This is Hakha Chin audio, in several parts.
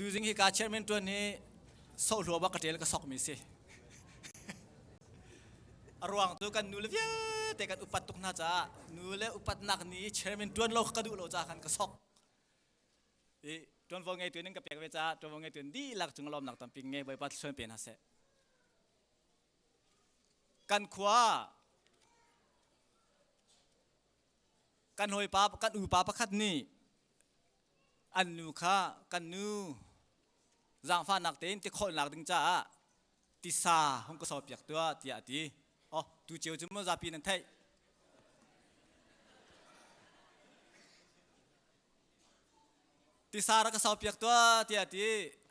Tuzing hi ka chairman tuan hi sohlua bak ka ṭel ka sokmi si. A ruang cu kan nu le vialte kan upat tuk hna caah nu le upatnak ni chairman tuan lo ka duh lo caah khan ka sok. I tuanvo ngeitu in ka pek ve caah tuanvo ngeitu in dihlak cung lawmnak tampi ngei Bawipa thluachuah pe hna seh. Kan khua kan hawipa kan upa pakhat nih an nu kha kan nu zaangfahnak tein tikhawlnak ding caah tisa hung ka sawpiak tuah tiah a ti. Oh, tu cio cu maw zapi nan theih? Tisa rak ka saupiak tuah tiah a ti.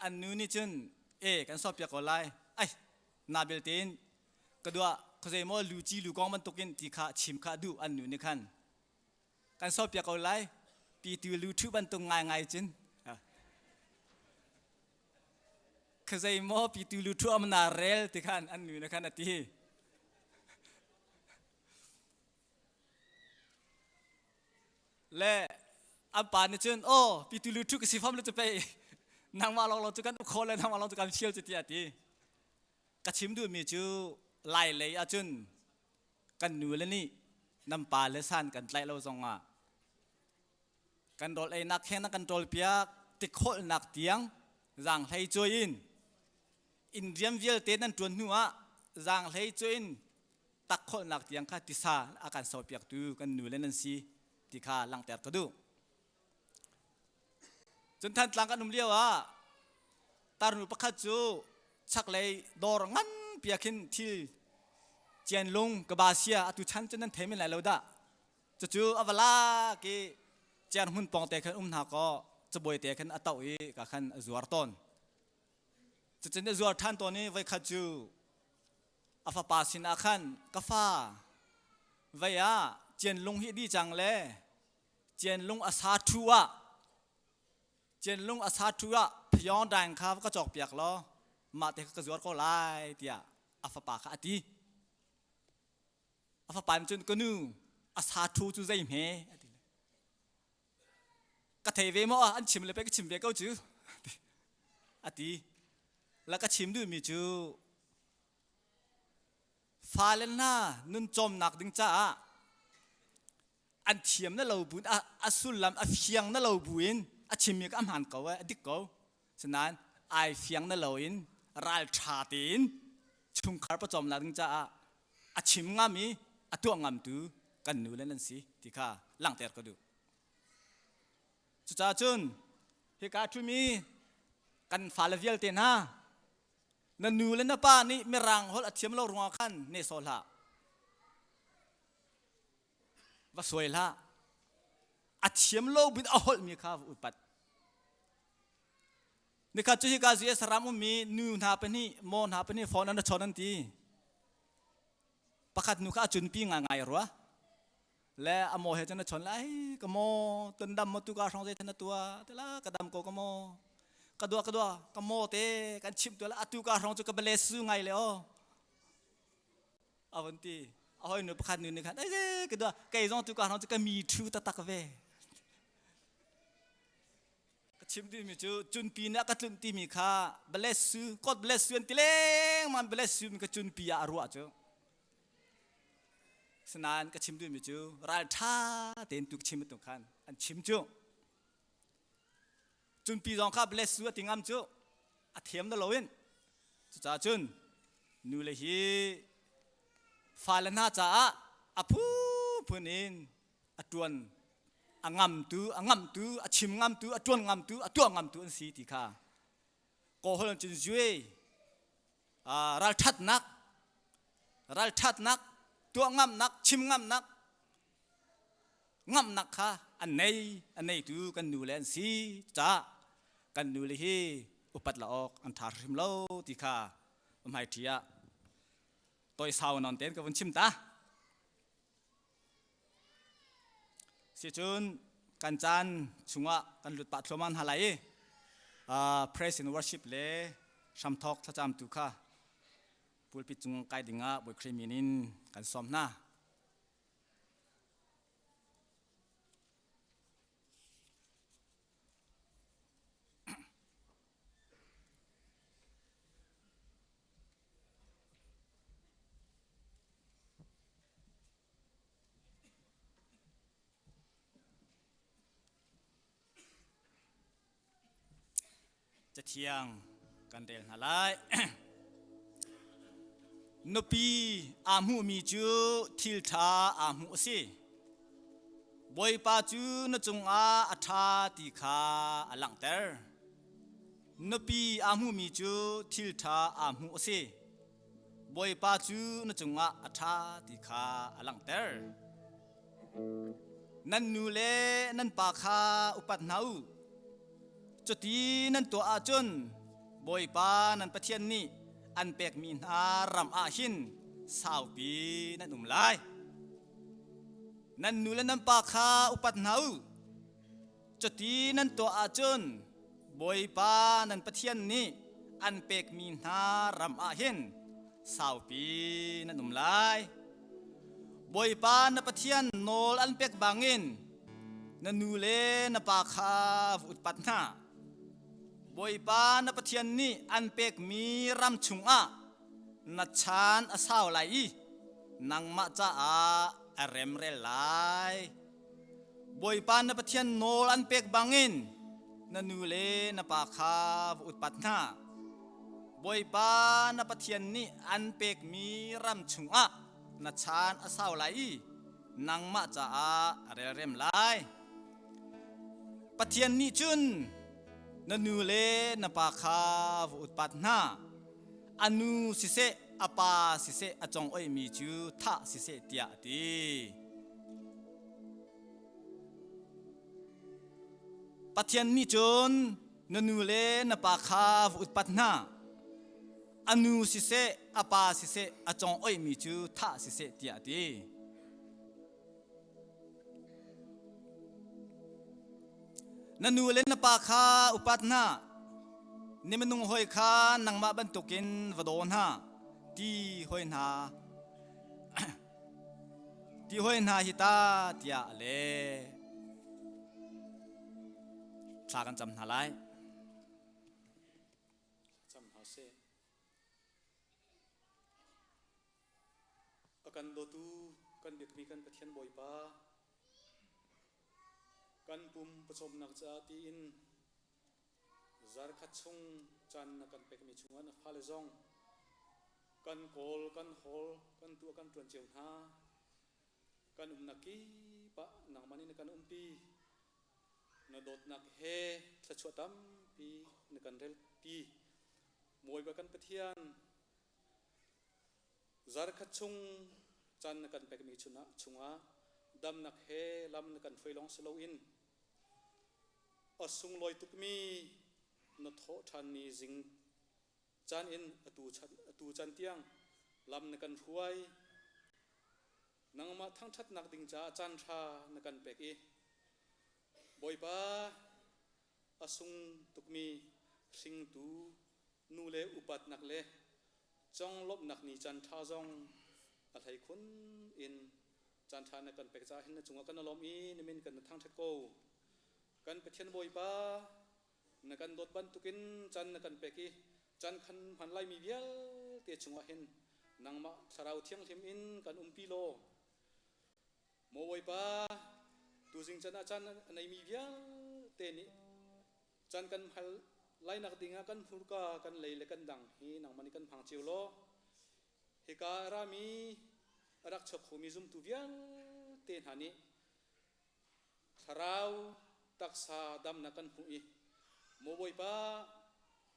An nu nih cun e kan saupiak ko lai. Ai, na belte in ka dua khuazei maw lu ci lu kong bantukin ti kha chim kha duh an nu nih khan kan saupiak ko lai pi tu lu thu bantuk ngai ngai cun khuazei maw pi tu lu thu am na rel ti khan an nu nih khan a ti. Le an pa nih cun aw pitu lu thu ka si fam le cu pei nangmah lawng lawng cu kan uk kho le nangmah lawng cu kan fial cu tiah a ti. Ka chim duhmi cu lai lei ahcun kan nu le nih nan pa le san kan tlaih lo zongah kan rawl einak kheng na kan ṭawl piak tikholhnak tiang zaanghlei cuai in inn rian vialte nan ṭuan hnu ah zaanghlei cuai in takkholhnak tiang kha tisa a kan sopiaktu kan nu le nan si ti kha langhter ka duh. Cun Thantlang kan um lio ah tarnu pakhat cu chaklei dawr nganpi ah khin thil cianlung kaba sia atu chan cu nan thei men lai lo dah. Cucu a va lak i cian hmun pawng te khan um hna kaw cabuai te khan a toh i ka khan a zuar tawn. Cucun a zuar ṭhan tawn i voikhat cu a fapa sinah khan ka fa vei ah cianlung hi di cang le cianlung a sa ṭhu ah cianlung a sa ṭhu ah phayawng daing kha va ka cawk piak law mah te kha ka zuar ko lai tiah a fapa kha a ti. A fapa nih cun ka nu a sa ṭhu cu zei hme a ti. Ka thei ve maw an chim le pei ka chim ve ko cu a ti. La ka chim duhmi cu fale hna nun cawmnak ding caah an thiam na lo bu a sullam a fiang na lo bu in a chimmi ka a hmaan ko a dik ko sinain ai fiang na lo in ral ṭha tein chungkhar pawcawmnak ding caah a chim ngam i a tuah ngamtu kan nu le nan si ti kha langhter ka duh. Cucaah cun hika ṭhumi kan fale vialte hna na nu le na pa nih mirang holh a thiam lo ruangah khan nehsawh hlah. Va suai hlah. A thiam lo bin a holhmi kha va upat. Nikhat cu hika US ram ummi nu hna pahnih maw hna pahnih phone an ra chawn an ti. Pakhat nu kha a cunpi ngaingai rua. Le a maw he cun a chawn lai ka maw tun dam maw tu ka hrong zei than na tua te la ka dam ko ka maw ka dua ka dua ka maw te kan chimh tu la atu ka hrong cu ka bale su ngai le o a von ti a hoi nu pakhat nu nih khan ai ka dua kei zong tu ka hrong cu ka mi thu taktak ve Ka chim duhmi cu cunpi nih a ka tlunh timi kha bless you, God bless you an ti lengmang bless you mi kha cunpi ah a ruah cu. Sinain ka chim duhmi cu ralṭha tein tu chim tu khan an chim cu. Cunpi zong kha bless you a ti ngam cu a thiam na loin. Cucaah cun nu le hi fale hna caah a phunphun in a ṭuan a ngamtu a ngamtu a chim ngamtu a ṭuan ngamtu a tuah ngamtu an si ti kha kawhol cun zue ralṭhatnak ralṭhatnak tuah ngamnak chim ngamnak ngamnak kha an nei a neitu kan nu le an si caah kan nu le hi upat la awk an ṭha hrim lo ti kha hmaiṭhi ah toi sau non tein ka vun chim ta. Sicun kan caan chungah kan lut pah thluahmah hna lai i praise and worship le hramthawk thlacam tu kha pulpit cung kai dingah Bawi Khrih min in kan sawm hna. Cathiang kan rel hna lai. Nupi aa hmuhmi cu thil ṭha aa hmuh a si. Bawipa cu na cungah a ṭha ti kha a langhter. Nupi aa hmuhmi cu thil ṭha aa hmuh a si. Bawipa cu na cungah a ṭha ti kha a langhter. Nan nu le nan pa kha upat hna u. Cuti nan tuah ahcun Bawipa nan Pathian nih an pekmi hna ram ah hin saupi nan um lai. Nan nu le nan pa kha upat hna u. Cuti nan tuah ahcun Bawipa nan Pathian nih an pekmi hna ram ah hin saupi nan um lai. Bawipa na Pathian nawl an pek bangin na nu le na pa kha va utpat hna. Bawipa na Pathian nih an pekmi ram chungah na chan a sau lai i nangmah caah a remrel lai. Bawipa na Pathian nawl an pek bangin na nu le na pa kha va utpat hna. Bawipa na Pathian nih an pekmi ram chungah na chan a sau lai i nangmah caah a relrem lai. Pathian nih cun na nu le na pa kha va utpat hna. A nu siseh, a pa siseh a congoihmi cu thah siseh tiah a ti. Pathian nih cun na nu le na pa kha va utpat hna. A nu siseh, a pa siseh a congoihmi cu thah siseh tiah a ti. Na nu le na pa kha upat hna. Ni minung hawi kha nangmah bantukin va daw hna. Ti hoi hna. Ti hoi hna hi ta tiah a leh. Thla kan cam hna lai. Cam hna sih. A kan dawtu kan biakmi kan Pathian Bawipa, kan pum pawcawmnak caah tiin zarkhat chung caan na kan pekmi chungah na fale zong kan kawl, kan hawl, kan tuah, kan ṭuan cio hna. Kan umnak kip ah nangmah nih na kan umpi. Na dawtnak he thluachuah tampi na kan relpi. Bawipa kan Pathian, Zarkhat chung caan na kan pekmi chungah damnak he lam na kan hruai lawng si loin a sunglawi tukmi na thawh ṭhanmi zing caan in atu caan tiang lam na kan hruai. Nangmah thangṭhatnak ding caah caan ṭha na kan pek i Bawipa a sung tukmi hringtu nu le upatnak le conglawmhnak ni caan ṭha zong a hleikhun in caan ṭha na kan pek caah hin na cungah kan lawm i na min kan thangṭhat ko. Kan Pathian Bawipa, na kan dawt bantukin caan na kan pek i caan khan hman laimi vialte chungah hin nangmah Thlarau Thianghlim in kan umpi law Maw Bawipa, tuzing caan ah caan a neimi vialte nih Caan kan hal lainak dingah kan hmurka, kan lei le kan dang hi nangmah nih kan hmang cio law hika a rami a rak chuak khomi zumtu vialte hna nih thlarau taksa damnak kan hmuh i maw Bawipa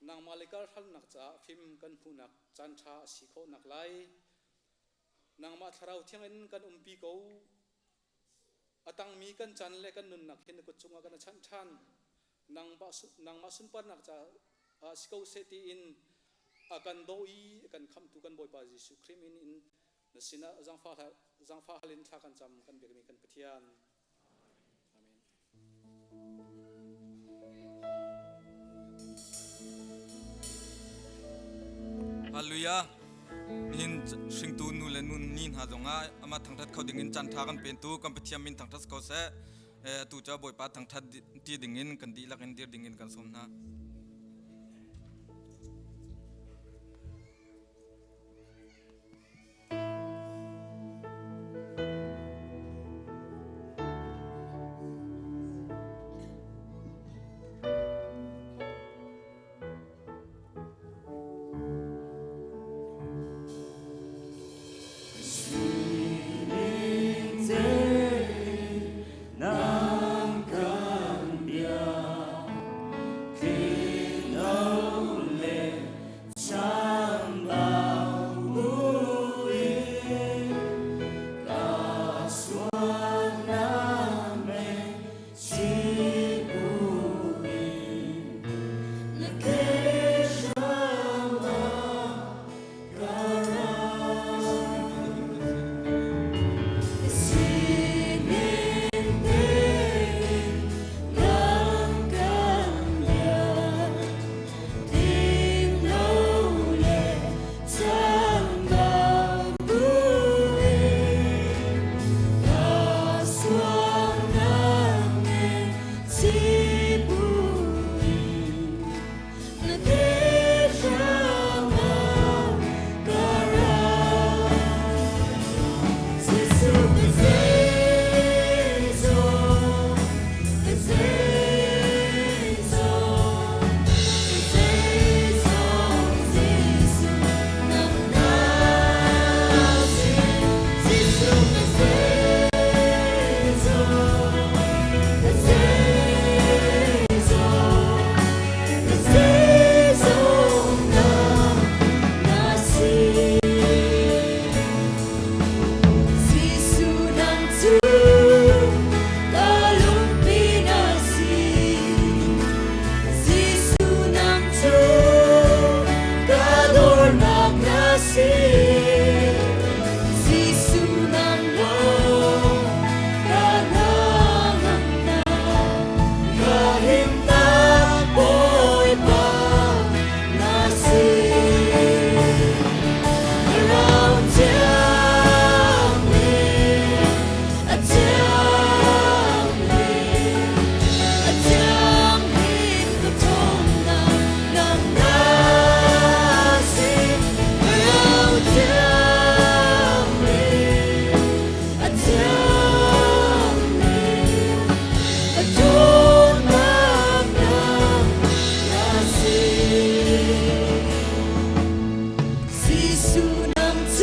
nangmah le kalhralnak caah fim kan hmuhnak caan ṭha a si khawh nak lai nangmah thlarau thiang in kan umpi ko. A tangmi kan chan le kan nunnak hi na kut cungah kan chanh ṭhan. Nangmah sunparnak caah si ko seh tiin a kan daw i a kan khamhtu kan Bawipa Jesuh Khrih min in na sinah zaangfah hal in thla kan cam kan biakmi kan Pathian. Amen. Hallelujah. Nihin hringtu nu le nun ni hna zongah amah thangthat kho dingin caan tha kan pentu kan Pathian min thangthat ko seh. Atu cu Bawipa thangthat ti dingin kan dihlak in dir dingin kan sawm hna.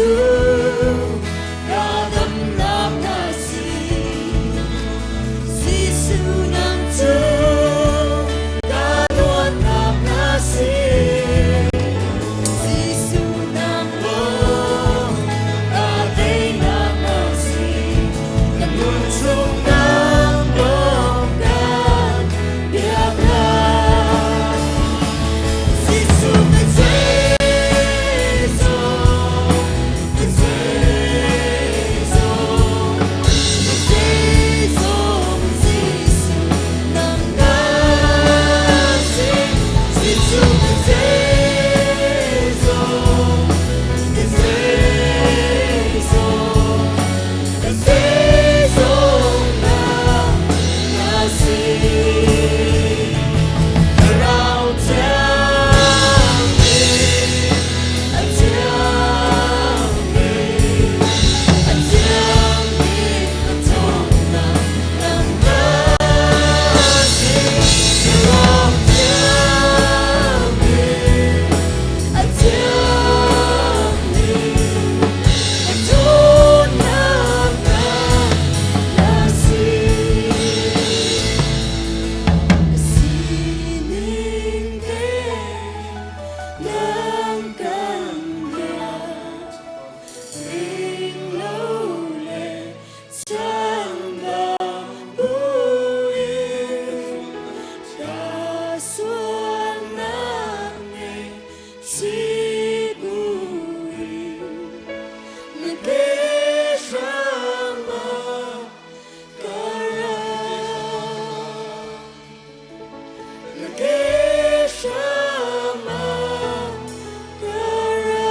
cu ka damnak na si. Jesuh nang cu ka luatnak na si. Jesuh nang lawng ka teinak na si. Ka nun chung nang lawng kan biak lai. Jesuh kan zeizong, kan zeizong, kan zeizong, Jesuh nang na si. Jesuh kan zeizong, kan zeizong, kan zeizong nang na si. Thlarau thiang nih, a thiang nih, a thiang nih a ṭhawnnak nang na si. Thlarau thiang nih, a thiang nih, a ṭhawnnak nang na si. Sining te nang kan biak, ring lo le chamba buin ka sualnak ngei si buin na ke hram ah ka ra. Na ke hram ah ka ra.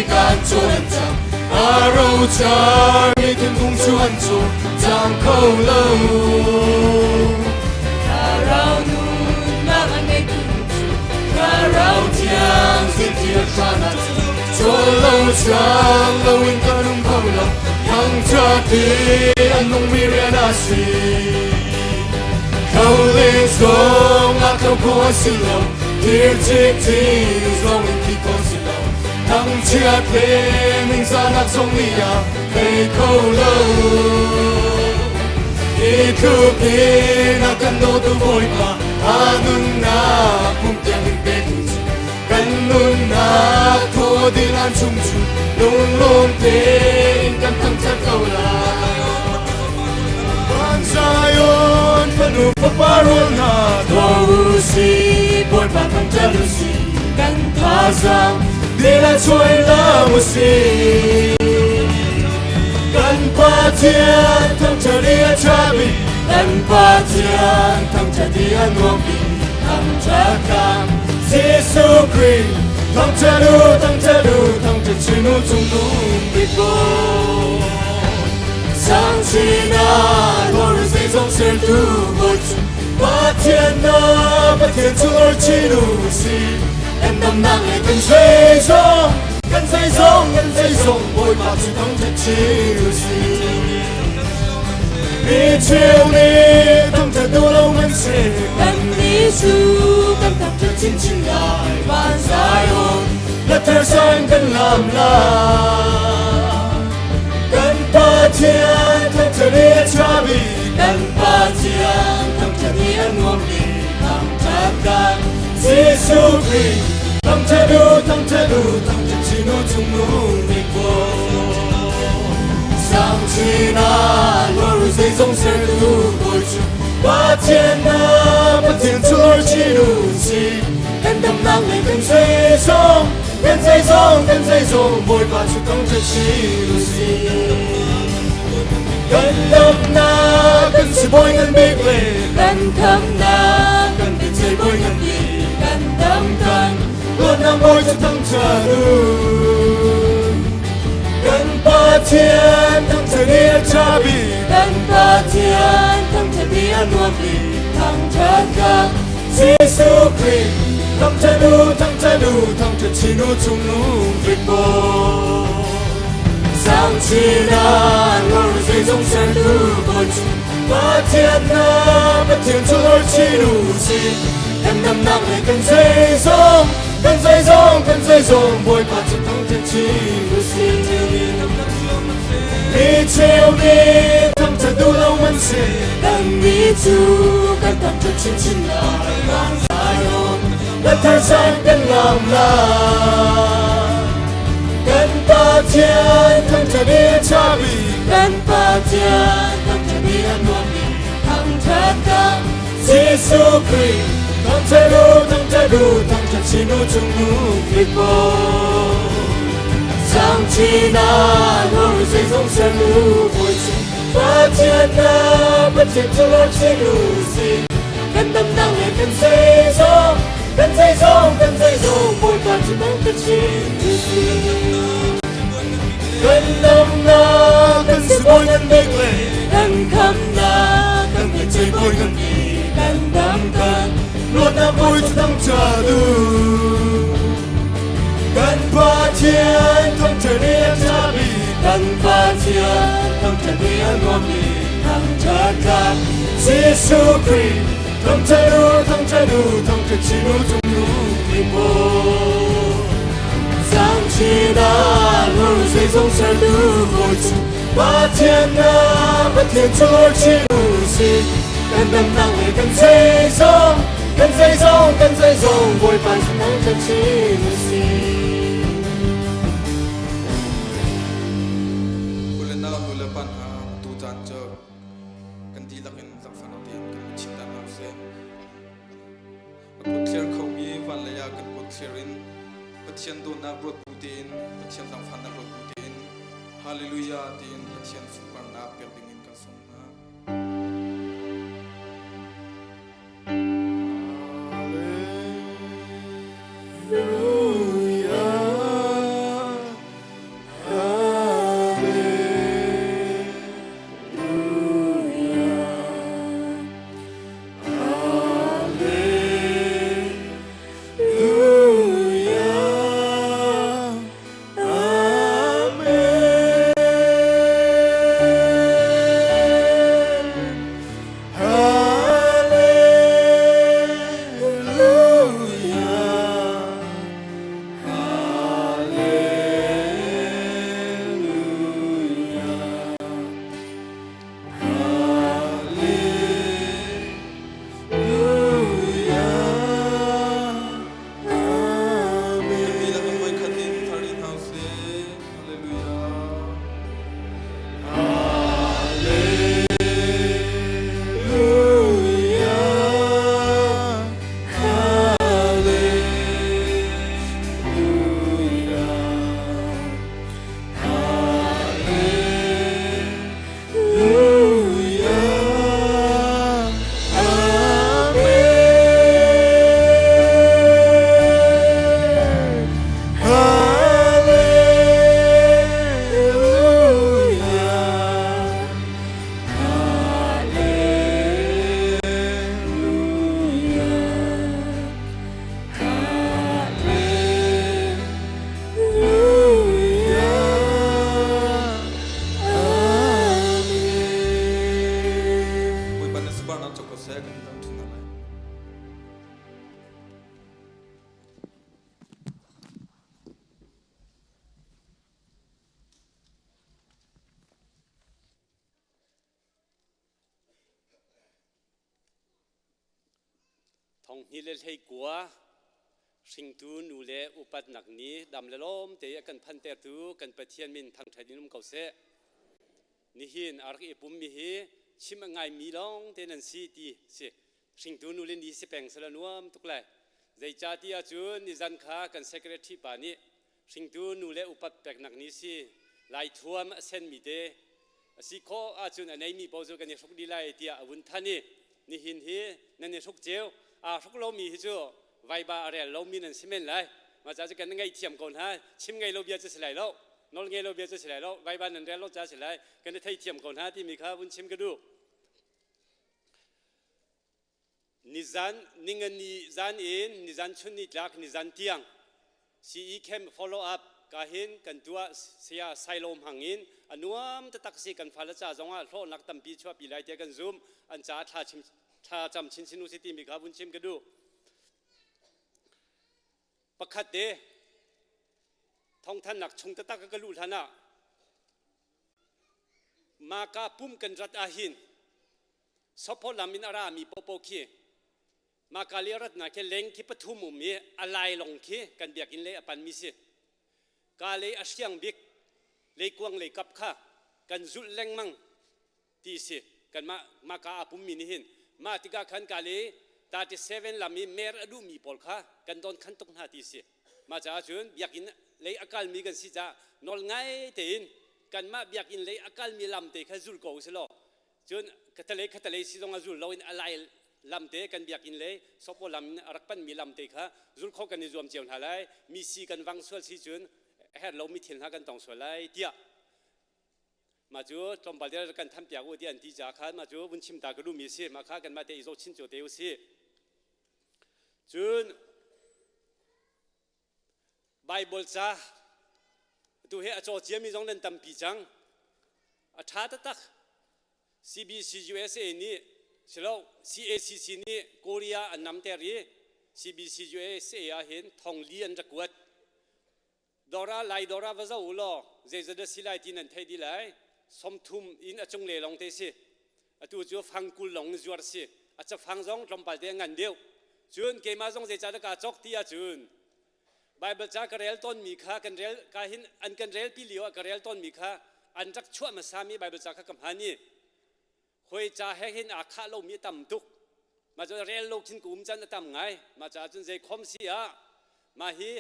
Tikah an cawl an cang. A rocarmi thingkung cu an cawl cang kho lo. Thlarau nunnak a ngeitu cu Thlarau Thiang zingthir hranah cu cawl lo cang loin kan um kho lo. Thangṭhat hi a nungmi rian a si. Tho le zong ah tho khawh a si lo. Thir cikcin zong in thi khawh si lo. Thangchiat le ningzahnak zong nih a thei kho lo. Hi tluk in a kan dawtu Bawipa a nunnak pum tiang in petu cu kan nunnak thaw dilan chung cu lunglawm tein kan thangṭhat ko lai. Van Zion fanu fapa rual hna tho u si Bawipa thangṭhat u si kan thazaang dila chuai lam u si. Kan Pathian thangṭhat i a ṭha bik kan Pathian thangṭhat i a nuam bik thangṭhat kan Jesuh Khrih thangṭhat u thangṭhat u thangṭhat chin u cungnung bik Bawi. Sang sinah dawr zeizong sertu Bawi cu Pathian na Pathian cu lor chin u si kan damnak le kan zeizong kan zeizong kan zeizong Bawipa cu thangṭhat chin u si. Mi cheu nih thangṭhat duh lo man si Kannih cu kan thangṭhat chinchin lai van Zion la thar sang kan lam lai. Kan Pathian thangṭhat i a ṭha bik kan Pathian thangṭhat i a nuam bik thangṭhat kan Jesuh Khrih thangṭhat u thangṭhat u thangṭhat chin u cungnung bik Bawi. Sang chin ah lor zeizong sertu Bawi cu Pathian na Pathian cu lor chin u si kan damnak le kan zeizong kan zeizong kan zeizong Bawipa cu thangṭhat chin u si kan damnak kan sibawi ngan bik le kan khamnak kan biachei bawi ngan bik kan dam kan luatnak bawi cu thangṭhat u kan Pathian thangṭhat i a ṭha bik kan Pathian thangṭhat i a nuam bik thangṭhat kan Jesuh Khrih thangṭhat u thangṭhat u thangṭhat chin u cungnung bik Bawi sang chin ah lor zeizong sertu Bawi cu Pathian na Pathian cu lor chin u si kan damnak le kan zeizong kan zeizong kan zeizong Bawipa cu thangṭhat chin u si mi cheu nih thangṭhat duh lo man si kannih cu kan thangṭhat chinchin lai van Zion la thar sang kan lam lai kan Pathian thangṭhat i a ṭha bik kan Pathian thangṭhat i a nuam bik thangṭhat kan Jesuh Khrih thangṭhat u thangṭhat u thangṭhat chin u cungnung bik Bawi sang chin ah lor zeizong ser u Bawi cu Pathian na Pathian cu lor chin u si kan damnak le kan zeizong kan zeizong kan zeizong Bawipa cu thangṭhat chin u si kan damnak kan sibawi ngan bik le kan khamnak kan biachei bawi ngan bik kan dam kan luatnak bawi cu thangṭhat u kan Pathian thangṭhat i a ṭha bik kan Pathian thangṭhat i a nuam bik thangṭhat tlak Jesuh Khrih thangṭhat u thangṭhat u thangṭhat chin u cungnung bik Bawi Sang chin ah lor zeizong sertu Bawi cu Pathian na Pathian cu lor chin u si kan damnak le kan zeizong kan zeizong kan zeizong Bawipa cu thangṭhat chin u si. U le nau nu le pa hna tu caan cu kan dihlak in zaangfah tein kan chim ta hna usih. A kut thlir khomi van lei ah kan kut thlir in Pathian dawtnak ruat bu tein Pathian zaangfahnak ruat bu tein Hallelujah tiin Pathian sunparnak pek ding in kan sawm hna. Hallelujah. 2019 hringtu nu le upatnak ni dam le lawm te a kan phantertu kan Pathian min thangṭhat in um ko seh. Nihin a rak i pummi hi chim a ngaimi lawng te nan si ti si. Hringtu nu le ni si peng sala nuam tuk lai. Zeicahtiah ahcun nizan kha kan secretary pa nih hringtu nu le upat peknak ni si lai thuam a senmi te a si khawh ahcun a neimi paoh cu kan i hruk dih lai tiah a vun than i nihin hi nan i hruk cio. Aa hruk lomi hi cu vaiba a rel lomi nan si men lai. Mah ca cu kan ngaihthiam ko hna. Chim ngei lo bia cu si lai lo, nawl ngei lo bia cu si lai lo, vaiba nan rel lo ca si lai, kan i theithiam ko hna timi kha vun chim ka duh. Nizan ningani zan in nizan chun ni tlak nizan tiang CE camp follow up ka hin kan tuah. Saya Sailo hmang in a nuam taktak si. Kan fale ca zongah hlawhnak tampi chuahpi lai tiah kan zum. An ca thla chim thla cam chinchin u si timi kha vun chim ka duh. Pakhat te thawngthannak chung taktak ka luh hlan ah maka pum kan rat ahhin sopho lam in a rami popo khi maka le ratnak khi leng khi pathum um i a lai long khi kan biakinn lei a panmi si. Ka lei a hriang bik leikuang lei kap kha kan zulh lengmang ti si. Kanmah maka a pummi nih hin mah tikah khan ka le 37 lam i mer a duhmi pawl kha kan don khan tuk hna ti si. Mah caah cun biakinn lei a kalmi kan si caah nawl ngai tein kanmah biakinn lei a kalmi lam te kha zul ko usih law, cun khatalei khatalei si zong a zul loin a lai lam te kan biakinn lei sopo lam in a rak panmi lam te kha zul kho kan i zuam cio hna lai. Mi si kan vang sual si cun a herh lomi thil hna kan tong sual lai tiah mah cu tlawmpal te kan than piak u tiah an ti caah khan mah cu vun chim ta ka duhmi a si. Mah kha kanmah te i zoh chin cio te u si. Cun Baibal ca tu he a caw ciami zong nan tampi cang. A ṭha taktak. CBC USA nih silo CACC nih Korea an namter i CBC USA ah hin thongli an rak kuat. Dora lai dora va zoh u law zeizat dah si lai ti nan theih dih lai. 30 in a cung le lawng te si. Atu cu fang 20 lawng in zuar si. A cafang zong tlawmpal te a ngan deuh. Cun keimah zong zeicah dah kaa cawk ti ahcun Bible ca ka rel tawnmi kha kan rel ka hin an kan rel pi lio ah ka rel tawnmi kha an rak chuah hmasami Bible ca kha ka hman i hoi ca he hin aa khah lomi a tam tuk. Mah cu rel lo khin ka um can a tam ngai. Mah caah cun zei khom si ah mah hi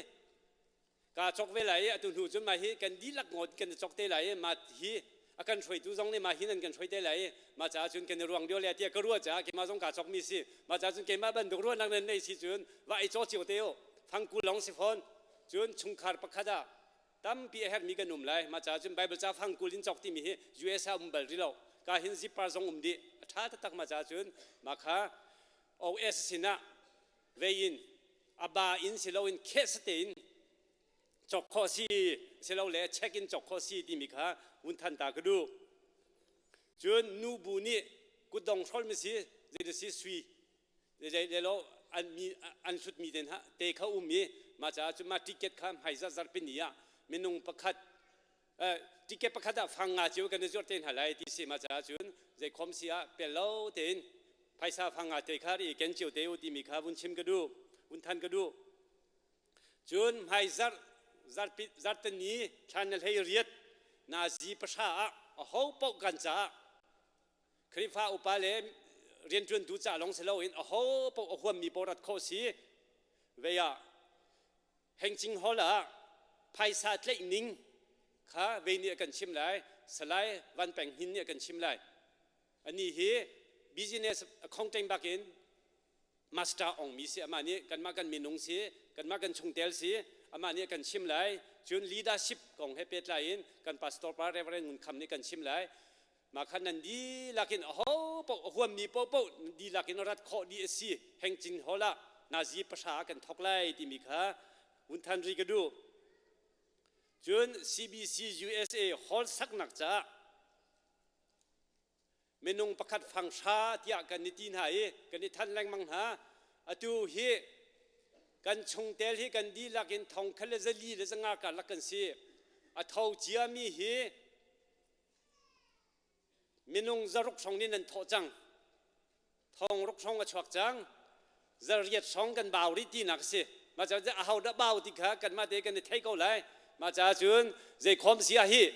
kaa chok ve lai i atu hnu cun mah hi kan dihlak ngawt kan i chok te lai i mah hi a kan hruaitu zong nih mah hi nan kan hruai te lai i mah caah cun kan i ruang dio le tiah ka ruah caah keimah zong kaa chokmi si. Mah caah cun keimah bantuk ruahnak nan neih si cun va i caw cio te u. Fangku lawng si fawn. Cun chungkhar pakhat ah tampi a herhmi kan um lai. Mah caah cun Bible ca fang 20 in cawk timi hi US ah um bal rih lo. Ka hin zipar zong um dih. A ṭha taktak. Mah caah cun mah kha OS sinah vei in a ba in si loin kheh tein cawk khawh si silole check in cawk khawh si timi kha vun than ta ka duh. Cun nu bu nih kutdong hrol mi si zei si sui zei lo an mi an hlut mi te hna te kha um i mah caah cun mah ticket kha hmai zat zarhpi ni ah minung pakhat ticket pakhat ah fang nga cio kan i zuarh te hna lai ti si. Mah caah cun zei khom si ah pel lo tein phaisa fang nga te kha i ken cio te u timi kha vun chim ka duh, vun than ka duh. Cun hmai zarh zarhpi zarhteni thla na 18 nazi 3 ah a ho paoh kan caah Khrihfa upa le rianṭuantu ca lawng si loin a ho paoh a huammi paoh rat khawh si vei ah Hengcing Hall ah phaisa tlaih ning kha vei nih a kan chim lai. Salai Van Peng Hnin nih a kan chim lai. Ani hi business accounting bak in master ong mi si. Amah nih kanmah kan minung si, kanmah kan chungtel si, amah nih a kan chim lai. Cun leadership kong he pehtlai in kan pastor pa Reverend Ngun Kham nih kan chim lai. Mah khan nan dihlak in aho paoh a huammi paohpaoh dihlak in rat khawh dih a si. Hengcing Hall ah nazi 3 ah kan thawk lai timi kha vun than rih ka duh. Cun CBC USA hall saknak caah minung pakhat fang hra tiah kan i ti hna i kan i than lengmang hna. Atu hi kan chungtel hi kan dihlak in 1400 karlak kan si. A tho ciami hi minung 600 hrawng nih nan thawh cang. 600 hrawng a chuak cang. Zarriat hrawng kan bau rih tinak a si. Mah caah cun aho dah bau ti kha kanmah te kan i thei ko lai. Mah caah cun zeikhawm si ah hi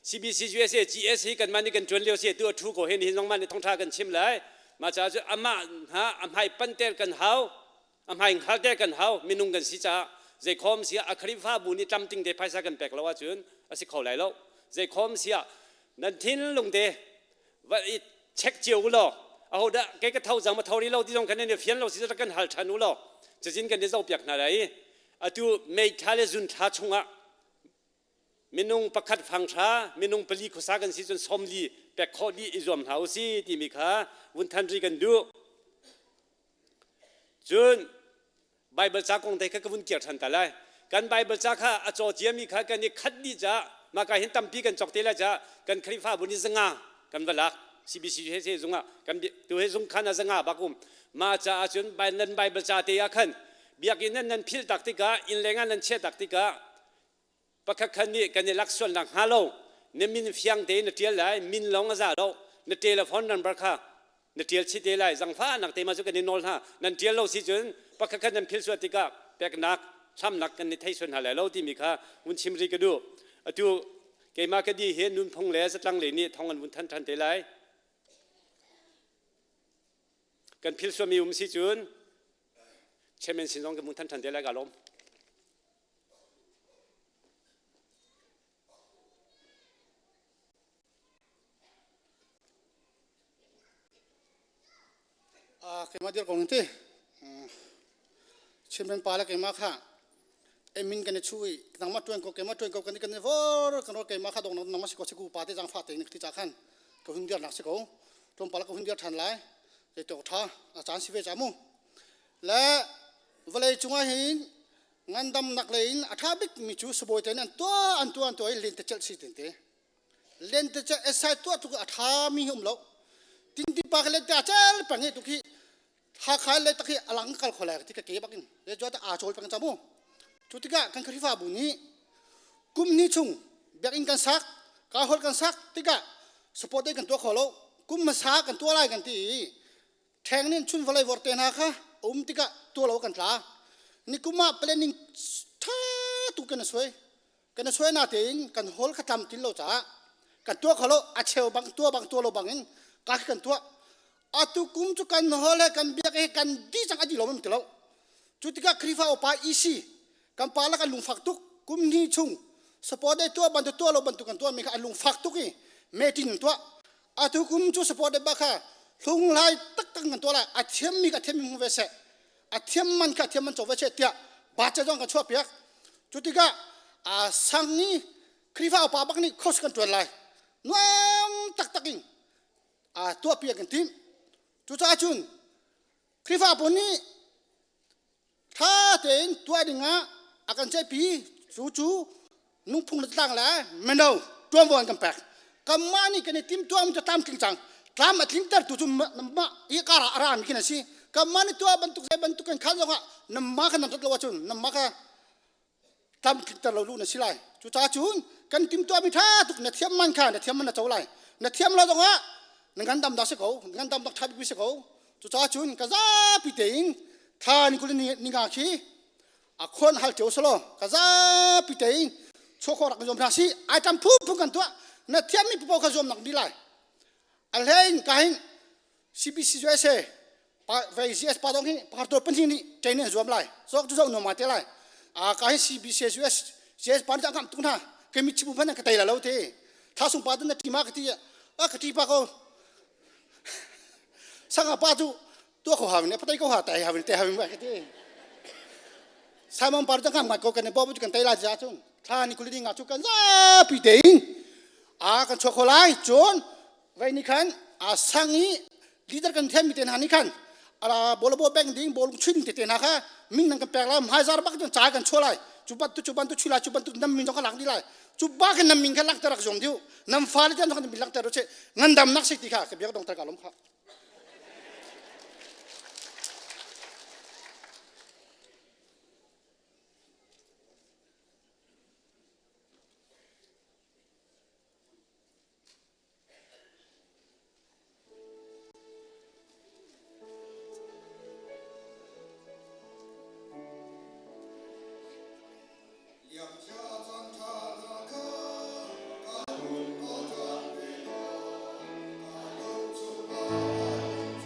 CBC USA GS hi kanmah nih kan ṭuan lio si tu a ṭhu ko hin hi zong mah nih thawngṭha kan chim lai. Mah caah cun amah hna a hmai panter kan hau. A hmai hngalter kan hau. Minung kan si caah zeikhawm si ah a Khrihfabu nih tlamtling te phaisa kan pek lo ahcun a si kho lai lo. Zeikhawm si ah nan thinlung te va i check cio u law aho dah kei ka tho cang ma tho rih lo ti zong kan i fian lo si kan hal ṭhan u law cazin kan i zohpiak hna lai i atu May thla le June thla chungah minung pakhat fang hra minung pali khuasa kan si cun 40 pek khawh dih i zuam hna u si timi kha vun than ri kan duh. Cun Baibal ca kong te kha ka vun kir ṭhan ta lai. Kan Baibal ca kha a caw ciami kha kan i khat dih caah mah hin tampi kan cawk te lai caah kan Khrihfabu nih zanga kan va lak. CBC he se zungah kan tu he zung khan ah zanga bak um. Mah caah cun nan Baibal ca te ah khan biakinn nan nan philh tak tikah inn leng ah nan chiah tak tikah Pakhat khat nih kan i lak sual nakhnga lo na min fiang tein na ṭial lai, min lawng a za lo, na telephone number kha na ṭial chih te lai. Zangfahnak te ma cu kan i nawl hna. Nan ṭial lo si cun pakhat khat nan philh sual tikah peknak, hlamnak kan i thei sual hna lai lo timi kha vun chim rih ka duh. Atu keimah ka di hi nunphung le zatlang le nih thong an vun than ṭhan te lai. Kan philh sualmi um si cun chairman sin zong kan vun than ṭhan te lai ka lawm. Keimah dir ko ning ti. Chinmen pa le keimah kha emin kan i chu i nangmah tuan ko keimah tuan ko kan i kan i vor kan ro keimah kha dong nangmah si ko si ku pa te zang fa te ti cha khan ka hun dir nak si ko tlawmpal ka hun dir than lai te tok tha a caan si ve cha mu le vawlei cungah hin ngandamnak lei in a ṭha bikmi cu sibawi te nih an tuah an tuah an tuah i lentecelh si tinte lentecelh exercise tuah tluk a ṭhami hi um lo tinti pa ka lente a cel peng hi tuk hi Hakha le tak hi alang kal kho lai ti ka ke bak in le chuat aa chawl peng chamu cu tikah kan Khrihfabu nih kum hnih chung biakinn kan sak ka hol kan sak tikah support kan tuah kho lo kum hmasa kan tuah lai kan ti i ṭheng nih chun vawlei vor te hna kha a um tikah tuah lo kan tla nikum ah planning ṭha tuk kan suai kan suai na tein kan hol kha tlam tin lo caah kan tuah kho lo a cheu bang tuah bang tuah lo bang in ka kan tuah atu kum cu kan hol he kan biak he kan di cang adi lo mam ti lo cu tikah Khrihfa upa EC kan pa la kan lungfak tuk kum hnih chung support dei tuah bantuk tuah lo bantuk kan tuah mi kha an lungfak tuk i meeting tuah atu kum cu support dei ba kha hlunghlai taktak kan tuah lai a thiam mi ka thiam mi hmu ve seh a thiam man kha thiam man co ve seh tiah budget zong kan chuah piak cu tikah a sang i Khrihfa upa bak nih coach kan tuan lai nuam taktak in a tuah piak kan tim cucaah cun Khrihfa pawl nih ṭha tein tuah dingah a kan ceihpi cu cu nungphung le tlang le mino ṭuanvo an kan pek kanmah nih kan i timtuah mi cu tlamtling cang tlam a tlingtertu cu mah i kar ah a rami khi na si kanmah nih tuah bantuk zei bantuk kan khan zongah namah kha nam rat lo ahcun namah kha tlamtlingter lo lu na si lai cucaah cun kan timtuah mi ṭha tuk na thiam man kha na thiam man na co lai na thiam lo zongah na ngandam dak si ko ngandam dak ṭha bik si ko cucaah cun ka zapi tein thla ni kul ni ninga khi a khon hal cio solo ka zapi tein chuak rak zuam hna si ai tam phu phu kan tuah na thiam mi paoh kha zuam nak di lai a hlein ka hin CBC USA vei GS pa dong hi pakhat to pahnih nih training an zuam lai zok cu zok nuam te lai a ka hi CBC US GS pa nih ngam tuk hna ke mi chibu man ka tai la lo te tha sung pa na tima ka ti a ka ti pa ko sanga pa chu tua ko hawin patai ko ha tai hawin te hawin ka ti Simon pa ta ngam ngai ko kan bo kan tai la ja chung thla ni kuli nga chu kan za pi te in a kan chok lai chun Vai nih khan a sang i leader kan thiam mi te hna nih khan ala bolabo bank ding bolung chin te te hna kha min nan kan pek lai hmaizar bak cun ca kan chuah lai cu bantuk cu bantuk chui lai cu bantuk nam min zong kan lak dih lai cu ba kan nam min kha lak ter rak zuam diu nam fa le tiang kan min lak ter che ngandam nak si ti kha ka biak dong ter ka lom kha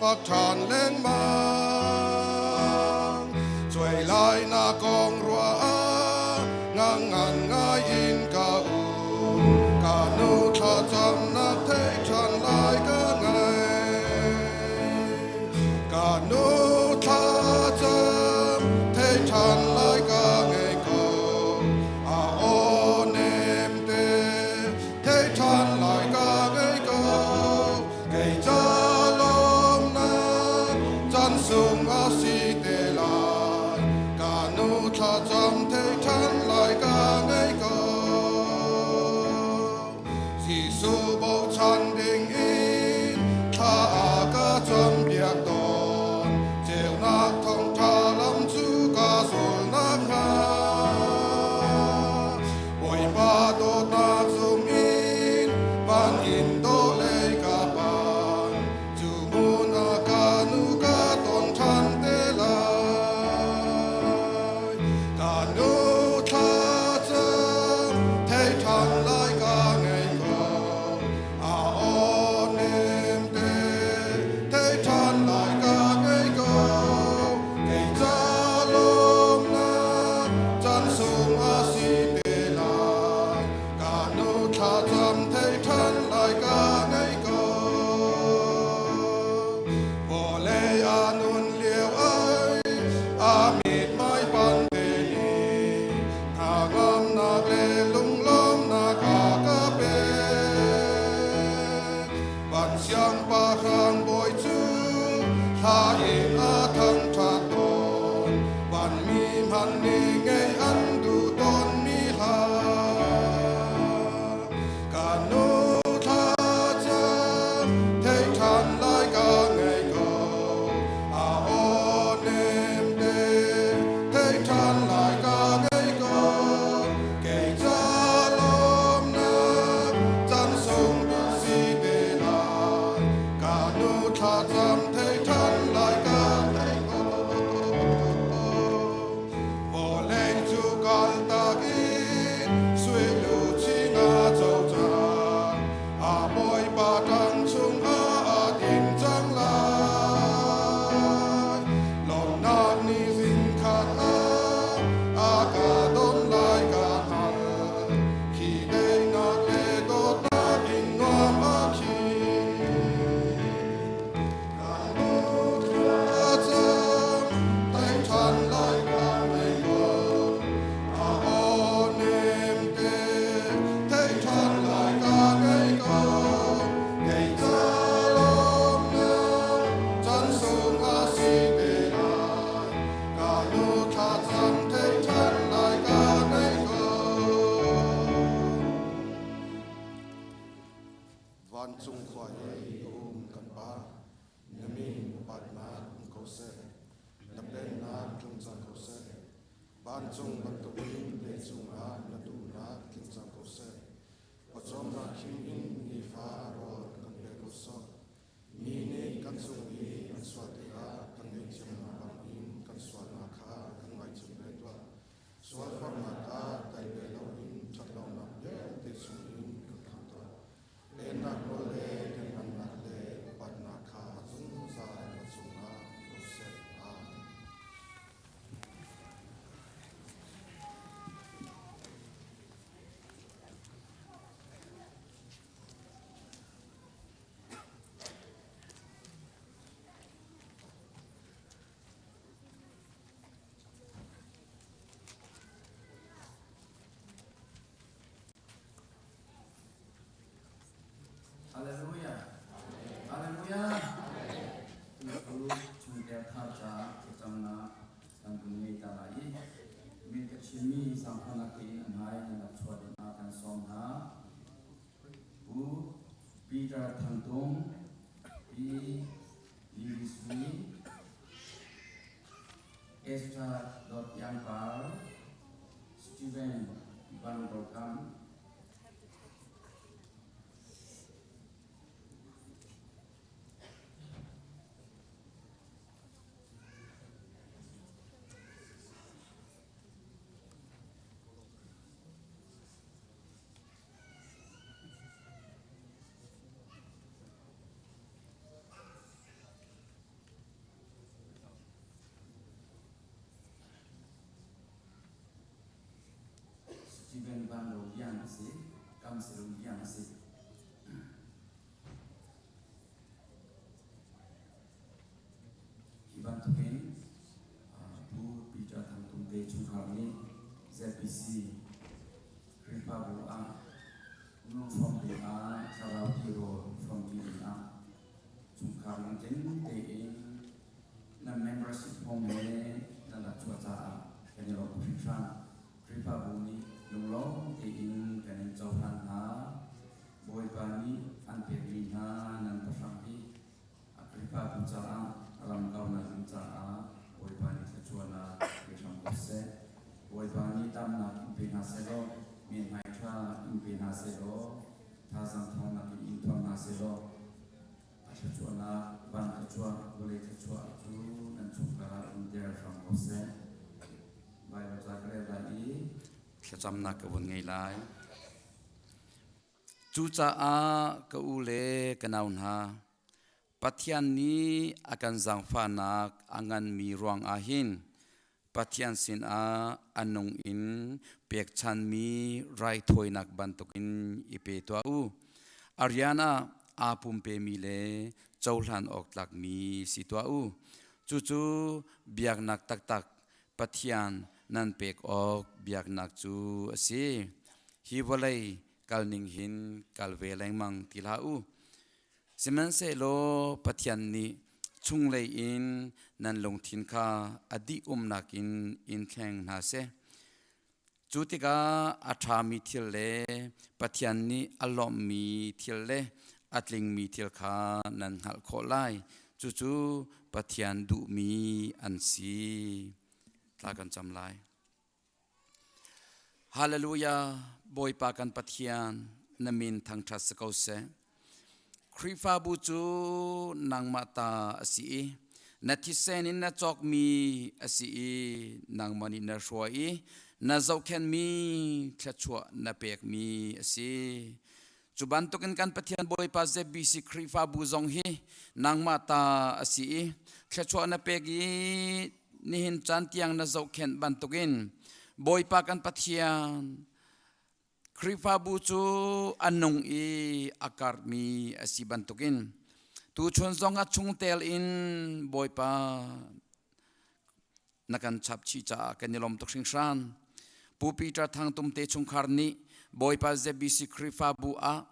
Upat ṭhan lengmang. Cuai lai na kong ruah ah ngangngan ngai in ka um. Ka nu thlacamnak thei ṭhan lai ka ngai. Ka nu thlacam thei ṭhan lai ka ngei ko. A aw nem te thei ṭhan lai ka ngei ko. Kei ca lawmnak chan sung a si te lai. Ka nu thlacam thei ṭhan lai ka ngei ko. Jesuh bochan ding in thla a ka campiak tawn. Ceunak thawngṭha lam cu ka zul nakhnga. Bawipa dawtnak zum in van in dawhlei ka pan. Cu hmun ah ka nu ka ton ṭhan te lai. Ka nu thlacam thei ṭhan lai ka ngei ko. A aw nem te thei ṭhan lai ka ngei ko. Kei ca lawmnak chan sung a si te lai. Ka nu thlacam thei ṭhan lai ka ngei ko. Vawlei a nun lio ai, a mithmai pan te nih hnangamnak le lunglawmnak a ka pek. Van siangpahrang bawi cu hla in a thangṭhat tawn, vanmi hmanh nih ngei an duh tawnmi hla. Ka nu thlacam thei ṭhan lai ka ngei ko, a aw nem te thei ṭhan lai ka ngei ko. Kei ca lawmnak chan sung si te lai, ka nu thlacam thei ṭhan lai ka ngei ko. Vawlei cu kaltak in sui luchin a co cang, a bawipa ṭang chungah a din cang lai. Lawmhnak ni zingkhat ah a ka don lai ka hngalh, khi daihnak le dawtnak in nuam a khi. Ka nu thlacam thei ṭhan lai ka ngei ko, a aw nem te thei ṭhan lai ka ngei ko. Kei ca lawmnak chan sung a si te lai, ka nu thlacam thei ṭhan lai ka ngei ko. Vancung khua i a um kan Pa, na min upatnak um ko seh. Na pennak tlung cang ko seh. Vancung bantukin leicung ah na duhnak tling cang ko seh. Pawcawmnak khim in nifa rawl kan pe ko sawh. Mi nih kan cung i an sual tikah kan ngaihthiam hna bangin kan sualnak kha kan ngaithiam ve tuah. Sualforhnak ah tel ve loin ṭhatlonak vialte chungin kan khamh tuah. Pennak nawl le lianhngannak le upatnak kha zungzal na cungah um ko seh. Amen. Hallelujah. Hallelujah. Tu cu chungtel thar caah thlacamnak kan vun ngei ta lai i min ka chimmi zaangfahnak tein a hmai nan rak chuah ding ah kan sawm hna. Pu Peter Thang Tung, Pi Lily Sui, Esther Dawt Iang Par, Steven Van Rokam, a si. Kam Silung Iang a si. Hi bantukin Pu Peter Thang Tum te chungkhar nih ZBC Khrihfabu ah nung hrawm dingah thlarau tirawl hrawmpi dingah chungkhar lungtling tein nan membership form he nan rak chuah caah kan i lawm tuk hringhran. Khrihfabu nih lunglawm tein kan in cohlan hna. Bawipa nih an pekmi hna nan pahrang hi a Khrihfabu caah ram kaunak ding caah Bawipa nih thluachuahnak pe hram ko seh. Bawipa nih damnak in pe hna seh law menhmai ṭha in pe hna seh law thazaang ṭhawnnak in in thuam hna seh law a thluachuahnak van thluachuah vawlei thluachuah cu nan chungkhar ah in der hram ko seh. Baibal ca ka rel lai i thlacamnak ka vun ngei lai. Cucaah ka u le ka nau hna, Pathian nih a kan zaangfahnak a nganmi ruangah hin Pathian sinah a nung in pekchanmi raithawinak bantukin i pe tuah u. A rian ah aa pumpemi le cohlan awk tlakmi si tuah u. Cucu biaknak taktak Pathian nan pek awk biaknak cu a si. Hi vawlei kalning hin kal ve lengmang ti hlah u. Sihmanhsehlaw Pathian nih chunglei in nan lungthin kha a dih umnak in in thleng hna seh. Cu tikah a ṭhami thil le Pathian nih a lawmhmi thil le a tlingmi thil kha nan hngalh khawh lai. Cucu Pathian duhmi an si. Thla kan cam lai. Hallelujah! Bawipa kan Pathian, na min thangṭhat si ko seh. Khrihfabu cu nangmah ta a si i na thisen in na cawkmi a si i nangmah nih na hruai i na zohkhenhmi thluachuah na pekmi a si. Cu bantukin kan Pathian Bawipa ZBC Khrihfabu zong hi nangmah ta a si i thluachuah na pek i nihin caan tiang na zohkhenh bantukin Bawipa kan Pathian Khrihfabu cu a nung i a karhmi a si bantukin tuchun zong ah chungtel in Bawipa na kan chap chih caah kan i lawm tuk hringhran. Pu Peter Thang Tum te chungkhar nih Bawipa ZBC Khrihfabu ah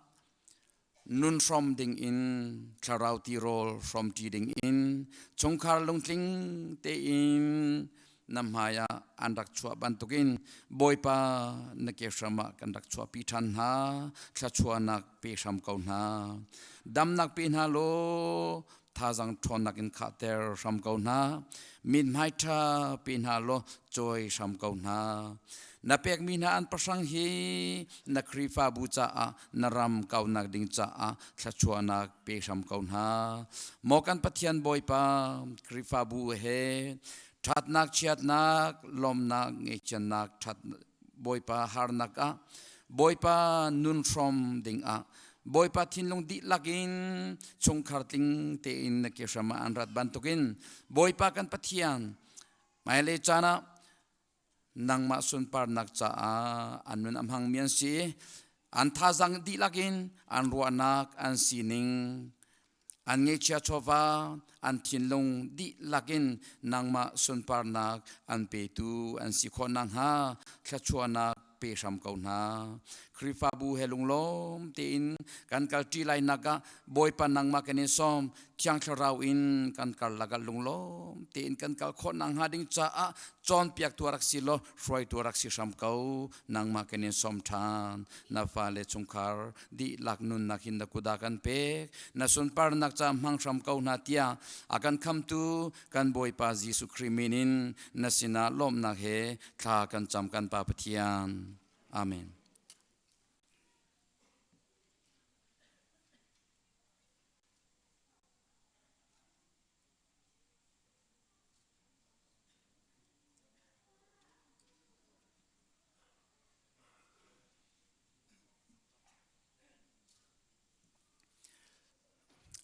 nun hrawm ding in thlarau tirawl hrawmṭi ding in chungkhar lungtling tein na hmai ah an rak chuah bantukin Bawipa na ke hram ah kan rak chuahpi ṭhan hna thluachuahnak pe hram ko hna damnak pe hna law thazang ṭhawnnak in khahter hram ko hna mithmai ṭha pe hna law cawi hram ko hna na pekmi hna an pahrang hi na Khrihfabu caah na ram kaunak ding caah thluachuahnak pe hram ko hna maw kan Pathian Bawipa Khrihfabu he ṭhatnak chiatnak lawmnak ngeihchiatnak ṭhat Bawipa harnak ah Bawipa nun hrawm ding ah Bawipa thinlung dihlak in chungkhar tling tein na ke hram ah an rat bantukin Bawipa kan Pathian hmailei caan ah nangmah sunparnak caah an nun a hmangmi an si i an thazaang dihlak in an ruahnak an sining an ngeihchia chawva an thinlung dihlak in nangmah sunparnak an petu an si khawh nakhnga thluachuahnak pe hram ko hna. Khrihfabu he lunglawm tein kan kalṭi lainak ah Bawipa nangmah kan in sawm Thiang Thlarau in kan karlak ah lunglawm tein kan kal khawh nakhnga ding caah cawnpiaktu rak si law hruaitu rak si hram ko nangmah kan in sawm ṭhan na fale chungkhar dihlak nunnak hin na kut ah kan pek na sunparnak ca hmang hram ko hna tiah a kan khamtu kan Bawipa Jesuh Khrih min in na sinah lawmhnak he thla kan cam kan Pa Pathian. Amen.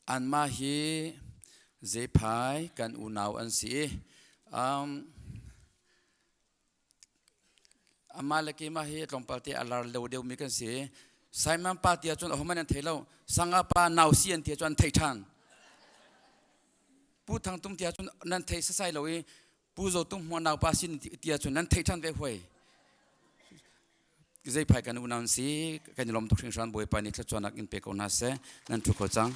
Anmah hi Zephai kan unau an si i um, Amah le keimah hi tlawmpal te a lar lo deuhmi kan si. Simon pa ti ahcun ahohmanh an thei lo. Sanga pa nau si an ti ahcun an thei ṭhan. Pu Thang Tum ti ahcun nan thei sasai lo i Pu Zo Tum Hmuan nau pa sin ti ahcun nan thei ṭhan ve huai. Zei phai kan unau si kan i lawm tuk hringhran Bawipa nih thluachuahnak in pe ko hna seh nan ṭhu kho cang.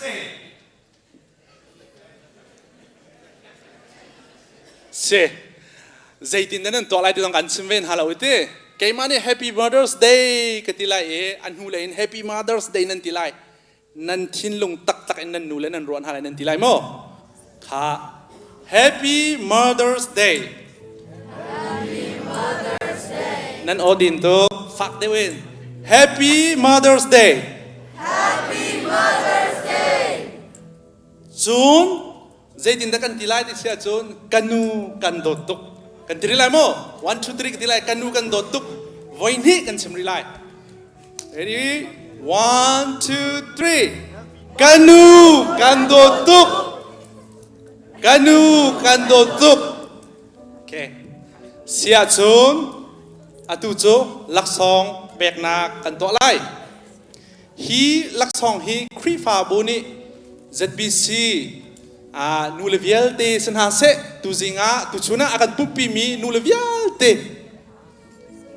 Day. Si. Zeitin dah nan tuah lai ti zong kan chim ve hna lo i ti. Keimah nih Happy Mother's Day ka ti lai i a hnu lei in Happy Mother's Day nan ti lai. Nan thinlung taktak in nan nu le nan ruah hna lai nan ti lai maw? Kha Happy Mother's Day. Happy Mother's Day. Nan aw din tu fak deuh in Happy Mother's Day. Happy Mother's Day. Cun zeitindah kan ti lai ti si ahcun ka nu kan dawt tuk kan ti rih lai maw? 1 2 3 ka ti lai ka nu kan dawt tuk voi hnih kan chim rih lai. Ready? 1 2 3 Ka nu kan dawt tuk. Ka nu kan dawt tuk. Okay. Si ahcun atu cu laksawng peknak kan tuah lai. Hi laksawng hi Khrihfabu nih ZBC nule vialte si hna seh tuzing ah tuchun ah a kan pumhpimi nule vialte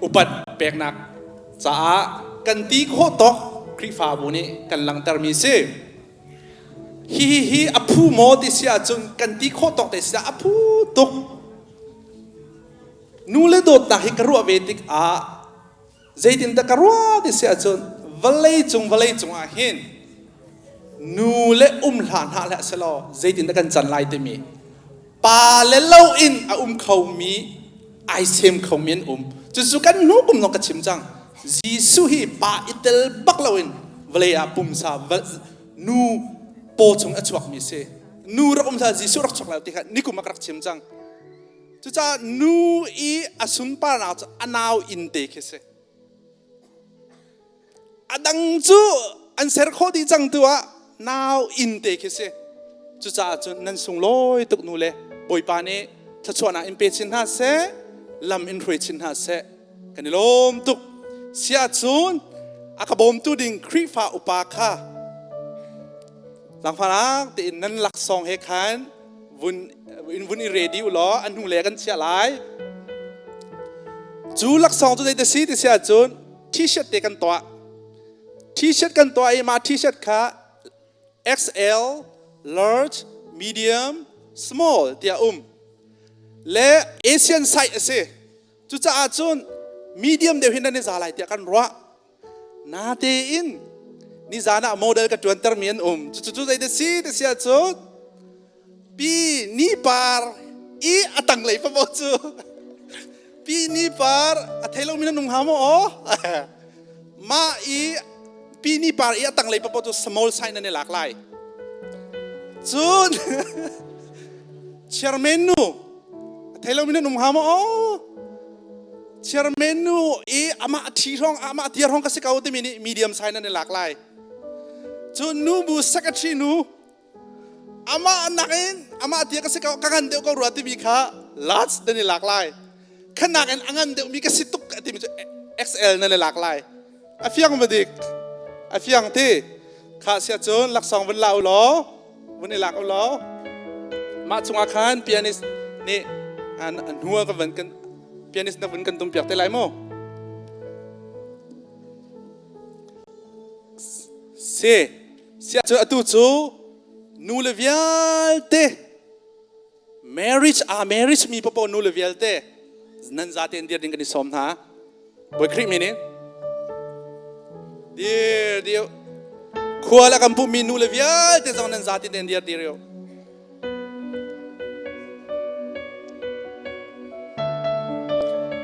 upat peknak caah kan ti khawh tawk Khrihfabu nih kan langhtermi si. Hihi hi a phu maw ti si ahcun kan ti khawh tawk te si a phu tuk. Nule dawtnak hi ka ruah ve tikah Zeitindah ka ruah ti si ahcun vawlei cung vawlei cungah hin nu le um hlah hna hlah selaw zeitindah kan can lai timi pa le lo in a um khomi ai sem khomi an um. Cucu kan hnu kum zong ka chim cang. Jesuh hi pa i tel bak loin vawlei ah pumsa nu paw chung a chuakmi si. Nu rak um hlah Jesuh rak chuak lai ti kha nikum ah ka rak chim cang. Cucaah nu i a sunparnak cu a nau inn te khi si. A dang cu an ser khawh dih cang tu ah nau inn te khi si. Cucaah cun nan sunglawi tuk nu le Bawipa nih thluachuahnak in pe chin hna seh, lam in hruai chin hna seh. Kan i lawm tuk. Siah cun a ka bawmtu ding Khrihfa upa kha Zaangfahnak tein nan laksawng he khan vun in vun i ready u law a hnu le kan chiah lai. Cu laksawng cu zei si ti si ahcun t-shirt te kan tuah. T-shirt kan tuah i mah t-shirt kha XL, large, medium, small tiah um. Le Asian size a si. Cucaah cun medium deuh hin nan i za lai tiah kan ruah. Natein nizan ah model ka ṭuantermi an um. Cucu zei da si ti si ahcun pi ni par i a tanglei papoh cu pi ni par a thei lomi na nung hnga maw aw? Mah i pi ni par i a tanglei papoh cu small sign nan i lak lai. Cun chairman nu a thei lomi nan um hnga maw aw? Chairman nu i amah ṭhi hrawng amah tiar hrawng ka si ko timi nih medium size nan i lak lai. Cun nu bu secretary nu amah nakin amah tia ka si ko ka ngan deuh ko rua timi kha large nan i lak lai. Khanak in a ngan deuhmi ka si tuk timi cu XL nan i lak lai. A fiang ma dik? A fiang ti. Kha sia cun laksawng vun la u law vun i lak u law mah chungah khan pianist nih an hnu ah ka van kan pianist na vun kan tum piak te lai mu si sia cu atu cu nu le vialte marriage a marriage mi popo nu le vialte nan zate in dir ding kan i sawm hna Bawi Khrih min in dir dir khual a kan pummi nu le vialte zong nan zate in dir dir yo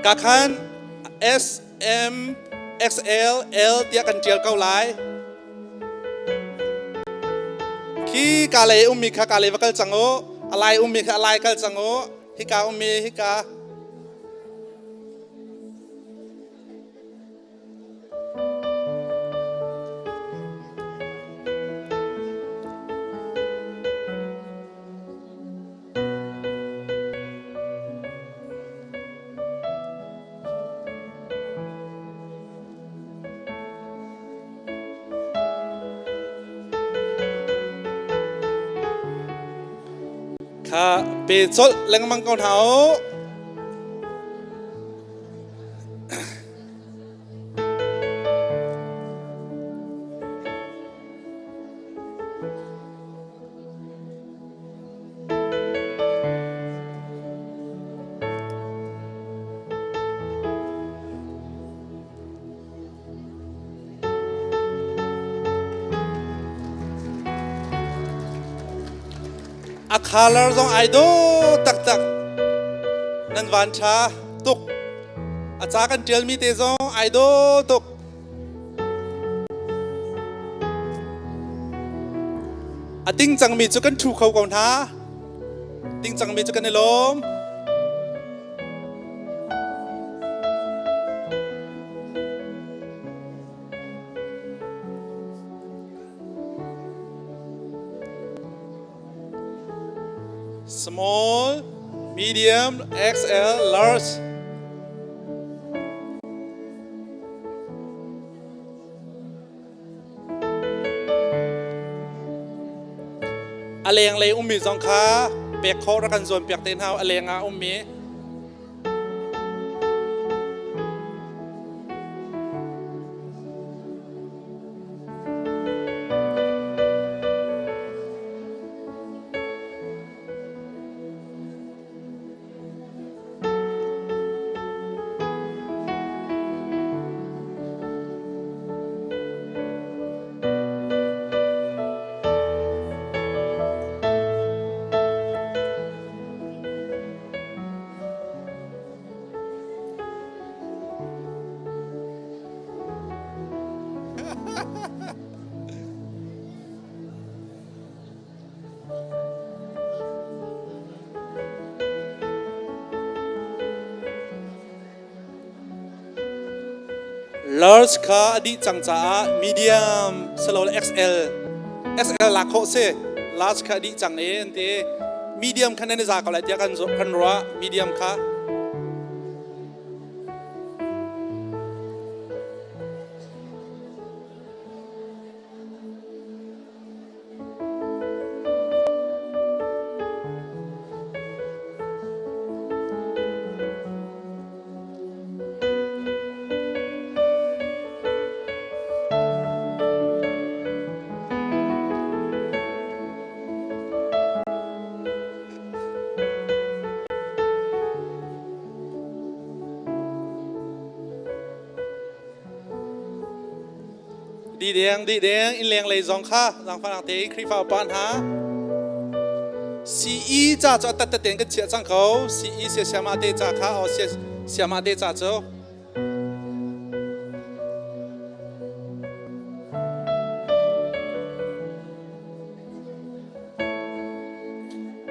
Ka khan S M X L L tiah kan ṭial ko lai. Khi ka lei ummi kha ka lei va kal cang u. A lai ummi kha a lai kal cang u. Hika ummi hika. Kha pe colh lengmang ko hna u. A color zong ai dawh taktak. Nan van ṭha tuk. A ca kan ṭialmi te zong ai dawh tuk. A ting cangmi cu kan ṭhu kho ko hna. Ting cangmi cu kan i lawm. Small, medium, XL, large. A lenglei ummi zong kha pek khawh rak kan zuam piak te hna a leng ah ummi. Large kha a dih cang caah medium silole XL XL lak khawh si. Large kha a dih cang i an ti. Medium kha nan i za ko lai tiah kan kan ruah. Medium kha. Di deng di deng in leng lei zong kha zaangfah te Khrihfa upa hna CE ca cu a tat tein kan chiah cang ko CE sia siama te ca kha o sia siama te ca cu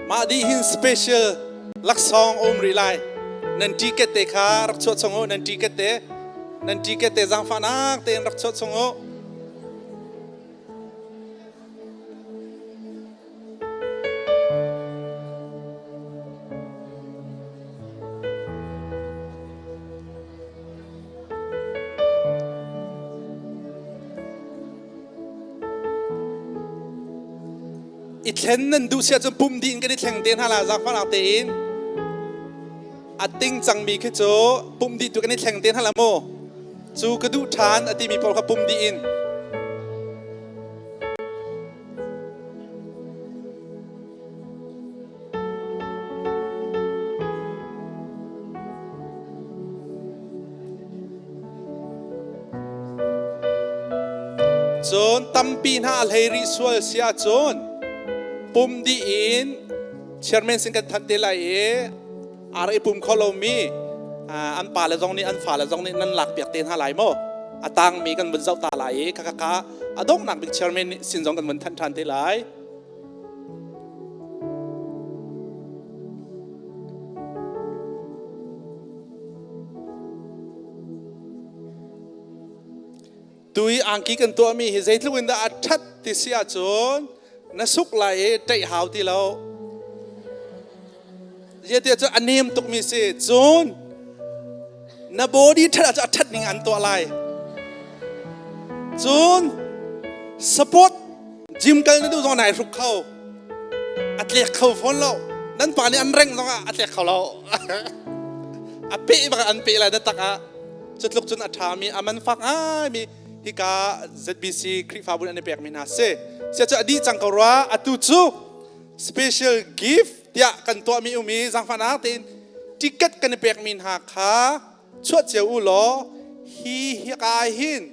Mah dih hin special laksawng a um rih lai. Nan ticket te kha rak chuah chung u. Nan ticket te nan ticket te zaangfahnak tein rak chuah chung u. I thlen nan duh si ahcun pum dih in kan i thleng te hna la zaangfahnak tein a ting cangmi khi cu pum dih tu kan i thleng te hna la mu cu ka duh ṭhan a timi pawl kha pum dih in Cun tampi hna a hlei rih sual si ahcun pum dih in chairman sin kan thanh te lai i ar i pum kho lomi an pale zong nih an fale zong nih nan lak piak te hna lai maw a tangmi kan vun zoh ta lai i kha kha a donghnak bik chairman sin zong kan vun thanh ṭhan te lai. Tui angki kan tuahmi hi zeitluk in dah a ṭhat ti si ahcun na suk lai i ṭaih hau ti lo. Zeitiah cu a nem tukmi si. Cun na body ṭhat ahcun a ṭhat ning an tuah lai. Cun support Gym kal na duh zong nai hruk kho. A tlek kho fawn lo. Nan pa nih an reng zong ah a tlek kho lo. A peh bak an peh lai na tak ah. Cutluk cun a ṭhami a man fak ngaimi. Hika ZBC Khrihfabu an i pekmi hna si. Sia cu a dih cang ko rua. Atu cu special gift tiah kan tuahmi um i zaangfahnak tein ticket kan i pekmi hna kha chuah cio u law hi hika hin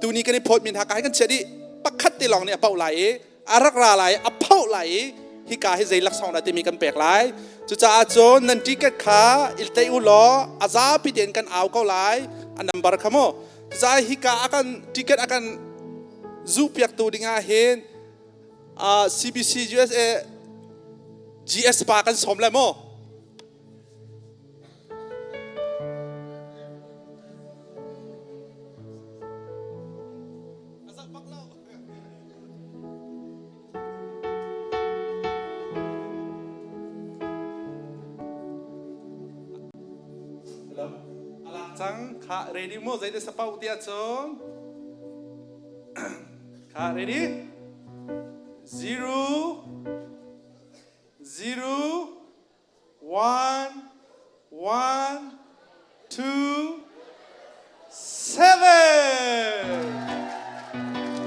tuni kan i phawtmi hna ka hin kan chiah dih. Pakhat te lawng nih a paoh lai i a rak ra lai a phoh lai i hika hi zei laksawng dah timi kan pek lai. Cucaah cun nan ticket kha i tlaih u law a zapi tein kan au ko lai a number kha mu. Cucaah hika a kan ticket a kan zuhpiaktu dingah hin CBC USA GS pa kan sawm lai mu. Cang kha ready mu zei sa pau tia cun kha ready 0 0 1 1 2 7.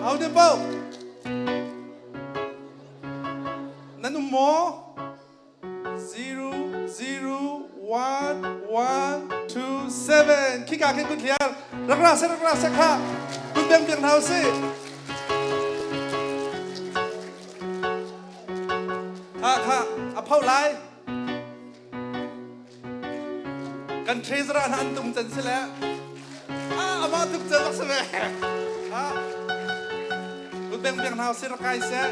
How the boat? Nan um maw? 0 0 1 1 2 7. Khika khin kun thliar. Rak ra se rak ra se kha. Kun beng piak hna usih. Kha kha a pho lai. Kan treasurer hna an tum can si le ah amah tuk can bak si ve. Ha. Kun beng piak hna usih rak kai seh.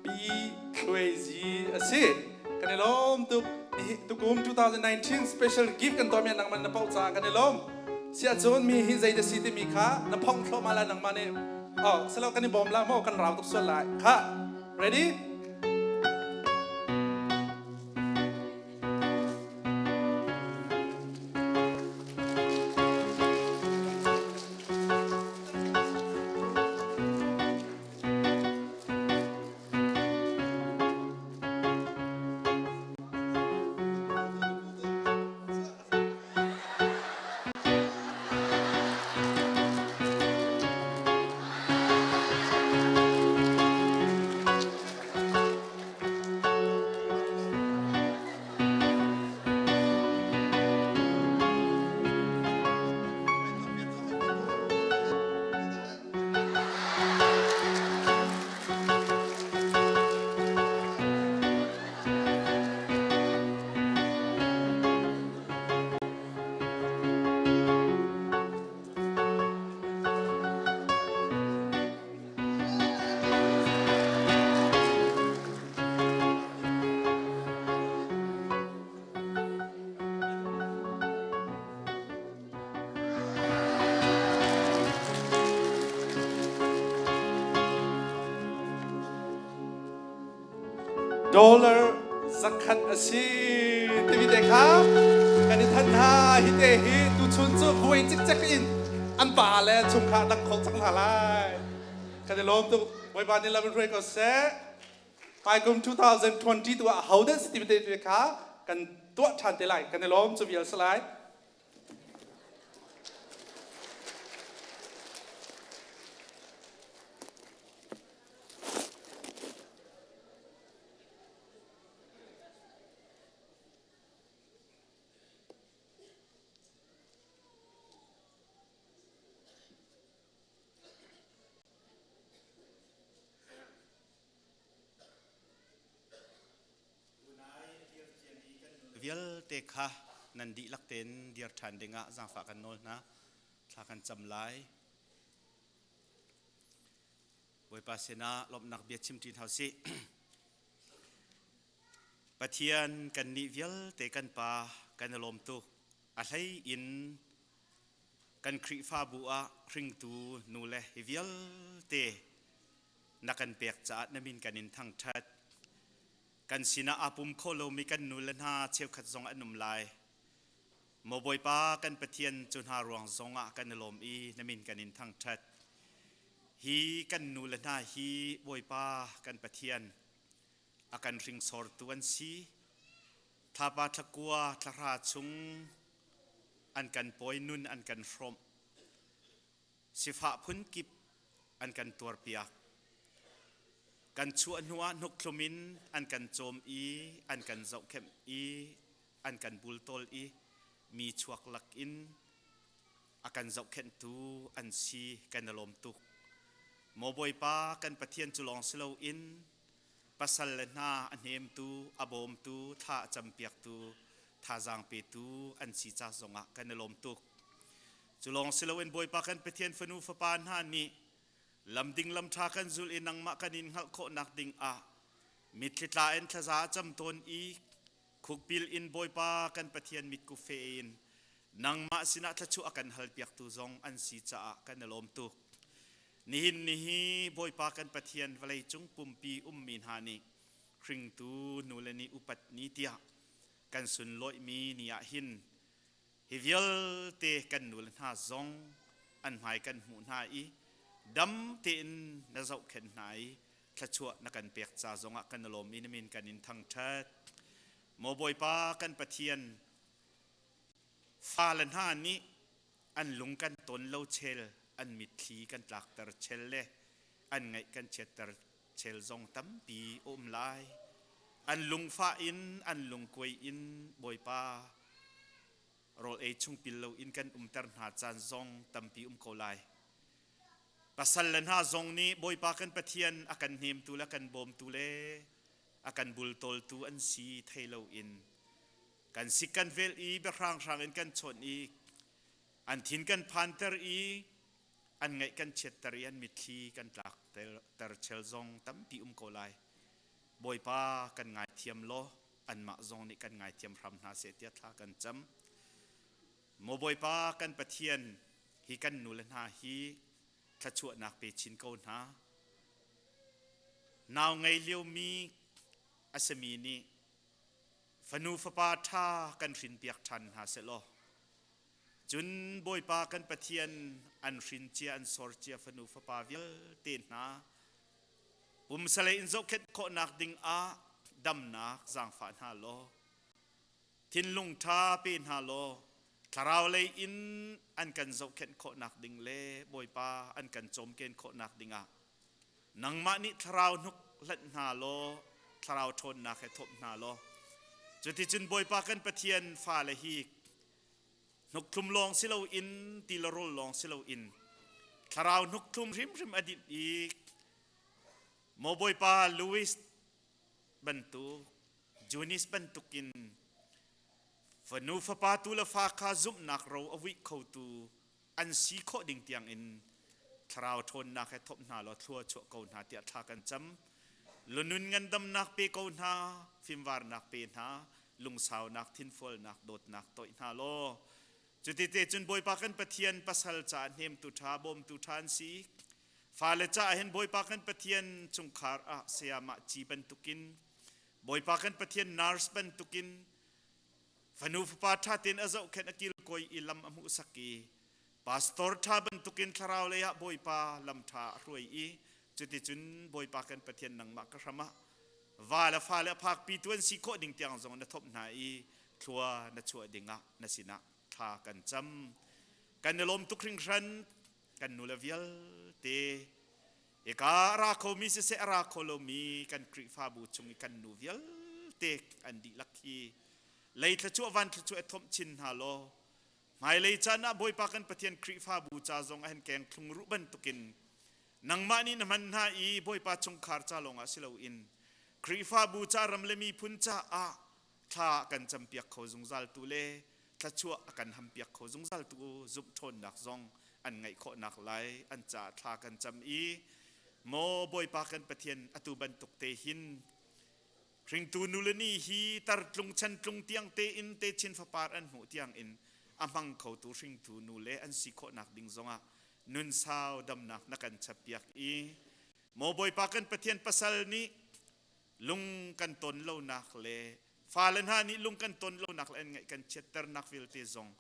Pi Thluaizi a si. Kan i lawm tuk. Tukum 2019 special gift kan tuahmi nangmah na paoh caah kan i lawm. Siahcun mi hi zei da si timi kha na phongh thluahmah lai nangmah nih. Oh, silo kan i bawm la maw kan rau tuk sual lai. Kha, ready? Dollar zakhat a si timi te kha kan i thanh hna. Hi te hi tuchun cu vuai cikcek in an pa le chungkhar dang kho cang hna lai. Kan i lawm tuk. Bawipa nih lam in hruai ko seh. Hmaikum 2020 tu ah ho dah si timi te kha kan tuah ṭhan te lai. Kan i lawm cu vial si lai. Vialte kha nan dihlak tein dir ṭhan dingah zaangfah kan nawl hna. Thla kan cam lai. Bawipa sinah lawmhnak bia chim ṭi hna usih. Pathian kannih vialte kan Pa kan i lawm tuk. A hlei in kan Khrihfabu ah hringtu nu le hi vialte na kan pek caah na min kan in thangṭhat. Kan sinah aa pum kho lomi kan nu le hna cheukhat zong an um lai. Maw Bawipa kan Pathian cu hna ruang zongah kan i lawm i na min kan in thangṭhat. Hi kan nu le hna hi Bawipa kan Pathian a kan hringsortu an si. Thlapa thlakua thlahra chung an kan pawi nun an kan hrawmh. Sifah phunkip an kan tuarpiak. Kan chuah hnuah hnukthlum in an kan cawm i an kan zohkhenh i an kan bultawl i mi chuak lak in a kan zohkhenhtu an si kan i lawm tuk. Maw Bawipa kan Pathian cu lawng si loin pasal le hna a hnemtu, a bawmtu, thla a campiaktu, thazaang petu an si ca zongah kan i lawm tuk. Cu lawng si loin Bawipa kan Pathian fanu fapa hna nih lam ding lam ṭha kan zul i nangmah kan in hngalh khawhnak ding ah mitthli tla in thlaza a cam tawn i khukpil in Bawipa kan Pathian mitku fe in nangmah sinah thluachuah a kan halpiaktu zong an si caah kan i lawm tuk. Nihin ni hi Bawipa kan Pathian vawlei cung pumpi ummi hna nih hringtu nule nih upat ni tiah kan sunlawihmi ni ah hin hi vialte kan nule hna zong an hmai kan hmuh hna i dam tein na zohkhenh hna i thluachuah na kan pek ca zongah kan i lawm i na min kan in thangṭhat. Maw Bawipa kan Pathian fale hna nih an lung kan ton lo chel an mitthli kan tlakter chel le an ngaih kan chiatter chel zong tampi a um lai. An lungfah in an lungkuai in Bawipa rawl ei chung pil loin kan umter hna caan zong tampi um ko lai. Pasal le hna zong nih Bawipa kan Pathian a kan hnemtu le a kan bawmtu le a kan bultawltu an si thei loin kan sik kan vel i biahranghrang in kan chawnh i an thin kan phanter i an ngaih kan chiatter i an mitthli kan tlak ter chel zong tampi um ko lai. Bawipa kan ngaithiam law anmah zong nih kan ngaithiam hram hna seh tiah thla kan cam. Maw Bawipa kan Pathian hi kan nu le hna hi thluachuahnak pe chin ko hna. Nau ngei liomi a simi nih fanu fapa ṭha kan hrinpiak ṭhan hna sehlaw cun Bawipa kan Pathian an hrin cia an sor cia fanu fapa vialte hna pumsalei in zohkhenh khawhnak ding ah damnak zaangfah hna law thinlung ṭha pe hna law thlarau lei in an kan zohkhenh khawhnak ding le Bawipa an kan cawmken khawhnak dingah nangmah nih thlarau hnuk hlanh hna law thlarau ṭhawnnak he thawp hna law cuticun Bawipa kan Pathian fale hi hnuktlum lawng si loin ti le rawl lawng si loin thlarau hnuktlum hrimhrim a dinh i maw Bawipa Louis bantuk Junis bantukin fanu fapa tu le fa kha zumhnak ro a vuih khotu an si khawh ding tiangin thlarau ṭhawnnak he thawp hna law thlua chuah ko hna tiah thla kan cam. Lunun ngandamnak pe ko hna, fimvarnak pe hna, lungsaunak, thinfualnak, dawtnak toih hna law cuti te cun Bawipa kan Pathian pasal caah hnemtu ṭha, bawmtu ṭha an si. Fale caah hin Bawipa kan Pathian chungkhar ah sayamah ci bantukin Bawipa kan Pathian nurse bantukin fanu fapa ṭha tein a zohkhenh a kilkawi i lam a hmuhsak i pastor ṭha bantukin thlarau lei ah Bawipa lam ṭha a hruai i cuticun Bawipa kan Pathian nangmah ka hram ah va le fale a phakpi tu an si khawh ding tiang zong na thawmh hna i thlua na chuah dingah na sinah thla kan cam. Kan i lawm tuk hringhran kan nule vialte hika a ra khomi siseh a ra kho lomi kan Khrihfabu chung i kan nu vialte an dihlak hi lei thluachuah van thluachuah i thomh chin hna law hmailei caan ah Bawipa kan Pathian Khrihfabu ca zong ah hin keng thlung ruh bantukin nangmah nih na hman hna i Bawipa chungkhar ca lawngah si loin Khrihfabu ca ram le miphun caah thla kan campiak kho zungzal tu le thluachuah a kan hampiak kho zungzal tu zumh ṭhawnnak zong an ngeih khawhnak lai an caah thla kan cam i maw Bawipa kan Pathian atu bantuk te hin hringtu nule ni hi tartlung chantlung tiang tein techin fapar an hmuh tiang in a hmang khotu hringtu nule an si khawhnak ding zongah nun sau damnak na kan chappiak i maw Bawipa kan Pathian pasal nih lung kan ton lonak le fale hna nih lung kan ton lonak le an ngaih kan chiatternak vialte zong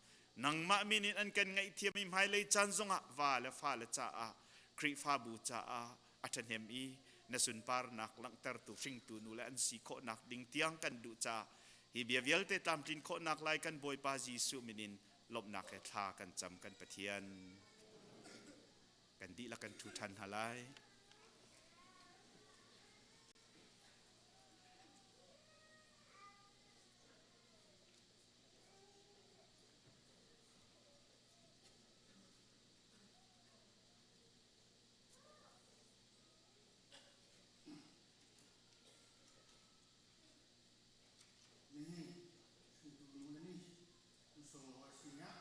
nangmah min in an kan ngaihthiam i hmailei caan zongah va le fale caah. Khrihfabu caah a ṭhahnem i na sunparnak langhtertu hringtu nu le an si khawhnak ding tiang kan duh caah hi bia vialte tlamtlin khawhnak lai kan Bawipa Jesuh min in lawmhnak he thla kan cam kan Pathian. Kan dihlak kan ṭhu ṭhan hna lai. Nihin hringtu nu le ni sunglawi sinak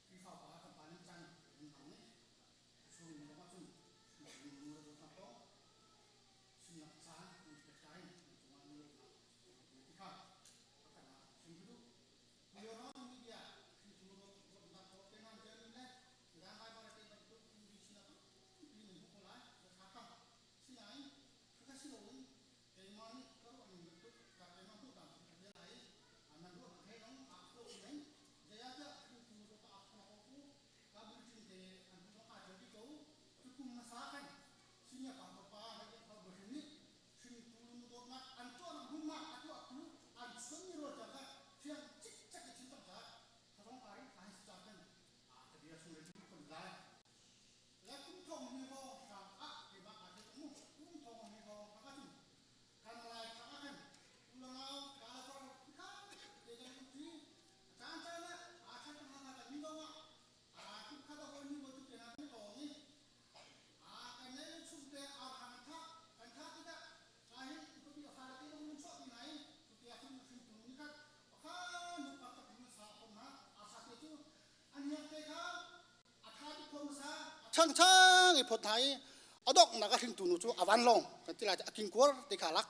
Khrihfa upa kan pa nih caan an hmang i a chung lawng ahcun hringtu nu le dawtnak kong chimnak caan an pek lai an cungah na lawmhnak ti kha pakhat ah chim ka duh. Tulio media hringtu dawtnak kong tengan tel le midang Baibal te bantuk TV sinak tampi nan hmuh ko lai na tha kha. Sinain khakha si loin keimah nih ka ruah ning bantuk ka keimah hmuh dan ka bia lai nan ruahnak he zong aa kho men zeiah hringtu dawt aa kho ko ka bulletin te an hmuh zong aa ṭial dih ko cu kum hmasa khan senior pastor pa Reverend Paul Bohrin nih hringtu nu dawtnak an tuahnak hmunhma a tuahtu an chuanmi rawl ṭial kha fiang cikcek in chim cang caah thazong ka rin ai ca khan ka bia chung le kun lai le kum thong mi hrawng hrang ah keimah aa ṭial mu kum thong mi hrawng hrang ahcun kan lai thang ah khan ulanau kala kha te kan um ṭi caan caan ah aa ṭhat hna kan mi zong ah aa kum khat a hawi mi bo tu te hna kan tawng i aa kan nei chung te aa kan tha kan tha tikah ka hin upapi a fale te bang mun chuah ti nai tu te ah cun hringtu ni khat pakha nu pak tak mun sa kom na aa sa te cu an hiang te kha a tha bik ko sa chang chang i phot hna i a donghnak a hringtu nu cu a van long kan ti lai a kingkuar te kha lak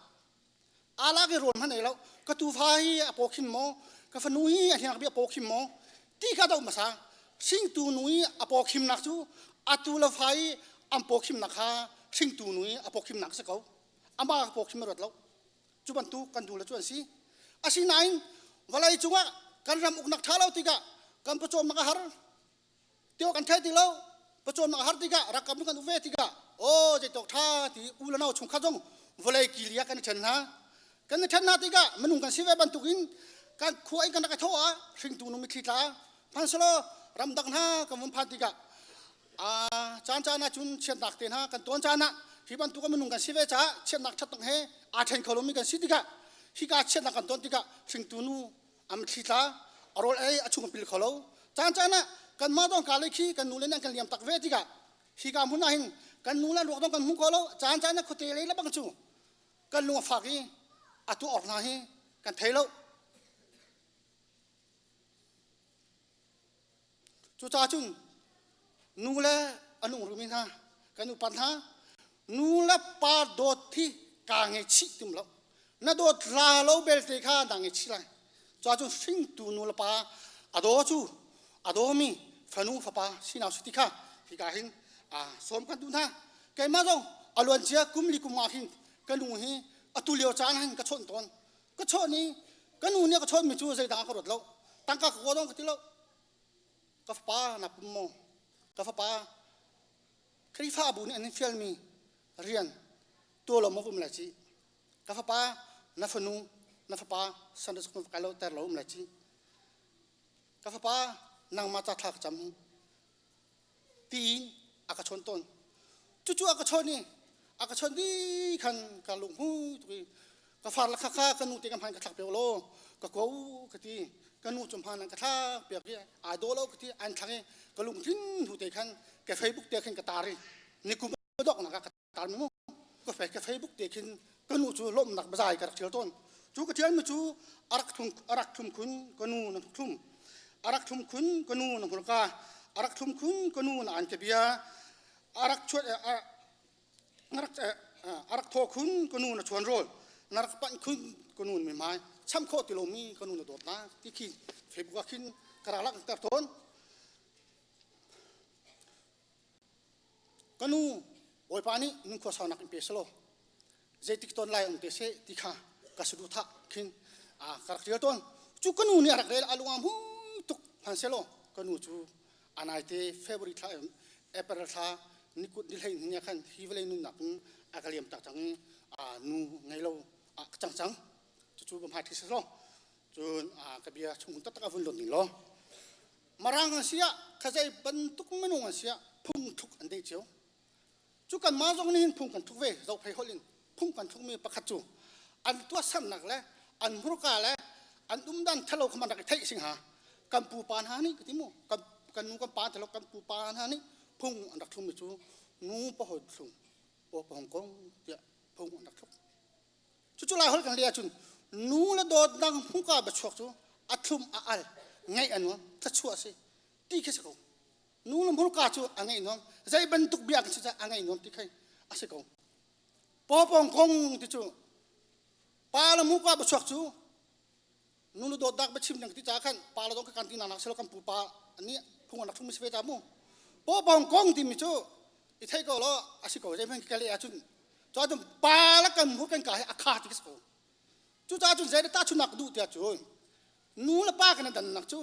a lak i rawn hman ei lo ka tufa hi a paw khim maw ka fanu hi a hliang bi a paw khim maw ti kha do hmasa hringtu nu i a paw khimnak cu atu le fa i an paw khimnak kha hringtu nu i a paw khimnak si ko ama ka paw khim a ruat lo cu bantuk kan nu le cu an si asinain vawlei cungah kan ram uknak ṭha lo tikah kan pawcawmnak a har tio kan thei ti lo pawcawmnak a har tikah rakam kan uve tikah aw zeitok ṭha ti u le nau chungkhat zong vawlei kilia kan i ṭhen hna kan i ṭhen hna tikah minung kan si ve bantukin kan khua in kan rak i thawh ah hringtu nu mitthli tla hmanhsehlaw ramdang hna kan vun phan tikah caan caan ah cun chiatnak te hna kan tuan caan ah hi bantuk minung kan si ve caah chiatnak ṭhatnak he aa ṭhen kho lomi kan si tikah hika chiatnak kan ton tikah hringtu nu a mitthli tla a rawl ei a chung pil kho lo caan caan ah kanmah dong ka le khi kan nu le nih an kan liam tak ve tikah hika hmun ah hin kan nu le ruak dong kan hmu kho lo caan caan ah khuate lei le bang cu kan lung a fak i a tuah awk hna hi kan thei lo Cucaah cun nu le an ungrumi hna kan upat hna nu le pa dawt hi kaa ngei chih tum lo na dawt la lo belte kha naa ngei chih lai cuah cun hringtu nu le pa a daw cu a dawmi fanu fapa sinau si ti kha hika hin sawm kan duh hna keimah zong a luancia kum li kum nga hin ka nu hi atu lio caan hin ka chawnh tawn ka chawh ni ka nu nih ka chawnhmi cu zeidah ka ruat lo tangka ka kaw dong ka ti lo ka fapa na pum maw ka fapa Khrihfabu nih an in fialmi rian tuah lo maw um lai ci ka fapa na fanu na fapa Sunday school kai lo ter lo um lai ci ka fapa nangmah ca thla ka cam hi tiin a ka chawn tawn cucu a ka chawn i a ka chawn dih khan ka lunghmui tuk i ka far le khakha ka nu te ka hman ka thlak piak law ka ko ka ti ka nu cu hman ka thlak piak i ai daw lo ka ti an thlak i ka lungthin hnu te khan ka Facebook te khan ka tar i nikum dok nak ah ka tar mi mu ka fe ka Facebook te khin ka nu cu lawmhnak bazai ka rak thial tawn cu ka thial mi cu arak thum arak thum khun ka nu na thum arak thum khun ka nu na hmurka arak thum khun ka nu na an ka bia arak chuat arak arak thaw khun ka nu na chuan rawl na rak panh khun ka nu mi mai cham khawh ti lomi ka nu na dawt na ti khi Facebook ah khin ka rak lak ter tawn Ka nu, Bawipa nih nunkhua saunak in pe selaw zeitik ton lai um te seh ti kha ka saduhthah khin ka rak ṭial tawn. Cu ka nu nih a rak rel a lung aa hmui tuk hmanhsehlaw ka nu cu a naite February thla April thla Ni kut ni hlei ni khan hi vawlei nunnak in a ka liam tak cang i nu ngei lo a ka cang cang. Cucu ka hmai thi lo. Cun ka bia chung taktak a vun lon ding law. Marang an si ah khazei bantuk minung an si ah phung thluk an dei cio. Cu kan mah zong nih hin phung kan thluk ve zophei holh in phung kan thlukmi pakhat cu an tuahsernak le an hmurka le an umdan thalo kha man rak i theih sing ha kan pupa hna nih ka ti mu kan kan nu kan pa thalo kan pupa hna nih phung an rak thlukmi cu nu pahoi thlung paw pahong kong tiah phung an rak thluk cucu lai holh kan leh ahcun nu le dawtnak hmuka biachuak cu a thlum a al ngaih a nuam thluachuah a si ti khi si ko nu le hmurka cu a ngaih nuam zei bantuk bia kan si a ngaih nuam ti khai a si ko pawpawng kong ti cu pa le muka biachuak cu nu le dawtnak biachim ding ti ca khan pa le dawt kan ti nak silo kan pupa nih phung an rak thum si ve ta mu pawpawng kong timi cu i thei ko lo a si ko zei hmanh ka leh ahcun cu ahcun pa le kan hmur kan ka hi a kha ti ka si ko cucaah cun zei ta chunak duh tiah cun nu le pa kan dannak cu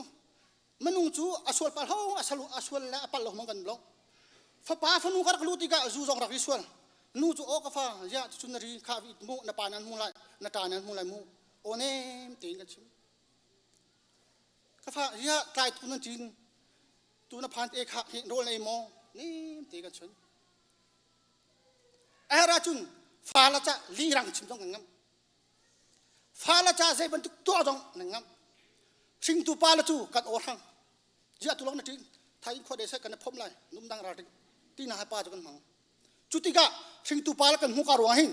minung cu a sual pal ho a salu a sual le a pal lo hmang kan lo fapa fanu ka rak lu tikah zu zong rak i sual nu cu aw ka fa ya cun na ri kha vi mu na pa nan mu lai na ta nan mu lai mu aw nem tein kan chim ka fa ya tlai tu nan cin tu na phan te kha hi rawl nei maw nem te kan chun era cun fa la cha li rang chim zong kan ngam Fa le ca zei bantuk tuah zong nan ngamh. Hringtu pa le cu kan aw hrang. Ziah tu lawng na ṭin. Thai in khua de sai kan phom lai. Num dang ral ti na pa cu kan hmang. Cu tikah hringtu pa le kan hmu ka ruang hin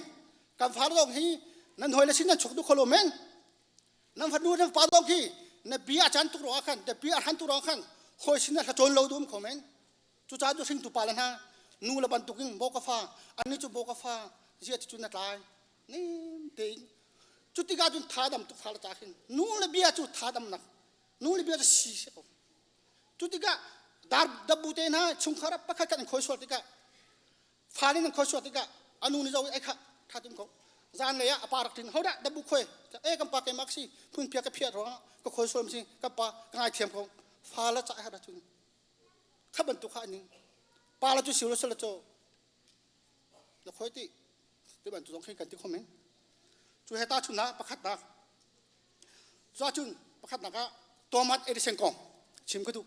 kan fa zong hi nan hoi le sin nan chuk du kholo men. Nan fanu nan pa zong khi na bia chan tuk ruang khan na bia han tuk ruang khan hoi sin na hla chawn lo dum kho men. Cucaah cu hringtu pa le hna nu le bantukin bo ka fa anni cu bo ka fa zia ti cu na tlai nem tein cu tikah cun thadam tuk fa le ta khin nu le bia cu thadamnak nu le bia cu si si ko cu tikah dar dabbu te hna chungkhar ah pakhat khat an khoi sual tikah fa nih an khoi sual tikah anu nih zo ai kha tha tum ko zan lei ah a pa rak tin hodah dabbu khoi e kan pa keimah si phun pia ka phiat ruangah ka khoi sual si ka pa ka ngai thiam ko fa la ca ha cun kha bantuk kha ning pa la cu siu la sala cho na khoi ti ti bantuk zong khi kan ti kho men cu he ta chun ah pakhat nak cu cun pakhat nak ah Thomas Edison kong chim ka duh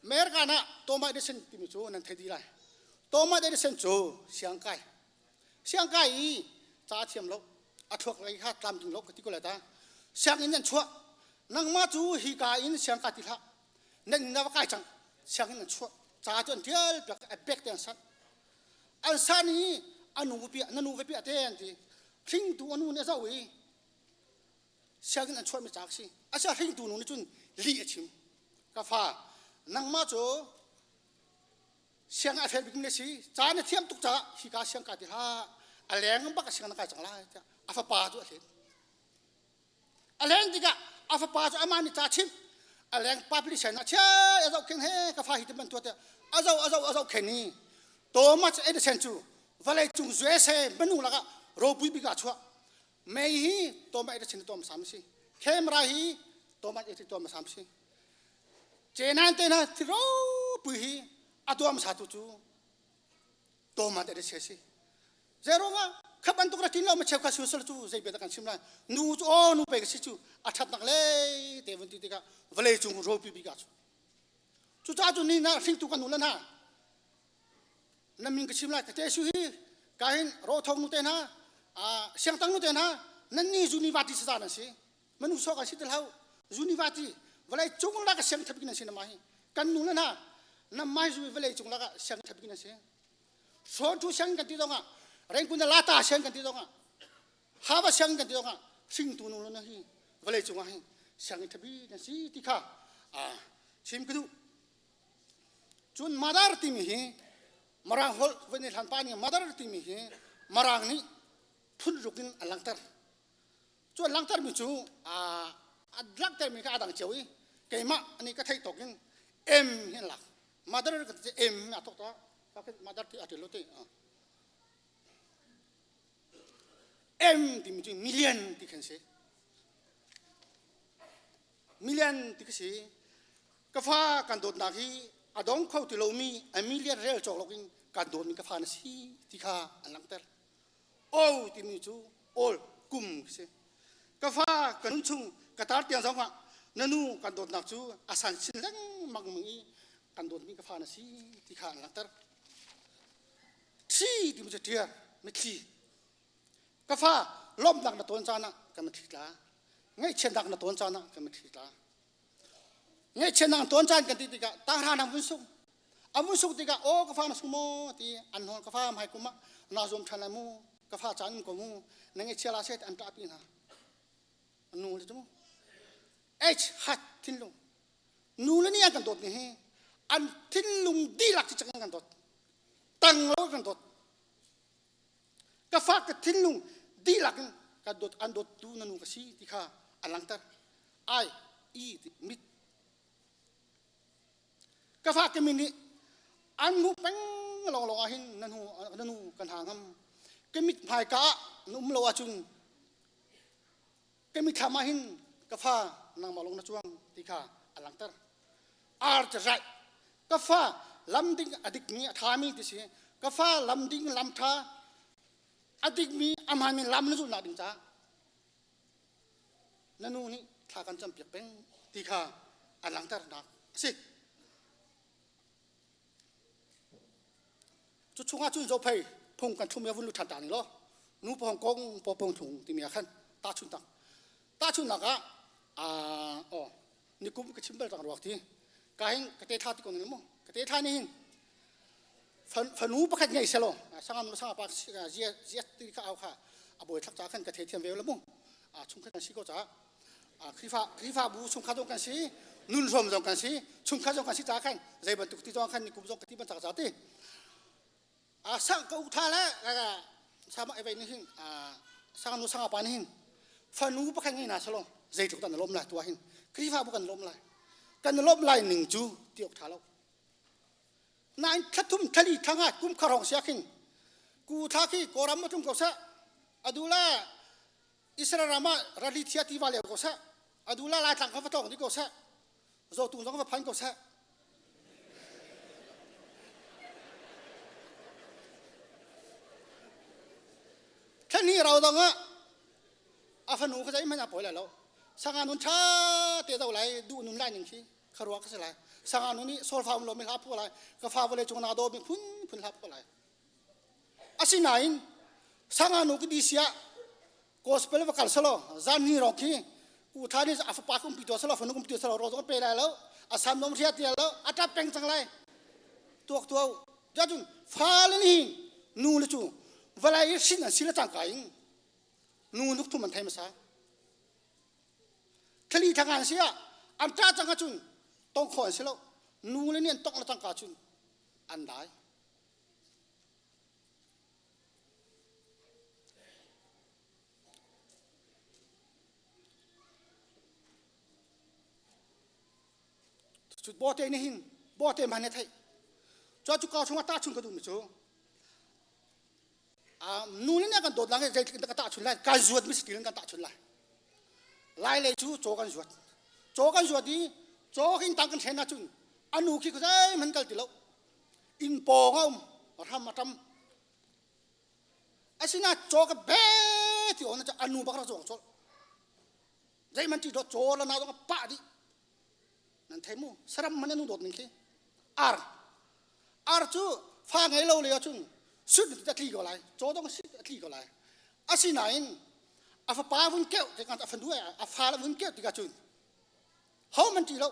America na Thomas Edison timi cu nan thei di lai Thomas Edison cu siangkai siangkai i ca thiam lo a thuak lei kha tlamtling lo ka ti ko lai ta sianginn nan chuah nangmah cu hi ka in siangka ti hlah nan na va kai cang sianginn an chuah ca cu an tial piak a bek te an sat an san i a nu piah na nu va piah te an ti hringtu a nu nih a zoh i sianginn an chuahmi ca si asia hringtu nu nih cun lih a chim ka fa nangmah cu siang a fel bik na si ca na thiam tuk caah hika siang ka ti hlah a leng bak a siang na kai cang lai tiah a fapa cu a hlen A leng tikah a fapa cu amah nih ca chimh a leng public sin ah chia a zoh khen he ka fa hi ti bantuk tiah a zoh a zoh a zoh khen i Thomas Edison cu vawlei cung USA minung lakah ropui bik ah chuah mei hi Thomas Edison tuah hmasa si camera hi Thomas Edison tuah hmasa si cenan te hna thil ropui hi a tuah hmasa tu cu Thomas Edison si Zeiruangah kha bantuk rak ṭin lo ma cheukhat sual cu zei bia dah kan chim lai nu cu aw nu pei ka si cu a ṭhatnak lei te vun ti tikah vawlei cung ropi bik ah cu cucaah cu ni na hringtu kan nu le hna na min ka chim lai ka te su hi ka hin rothong nu te hna siangtang nu te hna nan ni university saza nan si manu sok an si ti hlau university vawlei cung lak siang thabik nan si na ma hi kan nu le hna na mai zu vawlei cung lak siang thabik nan si Sawnṭhu sianginn kan ti zongah Rengkun Lata sianginn kan ti zongah Hava sianginn kan ti zongah hringtu nu na hi vawlei cungah hin sianginn ṭhabi nan si ti kha chim ka duh. Cun Mother timi hi Mirang holh voi hlan pa nih Mother timi hi Mirang nih phun ruk in a langhter. Cu an langhtermi cu a langhtermi kha a dang cio i keimah nih ka theih tawk in M hi an lak. Mother ka ti M a thok ta mother ti a ṭil lo ti. M timi cu million ti khan si. Million ti ka si. Ka fa kan dawtnak hi a dong kho ti lomi a million rel cawk loin Kan dawtmi ka fa na si ti kha an langhter. O timi cu all kum si. Ka fa ka nun chung ka tar tiang zong ah na nu kan dawtnak cu a san chin lengmang i kan dawtmi ka fa na si ti kha an langhter. Thi timi cu ṭiar mitthli. Ka fa lawmhnak na tawn caan ah ka mitthli tla. Ngaihchiatnak na tawn caan ah ka mitthli tla. Ngaihchiatnak tawn caan kan ti tikah tanghra na vun sung. A vun sung tikah aw ka fa na sung maw ti an hnawl ka fa hmai kum ah naa zuam ṭhan lai mu ka fa caan um ko mu na ngaihchia la seh an ṭahpi hna. Nu le cu mu. H hat thinlung. Nu le nih an kan dawt ni hi an thinlung dihlak ci in kan dawt. Tang lo kan dawt. Ka fa ka thinlung dihlak in ka dawt an dawttu na nu ka si ti kha a langhter. I E mit ka fa ka min nih an hmuh peng lawnglawng ah hin na nu na nu kan ha ngam ka mit hmaika ah na um lo ahcun ka mithlam ah hin ka fa nangmah lawng na cuang ti kha a langhter. Ar cu raih ka fa lam ding a dikmi a ṭhami ti si ka fa lam ding lam ṭha a dikmi a hmaanmi lam na zulhnak ding caah na nu nih thla kan campiak peng ti kha a langhternak a si. Cu chungah cun zophei phung kan thlum i vun lu ṭhan ta ning law nu pawng kong pawpong thlung timi ah khan tahchun tak tahchunnak ah aw nikum ka chim bal cang ruak ti ka hin ka te thla ti ko ning mu ka te thla ni hin fanu pakhat ngei selo sangam sanga pa zia zia ti kha au kha a bawi thlak cha khan ka thei thiam ve la mu a chungkhat kan si ko ca Khrihfa Khrihfabu chungkhat zong kan si nun hrawm zong kan si chungkhat zong kan si ca khan zei bantuk ti zong khan nikum zong ka ti ban cak ca ti a sang ka u tha le sama ai ni hin sang nu sang pa ni hin fanu pakhat ngei na salo zeitluk dah na lawm lai tua hin Khrihfabu kan lawm lai kan lawm lai ning cu ti ok tha lo nain thlathum thlali thlanga kum kharong sia khin ku thla khi koram ma tlung ko sa adula Israel ram ah rali thia tiva leo ko seh adula lai tlang kha va tlawng dih ko seh zotung zong va phan ko seh thlan hi rau dong ah a fanu kha zei hmanh a pawi lai lo sanga nun tha te do lai duh nun lai ning khi kharua ka si lai sanga nun nih solfa um lo mi hla phu lai ka fa vawlei cung na do mi phun phun hla phu lai Asinain sanganu ka di sia gospel va kal salo zan ni rong khi u tha ni a fapa kum pi to salo fanu kum pi salo ro zong pe lai lo a sam nom ria ti lo a tap peng cang lai tuak tuau jajun fa le ni nu le chu valai sin an sila cang ka in nu nuk thum an thai masa thali thangan sia an ta chang cun tong kho an si lo nu le ni an tok la cang ka chun an dai Cu bawte nih hin bawte hman he theih. Cu cu ka chungah tahchun ka duhmi cu nu nih kan dawt lang zeitluk in ka tahchun lai kan zuat mi si kan tahchun lai. Lai lei cu caw kan zuat. Caw kan zuat i caw hin tang kan hren ahcun a nu khi zeihmanh kal ti lo. Inn pawng a um ram a tam asina chaw ka be ti on cha anu bak ra zawng chol zeiman ti do chaw la na dong pa di nan thei mu saram man anu dot ning khi ar ar chu fa ngei lo le chun sut ta tli ko lai chaw dong sit a tli ko lai asinain a fapa vun keuh te kan a fanu a fa la vun keuh ti ka chun ho man ti lo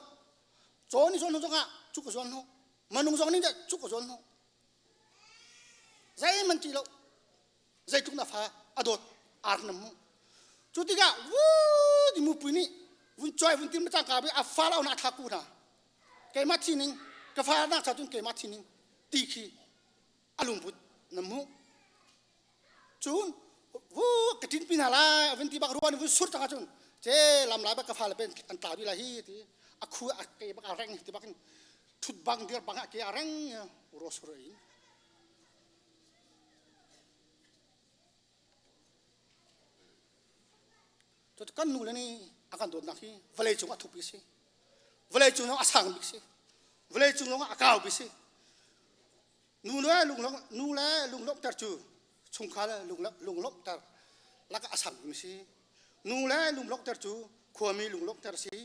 chaw ni zon zong ah chu ko zon ho manung zong nih cu ka zawn hnawh zeihmanh ṭih lo zeitluk na fa a dawt ar nam mu cu tikah wuu ti mupui nih vun choi vun tim cangka bi a fa lo na thla ku hna keimah thi ning ka fa nak cha cun keimah thi ning ti khi a lungput na mu Cun vu ka ṭin pi hna lai a vun ti bak ruan vun sur cang ahcun ce lam lai bak ka fale pen an tlau dih lai hi ti a khu a ke bak a reng ti bak in ṭhut bang dir bang a ke a reng ro sur in kan nu le nih a kan dawtnak hi vawlei cung a thup si vawlei cung a sang bik si vawlei cung a kau bik si. Nu le lunglawmh nu le lunglawmhter cu chungkhar le lunglawmhter lakah a sangmi si. Nu le lunglawmhter cu khuami lunglawmhter si.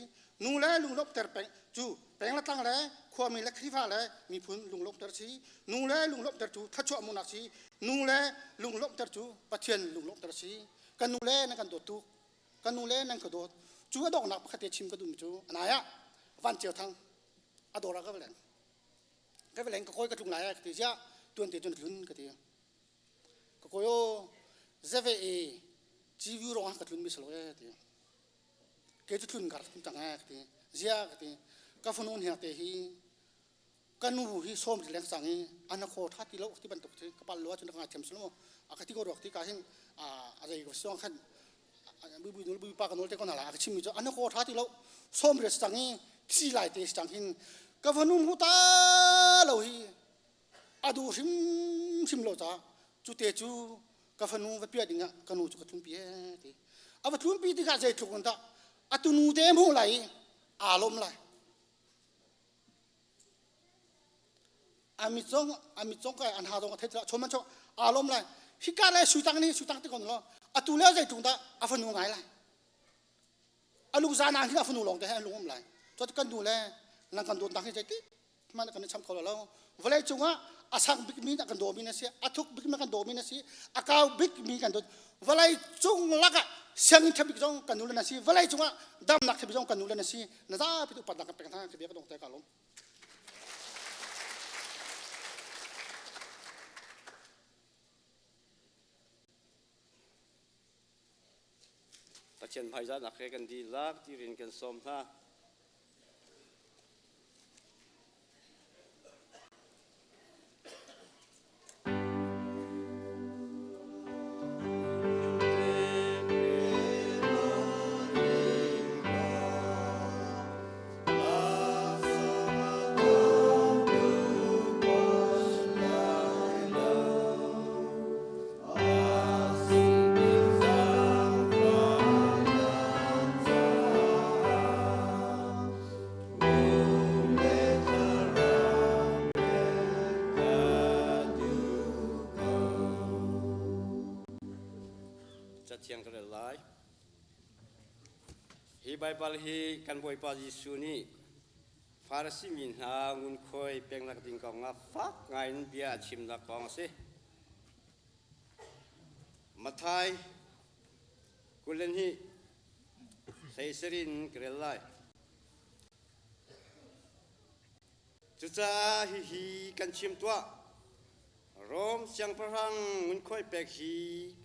Nu le lunglawmhter peng cu peng le tlang le khuami le Khrihfa le miphun lunglawmhter si. Nu le lunglawmhter cu thluachuah hmuhnak si. Nu le lunglawmhter cu Pathian lunglawmhter si. Kan nu le nan kan dawt tuk. Kan nu le nan ka dawt. Cu a donghnak pakhat te chim ka duhmi cu anai ah Van Ceu Thang a dawr ah ka va leng. Ka va leng ka kawi ka tlung lai ka ti ziah tuan te cun tlun ka ti. Ka kawi aw zeve e civu rong ah ka tlun mi salo e ti. Ke cu tlun ka rak cang e ka ti. Ziah ka ti. Ka fanu hniang te hi ka nu hi sawm ti leng cang i an khaw tha ti lo ti bantuk khi ka pal lo ahcun ka ngaithiam silo a ka ti ko ruak ti ka hin a zei ko song khan bui bui bui pa ka nawl te ko na la a ka chimmi cu an khaw tha ti lo sawm riat cang i thi lai te cang hin ka fanu mu ta lo hi a duh hrim hrim lo ca cu te cu ka fanu va pia ding ah ka nu cu ka tlunpi e ti a va tlunpi tikah zeitluk in dah a tunu te hmuh lai i aa lawm lai A mit zong a mit zong kai an ha zong a thei chom an chom aa lawm lai. Hika lai sui tang nih sui tang ti kon lo atu le zeitlung dah a fanu ngai lai. A lung zan ah hin a fanu lawng te he a lung um lai. Cot kan nu le nan kan dawtnak hi zeiti hmanh kan i cham kho lo. Vawlei cungah a sang bikmi na kan dawmi na si, a thuk bikmi kan dawmi na si, a kau bikmi kan dawt. Vawlei cung lakah sianginn ṭha bik zong kan nu le na si. Vawlei cungah damnak ṭha bik zong kan nu le na si. Na zapi upatnak kan pek hna ka bia ka dong te ka lawm. Pathian hmaizahnak he kan dihlak tirin kan sawm hna. Cathiang ka rel lai. Hi Baibal hi kan Bawipa Jesuh nih Farasi mi hna ngunkhuai peknak ding kongah fak ngaiin bia a chimnak kong a si. Matthai 22 hleisarih in ka rel lai. Cucaah hihi kan chim tuah. Rom siangpahrang ngunkhuai pek hi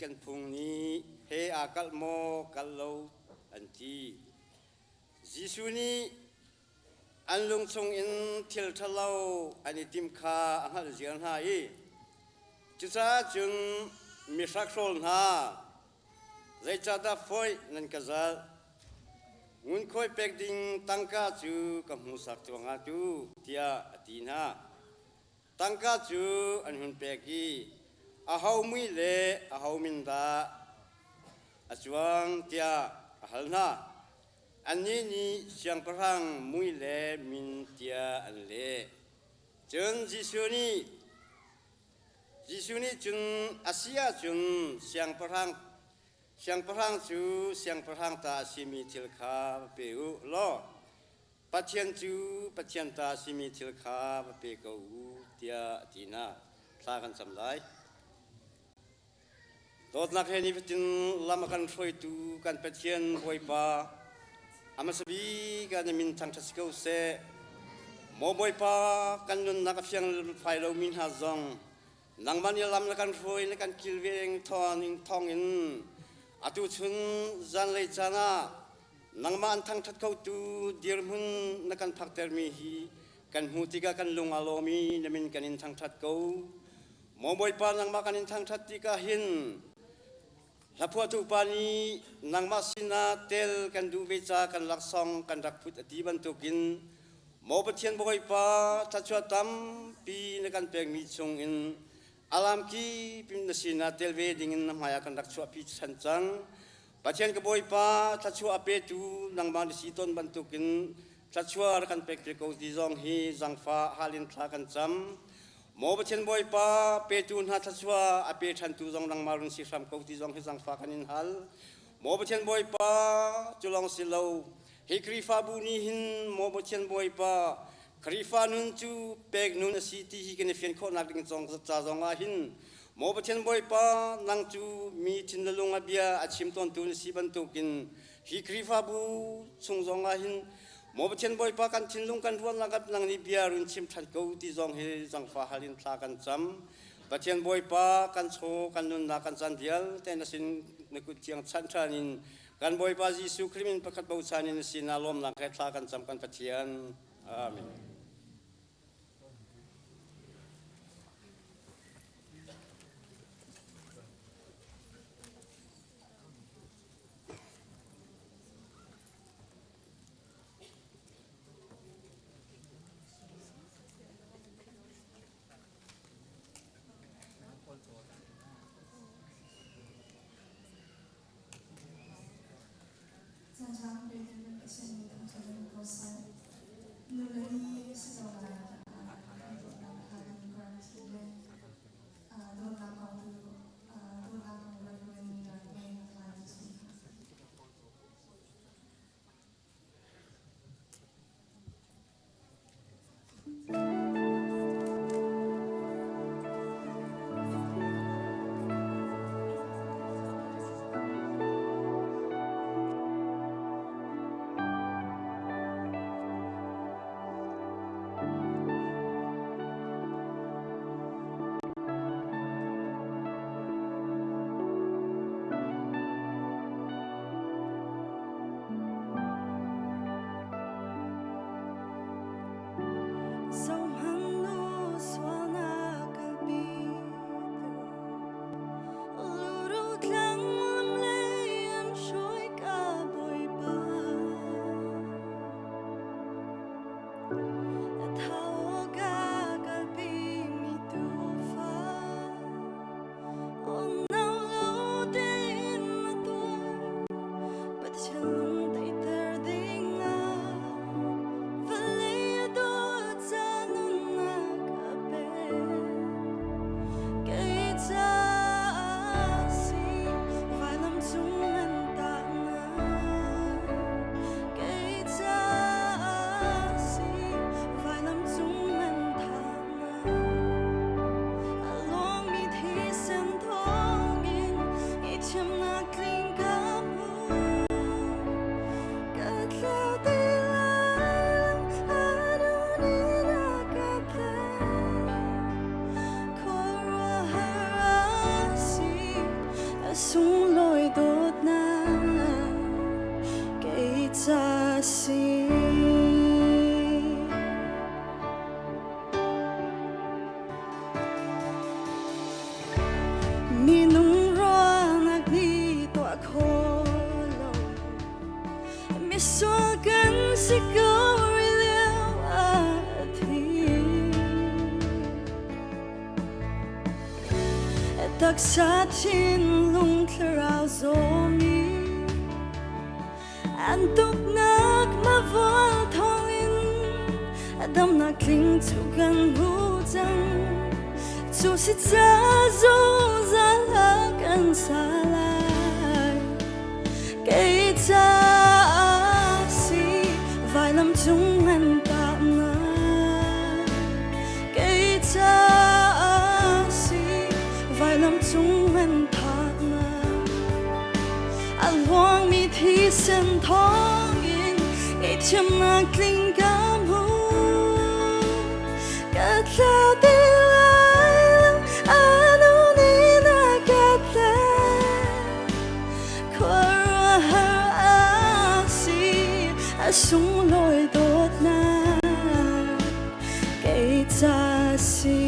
kan phung nih he aa kalh maw kalh lo an ti. Jesuh nih an lung chungin thil ṭhalo an i timh kha a hngalh ziar hna i cucaah cun mi hrakhrawl hna Zeicahdah foih nan ka zalh? Ngunkhuai pek ding tangka cu ka hmuhsak tuah hnga tu, tiah a ti hna. Tangka cu an hun pek i aho mui le aho min dah a cuang tiah a hal hna. Annih nih siangpahrang mui le min tiah an leh. Cun Jesuh nih, Jesuh nih cun a si ahcun siangpahrang siangpahrang cu siangpahrang ta a simi thil kha va pe u law Pathian cu Pathian ta a simi thil kha va pe ko u tiah a ti hna. Thla kan cam lai. Dawtnak he nifatin lam a kan hruaitu kan Pathian Bawipa, a hmasa bik ah na min thangṭhat si ko seh. Maw Bawipa, kan nunnak a fiang fai lomi hna zong nangmah nih lam na kan hruai na kan kilveng thawngin atu chun zanlei caan ah nangmah an thangṭhat khotu dirhmun na kan phaktermi hi kan hmuh tikah kan lung aa lawm i na min kan in thangṭhat ko. Maw Bawipa nangmah kan in thangṭhat tikah hin hlaphuahtu pa nih nangmah sinah tel kan duh ve ca kan laksawng kan rak phut a ti bantukin maw Pathian Bawipa thluachuah tampi na kan pekmi chungin alam kip in na sinah tel ve dingin na hmaiah kan rak chuahpi chan cang. Pathian ka Bawipa thluachuah a petu nangmah na si tawn bantukin thluachuah rak kan pek ve ko ti zong hi zangfah hal in thla kan cam. Maw Pathian Bawipa, petu hna thluachuah a pe ṭhantu zong nangmah run si hram ko ti zong hi zaangfah kan in hal. Maw Pathian Bawipa, cu lawng si lo, hi Khrihfabu nih hin Maw Pathian Bawipa, Khrihfa nun cu pek nun a si ti hi kan i fian khawhnak ding zong ca zong ah hin Maw Pathian Bawipa, nang cu mi thin le lung a bia a chim tawntu na si bantukin hi Khrihfabu chung zong ah hin Maw Pathian Bawipa kan thinlung kan ruahnak ah nang nih bia run chim ṭhan ko ti zong hi zangfa hal in thla kan cam. Pathian Bawipa kan chaw kan nunnak kan caan vialte na sin na kut thiang chanh ṭhan in kan Bawipa Jesuh Khrih min pakhat bochan in na sinah lawmnak he thla kan cam kan Pathian. Amen. Caan petu na Pathian min thangṭhat in ko seh. Nule ni si ko lai tiah kan dawtnak kha kan guarantee le dawtnak kong tu dawtnak kong Reverend Dark May lai tu sung kha. Minung ruangah ni tuah kho lo misual kan si ko rih lio ah a thi taksa thinlung thlarau zawmi An tuknak mavual thawngin a damnak tling cu kan hmu cang. Cu si ca zungzal a kan sa lai. Kei caah si vailam cung an tahnak. Kei caah si vailam cung an thahnak. A luangmi thisen thawngin ngaihthiamnak tling ka hmu. Ka tlau ti lai lo, a nu nih na ka tlaih. Khuaruahhar a si, a sunglawi dawtnak kei ca si.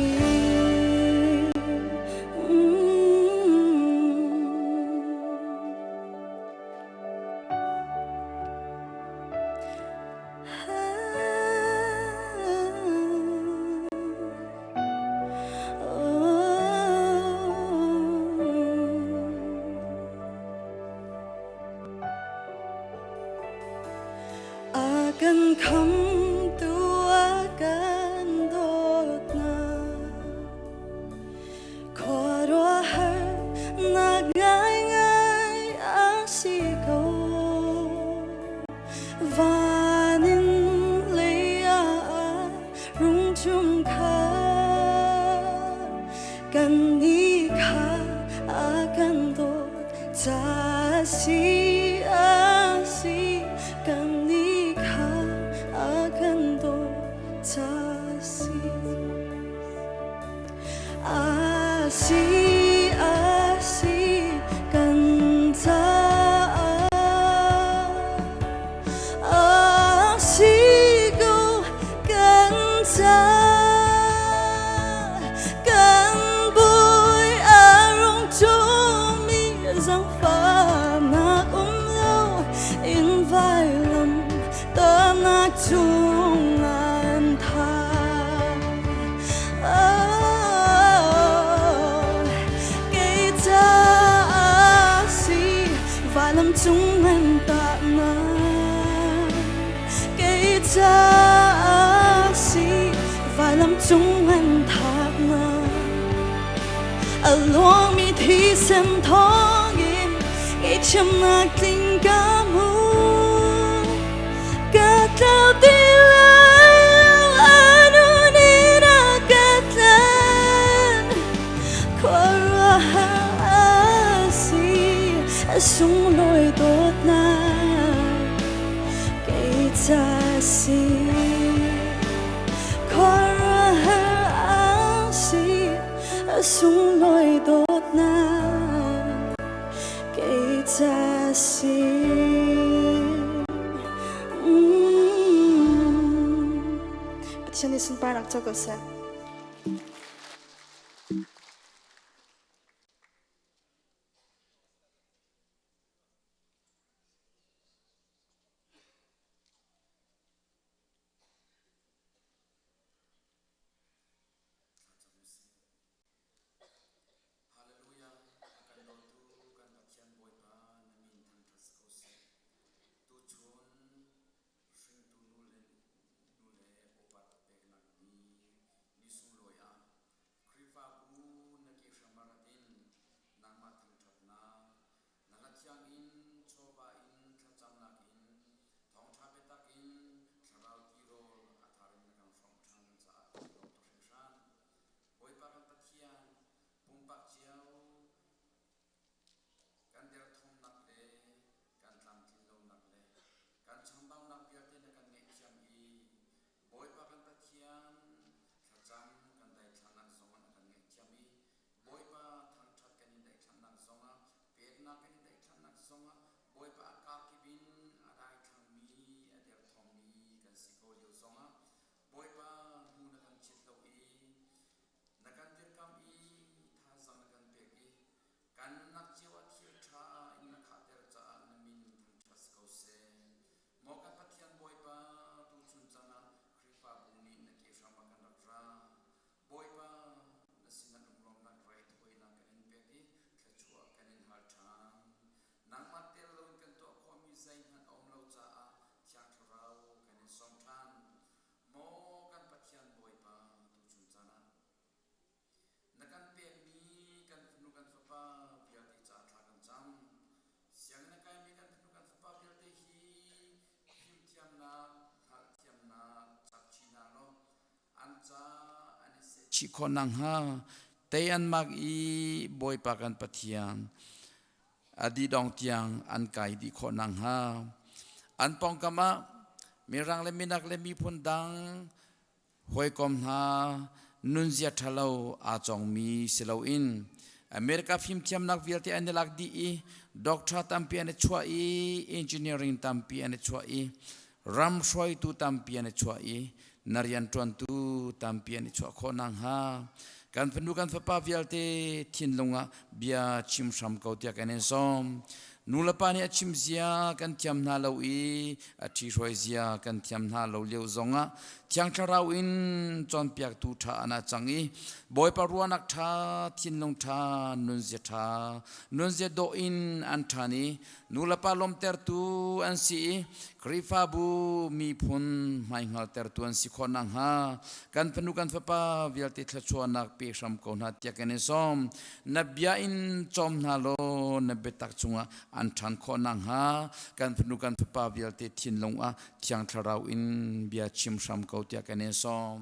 A kan khamtu a kan dawtnak. si a si kan caah a si ko kan caah kan bawi a rung ṭumi zaangfahnak um lo in vailam tahnak cung an thah. Oh, kei caah si vailam cung an tahnak. Kei caah si vailam cung an thahnak. A luangmi thisen thawngin ngaihthiamnak tling ka hmu. Ka tlau ti lai lo, a nun in a ka tlan. Khuaruahhar a si, a sunglawi dawtnak kei ca si. Khuaruahhar a si, a sunglawi dawtnak kei ca si. Mm. Pathian nih sunparnak co ko seh. Hallelujah! A kan dawtu kan Pathian Bawipa na min thangṭhat si ko seh. Tuchun hringtu nu le nu le upat peknak ni ni sunglawi ah Khrihfabu na ke hram ah rat in nangmah thangṭhatnak na hla thiang in chawva in thlacamnak in thawngṭha biatak in thlarau tirawl a thar in na kan hrawmh ṭhan caah kan i lawm tuk hringhran. Bawipa kan Pathian, pumpak cio kan derthawmnak le kan tlamtlinlonak le kan chambaunak vialte na kan ngaihthiam i Bawipa kan Pathian thlacam kan daithlannak zongah na kan ngaihthiam i Bawipa thangṭhat kan in daithlannak zongah peknak kan in daithlannak zongah Bawipa a kakip in a daithlangmi a derthawmmi kan si ko lio zongah Bawipa hnu na kan chit lo i na kan dirkamh i thazaang na kan pek i kan nunnak cio ah thil ṭha in na khahter caah na min thangṭhat si ko seh. Maw kan Pathian Bawipa, tuchun caan ah Khrihfabu nih na ke hram ah kan rak ra. Bawipa, na sinah lunglawmnak raithawinak kan in pek i thluachuah kan in hal ṭhan. Nangmah tel loin kan tuah khawhmi zeihmanh a um lo caah Thiang Thlarau kan in sawm ṭhan. Maw kan Pathian Bawipa, tuchun caan ah na kan pekmi kan fanu kan fapa vialte caah thla kan cam. Sianginn a kaimi kan fanu kan fapa vialte hi fimthiamnak, hngalhthiamnak chap chin hna law an ca an i seh chih khawh nakhnga tei an mak i Bawipa kan Pathian a didong tiang an kai dih khawh nakhnga an pawngkam ah mirang le minak le miphun dang hawikom hna nunzia ṭhalo aa cawngmi si loin America fimthiamnak vialte an i lak dih i doctor tampi an i chuah i engineering tampi an i chuah i ram hruaitu tampi an i chuah i na rianṭuantu tampi an i chuah khawh nakhnga kan fanu kan fapa vialte thinlung ah bia chim hram ko tiah kan in sawm. Nulepa nih a chim zia kan thiam hna lo i a ṭhihruai zia kan thiam hna lo lio zongah Thiang Thlarau in cawnpiaktu ṭha an ah cang i Bawipa ruahnak ṭha, thinlung ṭha, nunzia ṭha, nunzia dawh in an ṭhan i nulepa lawmtertu an si i Khrihfabu miphun hmaihngaltertu an si khawh nakhnga kan fanu kan fapa vialte thluachuahnak pe hram ko hna tiah kan in sawm. Na bia in cawm hna law na biatak chungah an ṭhan khawh nakhnga kan fanu kan fapa vialte thinlung ah Thiang Thlarau in bia chim hram ko tiah kan in sawm.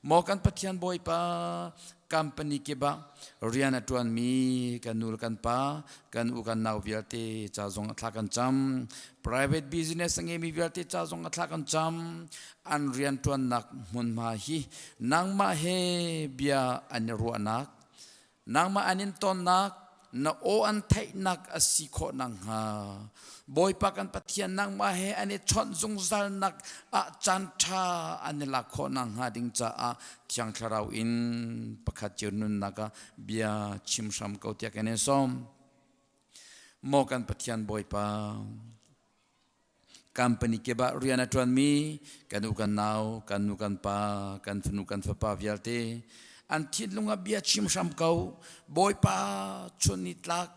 Maw kan Pathian Bawipa, company kip ah rian a ṭuanmi kan nu le kan pa, kan u kan nau vialte ca zong a thla kan cam. Private business a ngeimi vialte ca zong a thla kan cam. An rian ṭuannak hmunhma hi nangmah he bia an i ruahnak. Nangmah an in tonnak, na aw an theihnak a si khawh nakhnga Bawipa kan Pathian nangmah he an i chawnh zungzalnak ah caan ṭha an i lak khawh nakhnga ding caah Thiang Thlarau in pakhat cio nunnak ah bia chim hram ko tiah kan in sawm. Maw kan Pathian Bawipa, company kip ah rian a ṭuanmi kan u kan nau, kan nu kan pa, kan fanu kan fapa vialte an thinlung ah bia chim hram ko. Bawipa chun ni tlak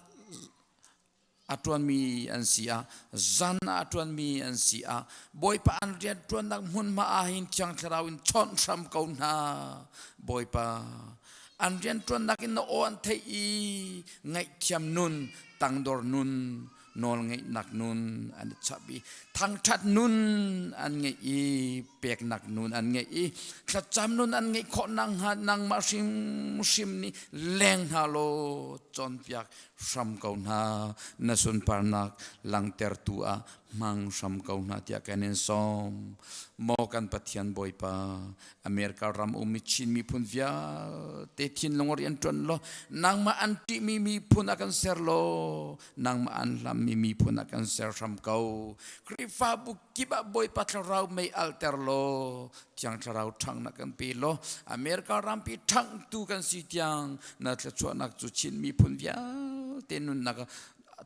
a ṭuanmi an si ah, zan ah a ṭuanmi an si ah, Bawipa an rian ṭuannak hmunhma ah hin Thiang Thlarau in chawnh hram ko hna. Bawipa an rian ṭuannak in na aw an theih i ngaihthiam nun, tangdor nun, nawlngeihnak nun an i chap i thangṭhat nun an ngeih i peknak nun an ngeih i thlacam nun an ngeih khawh nakhnga nangmah hrimhrim nih leng hna law cawnpiak hram ko hna. Na sunparnak langhtertu ah hmang hram ko hna tiah kan in sawm. Maw kan Pathian Bawipa, America ram ummi Chin miphun vialte thinlung rian ṭuan law nangmah an ṭihmi miphun ah kan ser law nangmah an hlammi miphun ah kan ser hram ko. Khrihfabu kip ah Bawipa thlarau mei alter law Thiang Thlarau ṭhangnak kan pe law America rampi ṭhangtu kan si tiang na thluachuahnak cu Chin miphun vialte nunnak ah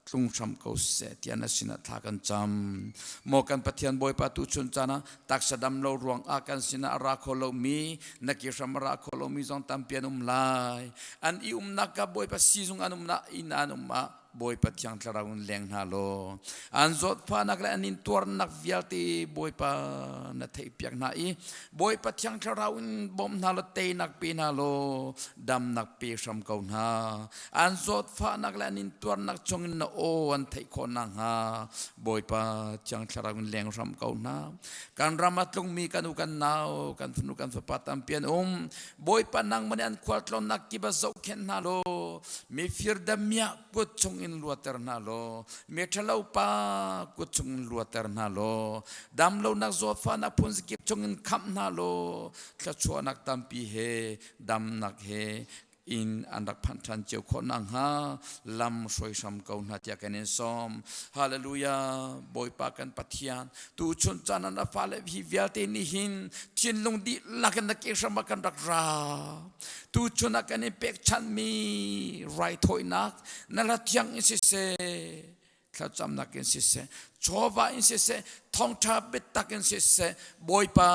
tlung hram ko seh tiah na sinah thla kan cam. Maw kan Pathian Bawipa tu chun caan ah taksa dam lo ruang ah kan sinah a ra kho lomi na ke hram a ra kho lomi zong tampi an um lai. An i umnak ka Bawipa sizung an umnak inn an um ah Bawipa Thiang Thlarau in leng hna law an zawtfahnak le an intuarnak vialte Bawipa na theihpiak hna i Bawipa Thiang Thlarau in bawm hna law teinak pe hna law damnak pe hram ko hna. An zawtfahnak le an intuarnak chungin na aw an theih khawh nakhnga Bawipa Thiang Thlarau in leng hram ko hna. Kan ram a tlungmi kan u kan nau, kan fanu kan fapa tampi an um. Bawipa nangmah nih an khualtlawnnak kip ah zohkhenh hna law mifir damiah kut chungin luater hna law miṭhalo pa kut chungin luater hna law damlonak zawtfahnak phunzakip chungin khamh hna law thluachuahnak tampi he damnak he in an rak phanh ṭhan cio khawh nakhnga lam hruai hram ko hna tiah kan in sawm. Hallelujah! Bawipa kan Pathian, tuchun caan ah na fale hi vialte nih hin thinlung dihlak in na ke hram ah kan rak ra. Tuchun ah kan in pekchanhmi raithawinak na hla thiang in siseh, thlacamnak in siseh, chawva in siseh, thawngṭha biatak in siseh, Bawipa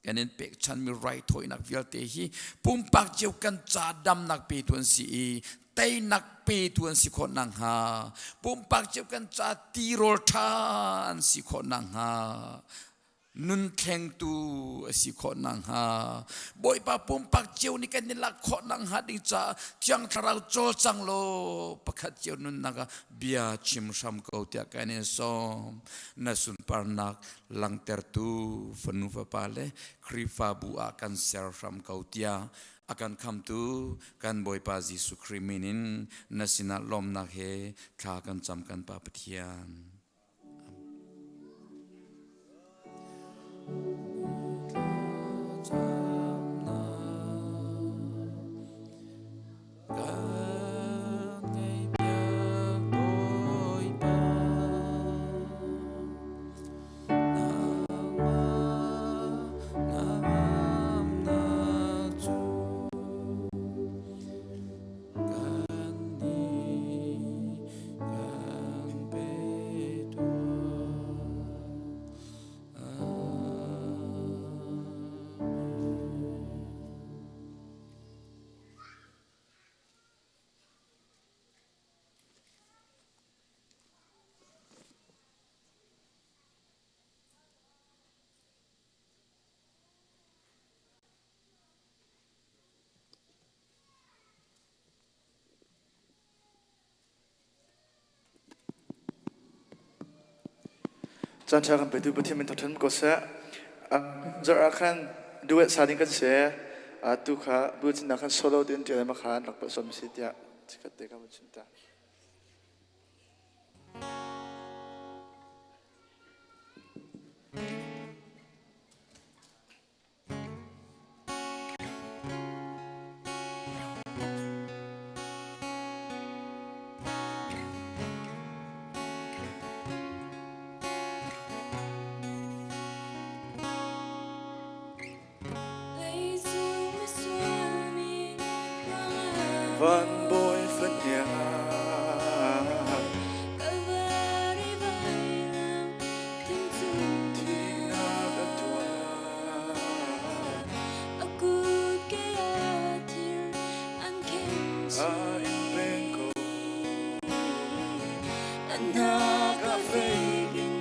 kan in pekchanmi raithawinak vialte hi pumpak cio kan ca damnak petu an si i teinak petu an si khawh nakhnga pumpak cio kan ca tirawl ṭha an si khawh nakhnga nun thlengtu a si khawh nakhnga Bawipa pumpak cio nih kan i lak khawh nakhnga ding caah Thiang Thlarau cawlcang law pakhat cio nunnak ah bia chim hram ko tiah kan in sawm. Na sunparnak langhtertu fanu fapa le Khrihfabu ah kan ser hram ko tiah a kan khamtu kan Bawipa Jesuh Khrih min in na sinah lawmnak he thla kan cam kan Pa Pathian. Kan ngaihpiak Bawipa. Nangmah hnangamnak cu kannih kan pe tuah. Amen. Caan ṭha kan petu Pathian min thangṭhat ko seh. Zarh ah khan duet sa ding kan si. Tu kha bu cinnak khan solo tein ṭial ma khan rak tuah sawm si tiah chikkhat te ka van chim ta. Van bawi fahniang Kalvari vailam thing cung Thihnak a tuar A kut ke a thir an khen A in peng ko An hna ka fek in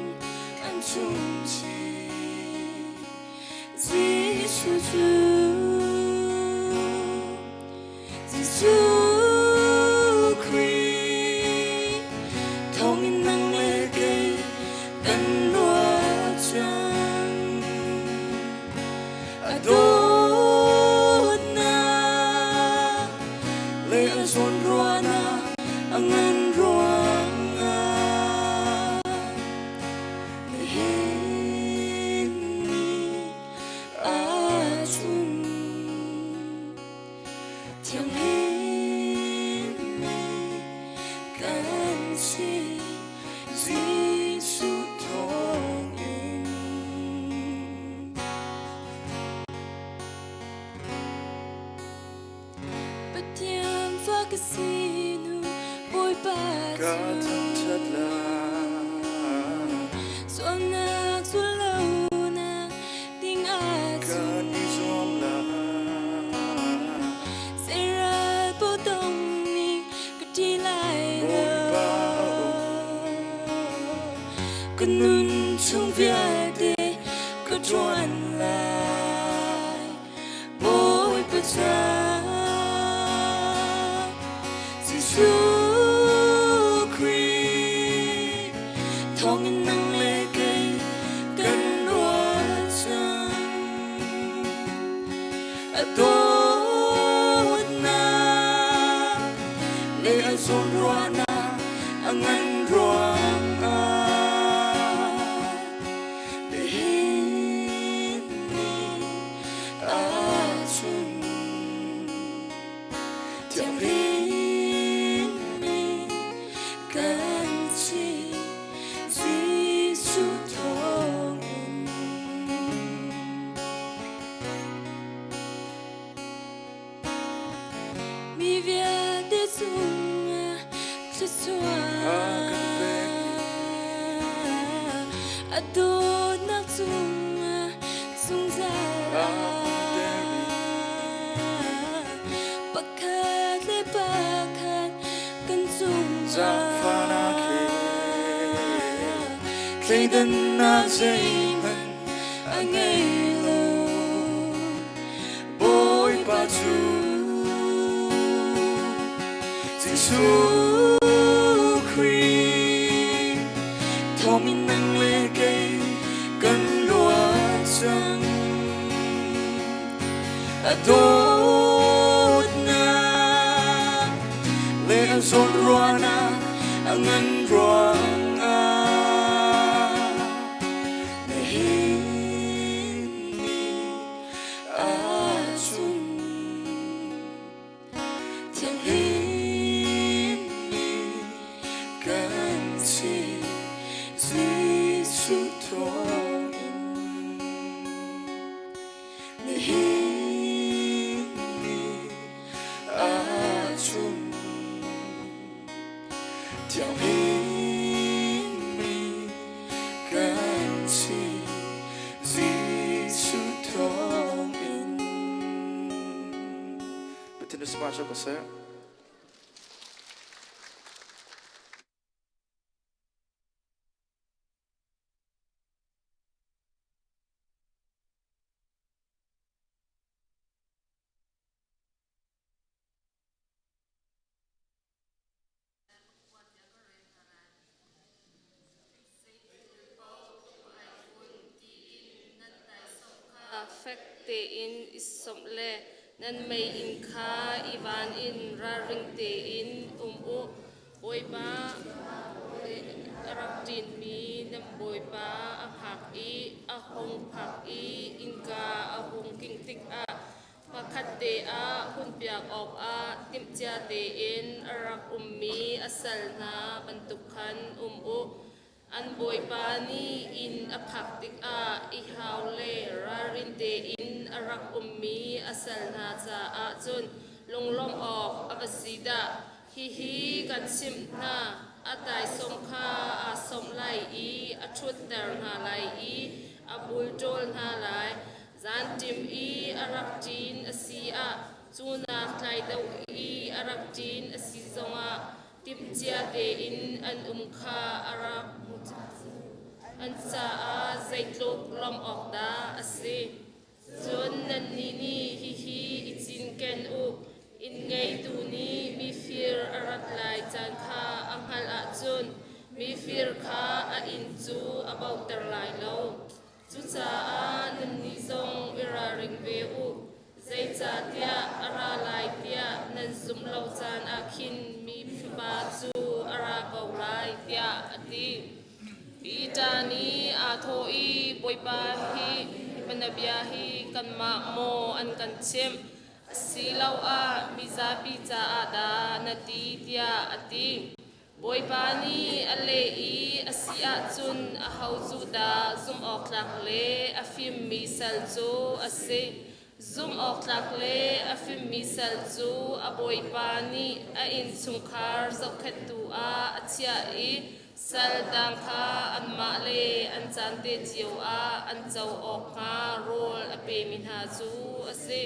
an chum chih Jesuh cu Jesuh Khrih thawngin nang le kei kan luat cang. A dawtnak le a zawnruahnak a ngan ruangah nihin ni ahcun thianghlimmi kan si Jesuh thawngin. Pathian fa ka si nu Bawipa Ka thangṭhat lai. Sualnak sullonak ding ah Kan i zuam lai. Zeral potong ning ka ṭi lai lo. Bawipa a um. Ka nun chung vialte ka ṭuan lai. Bawipa ca Jesuh Khrih thawngin nang le kei kan ruat cang. A dawtnak le a zawnruahnak a ngan ruangah nihin ni ahcun thianghlimmi kan si Jesuh thawngin. Mi vialte cungah thluachuah A kan pek a dawtnak cungah zungzal A umter pakhat le pakhat kan cungah Zaangfahnak he thleidannak zeihmanh a ngei lo. Bawipa cu Jesuh Khrih thawngin nang le kei kan luat cang. A dawtnak le a zawnruahnak a ngan ruangah nihin ni ahcun thianghlimmi kan si Jesuh thawngin nihin ni ahcun thianghlimmi kan si Jesuh thawngin. Pathian na sumah ko seh. Fek tein i sawmh le nan meiinn kha i van in ralring tein um u. Bawipa a rak ṭinmi nan Bawipa a phak i a hung phak i innka a hung kingh tikah Hmakhat te ah hunpiak awkah timhcia tein a rak ummi a sal hna bantuk khan um u. An bawipa nih inn a phak tikah i hau le ralrin tein a rak ummi a sal hna caah cun. lunglawmh awk a va si dah! Hihi kan chimh hna, a taisawm kha aa sawmh lai i a ṭhutter hna lai i a bulṭawl hna lai. Zanṭim i a rak ṭin a si ah, cu nak tlai deuh i a rak ṭin a si zongah timhcia tein an um kha a rak hmuh. An caah zeitluk lawmh awk dah a si. Cun nannih nih hihi i cinken u, inn-ngeitu nih mifir a rat lai caan kha a hngalh ahcun mifir kha a inn cu a bauhter lai lo. Cucaah nannih zong i ralring ve u, zeicahtiah a ra lai tiah nan zumh lo caan ah khin Mi Fapa cu a ra ko lai, tiah a ti. Peter nih aa thawh i, Bawipa, hi bianabia hi kanmah maw an kan chimh, asiloah mizapi caah dah na ti? tiah a ti. Bawipa nih a leh i, A si ahcun aho cu dah zumhawktlak le a fimmi sal cu a si? Zumhawktlak le a fimmi sal cu a bawipa nih a innchungkhar zohkhenhtu ah a chiah i sal dang kha anmah le an caan te cio ah an co awk hnga rawl a pemi hna cu a si.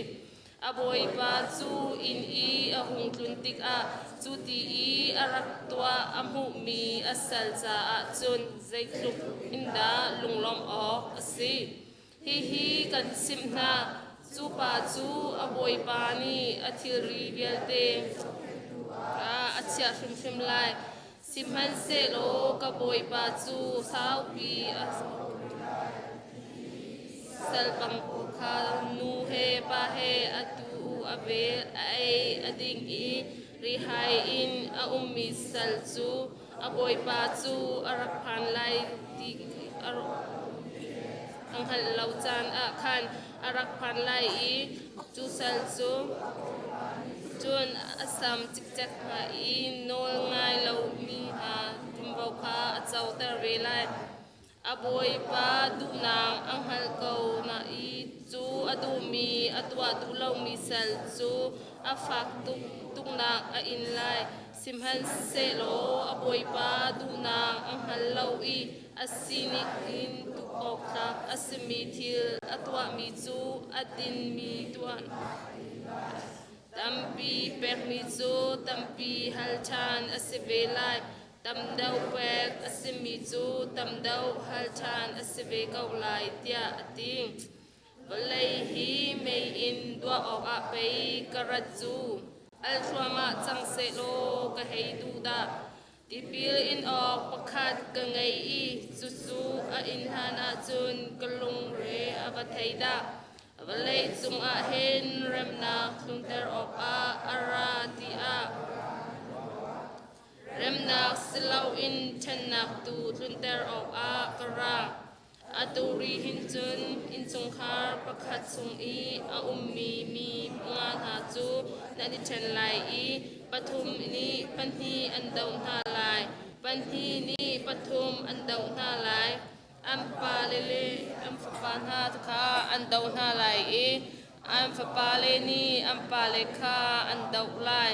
A bawipa cu inn i a hung tlun tikah cu ti i a rak tuah a hmuhmi a sal caah cun zeitluk in dah lunglawmh awk a si. Hihi kan chimh hna, cu pa cu a bawipa nih a thilri vialte kha a chiah hrimhrim lai. Sihmanhsehlaw ka bawipa cu saupi a salpang kha nu he pa he a tu a vel, a ei, a ding i rihai in a ummi sal cu a bawipa cu a rak phan lai ti a hngalh lo caan ah khan a rak phan lai i cu sal cu cun a sam cikcek hnga i nawl ngai lomi hna tinvo kha a coter ve lai. A bawipa duhnak a hngalh ko na i cu a duhmi a tuah duh lomi sal cu a fak tuk tuknak a in lai. Sihmanhsehlaw a bawipa duhnak a hngal lo i a sining in tuk awk tlak a simi thil a tuahmi cu a dinmi tuah tampi pekmi cu tampi hal ṭhan a si ve lai. Tam deuh pek a simi cu tam deuh hal ṭhan a si ve ko lai, tiah a ti. Vawlei hi mei in duah awkah pei ka rat cu. Al thluahmah cang sehlaw ka hei duh dah. Tipil in awk pakhat ka ngei i cucu a inn hlan ahcun ka lungre a va thei dah. Vawlei cungah hin remnak tlunter awkah a ra tiah remnak si loin ṭhennak tu tlunter awkah ka ra. Atu ri hin cun innchungkhar pakhat chung i a ummi mi nga hna cu nan i ṭhen lai i pathum nih pahnih an doh hna lai, pahnih nih pathum an doh hna lai, an pale le an fapa hna kha an doh hna lai i an fapale nih an pale kha an doh lai.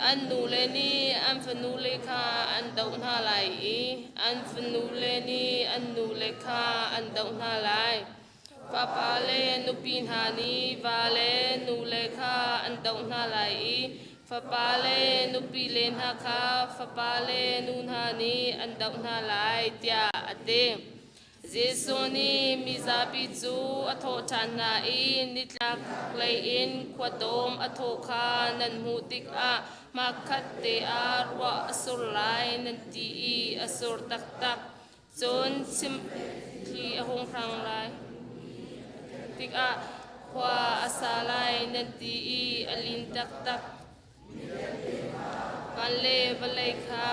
An nule nih an fanule kha an doh hna lai i an fanule nih an nule kha an doh hna lai. Fapa le nupi hna nih va le nule kha an doh hna lai i fapa le nupile hna kha fapa le nu hna nih an doh hna lai, tiah a ti. Jesuh nih mizapi cu a thawh ṭhan hna i nitlaklei in khuadawm a thawh kha nan hmuh tikah hmakhat te ah ruah a sur lai nan ti i a sur taktak. Cun chimthli a hung hrang lai tikah khua a sa lai nan ti i a lin taktak. Van le vawlei kha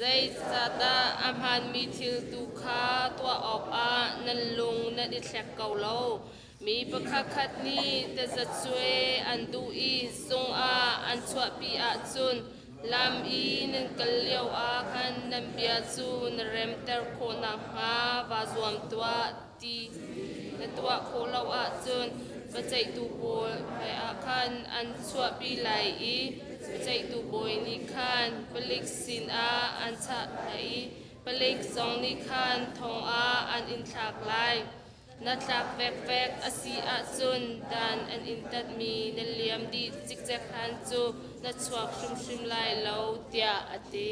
Zeicahdah a hmaanmi thil tu kha tuah awkah nan lung nan i thlek ko lo? Mi pakhatkhat nih tazacuai an duh i zung ah an chuahpi ahcun. Lam i nan kal lioah khan nan bia cu na remter khawh nakhnga vaa zuam tuah ti na tuah khawh lo ahcun biaceihtu pawl hmaiah khan an chuahpi lai i biaceihtu bawi nih khan palik sinah an chah lai i palik zong nih khan thong ah an in thlak lai. Na tlak vekvek a si ahcun dan an in tatmi na liam dih cikcek hlan cu na chuak hrimhrim lai lo, tiah a ti.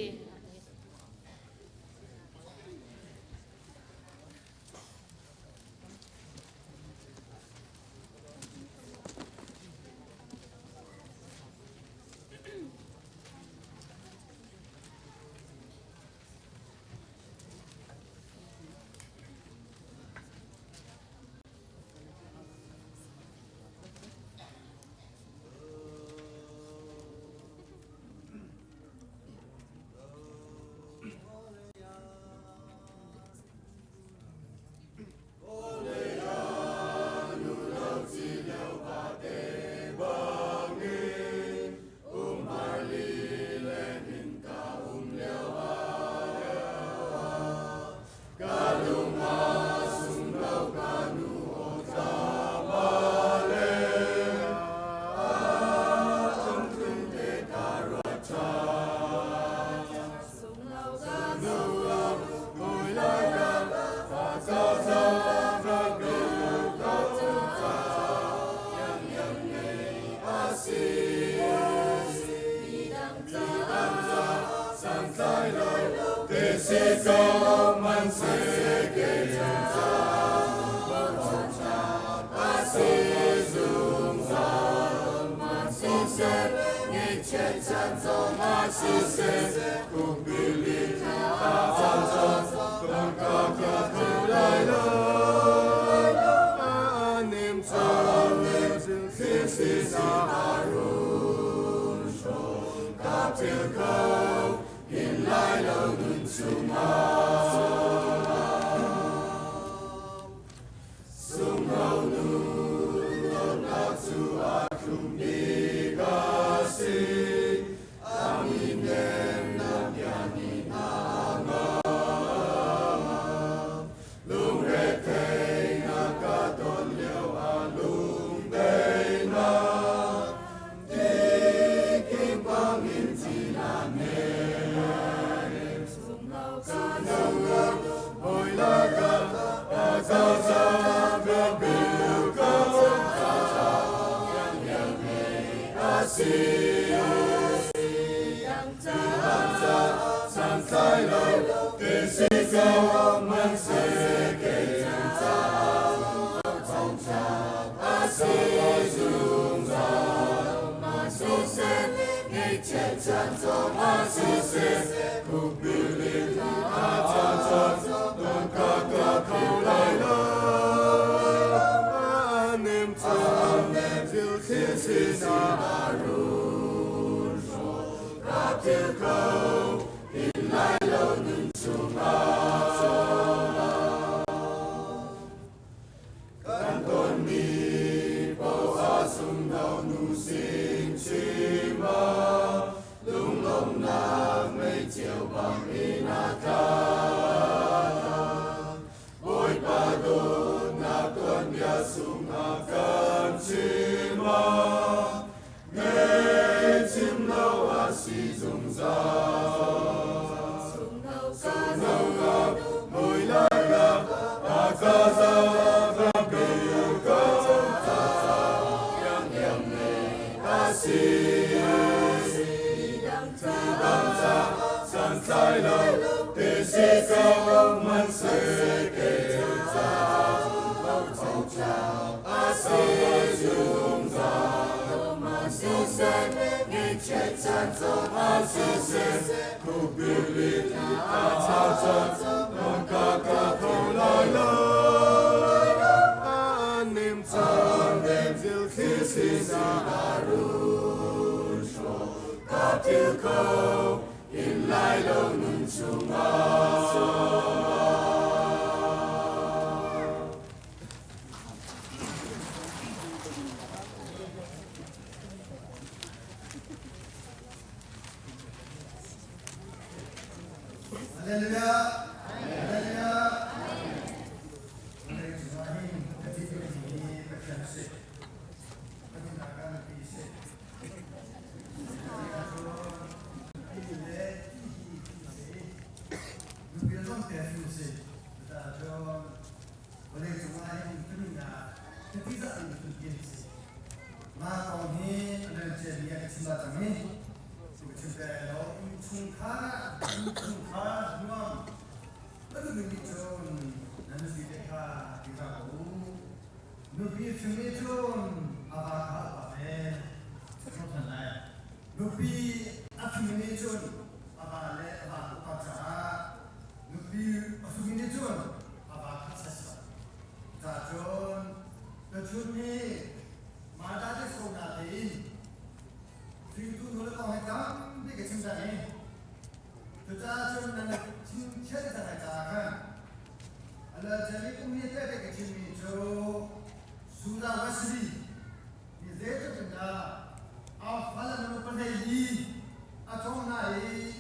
Hallelujah. Hallelujah. Vawlei cungah hin ka ti hi Pathian a si. Pathian ah kan ti si. Nupi fimi cun a va kha a pa ve. Nupi a fimi nih cun a va le a va upa caah nupi a fimi nih cun a va kha sasat. Cacun tuchun hi Martha te so na tein hringtu nu le kong hi tampi ka chim cang i cucaah cun nan chim chiat cang ai caah khan ala cemi kum hi te ka chimmi cu Suda Wesley mi zeitluk in dah a fale minung pahlei li a cawng hna i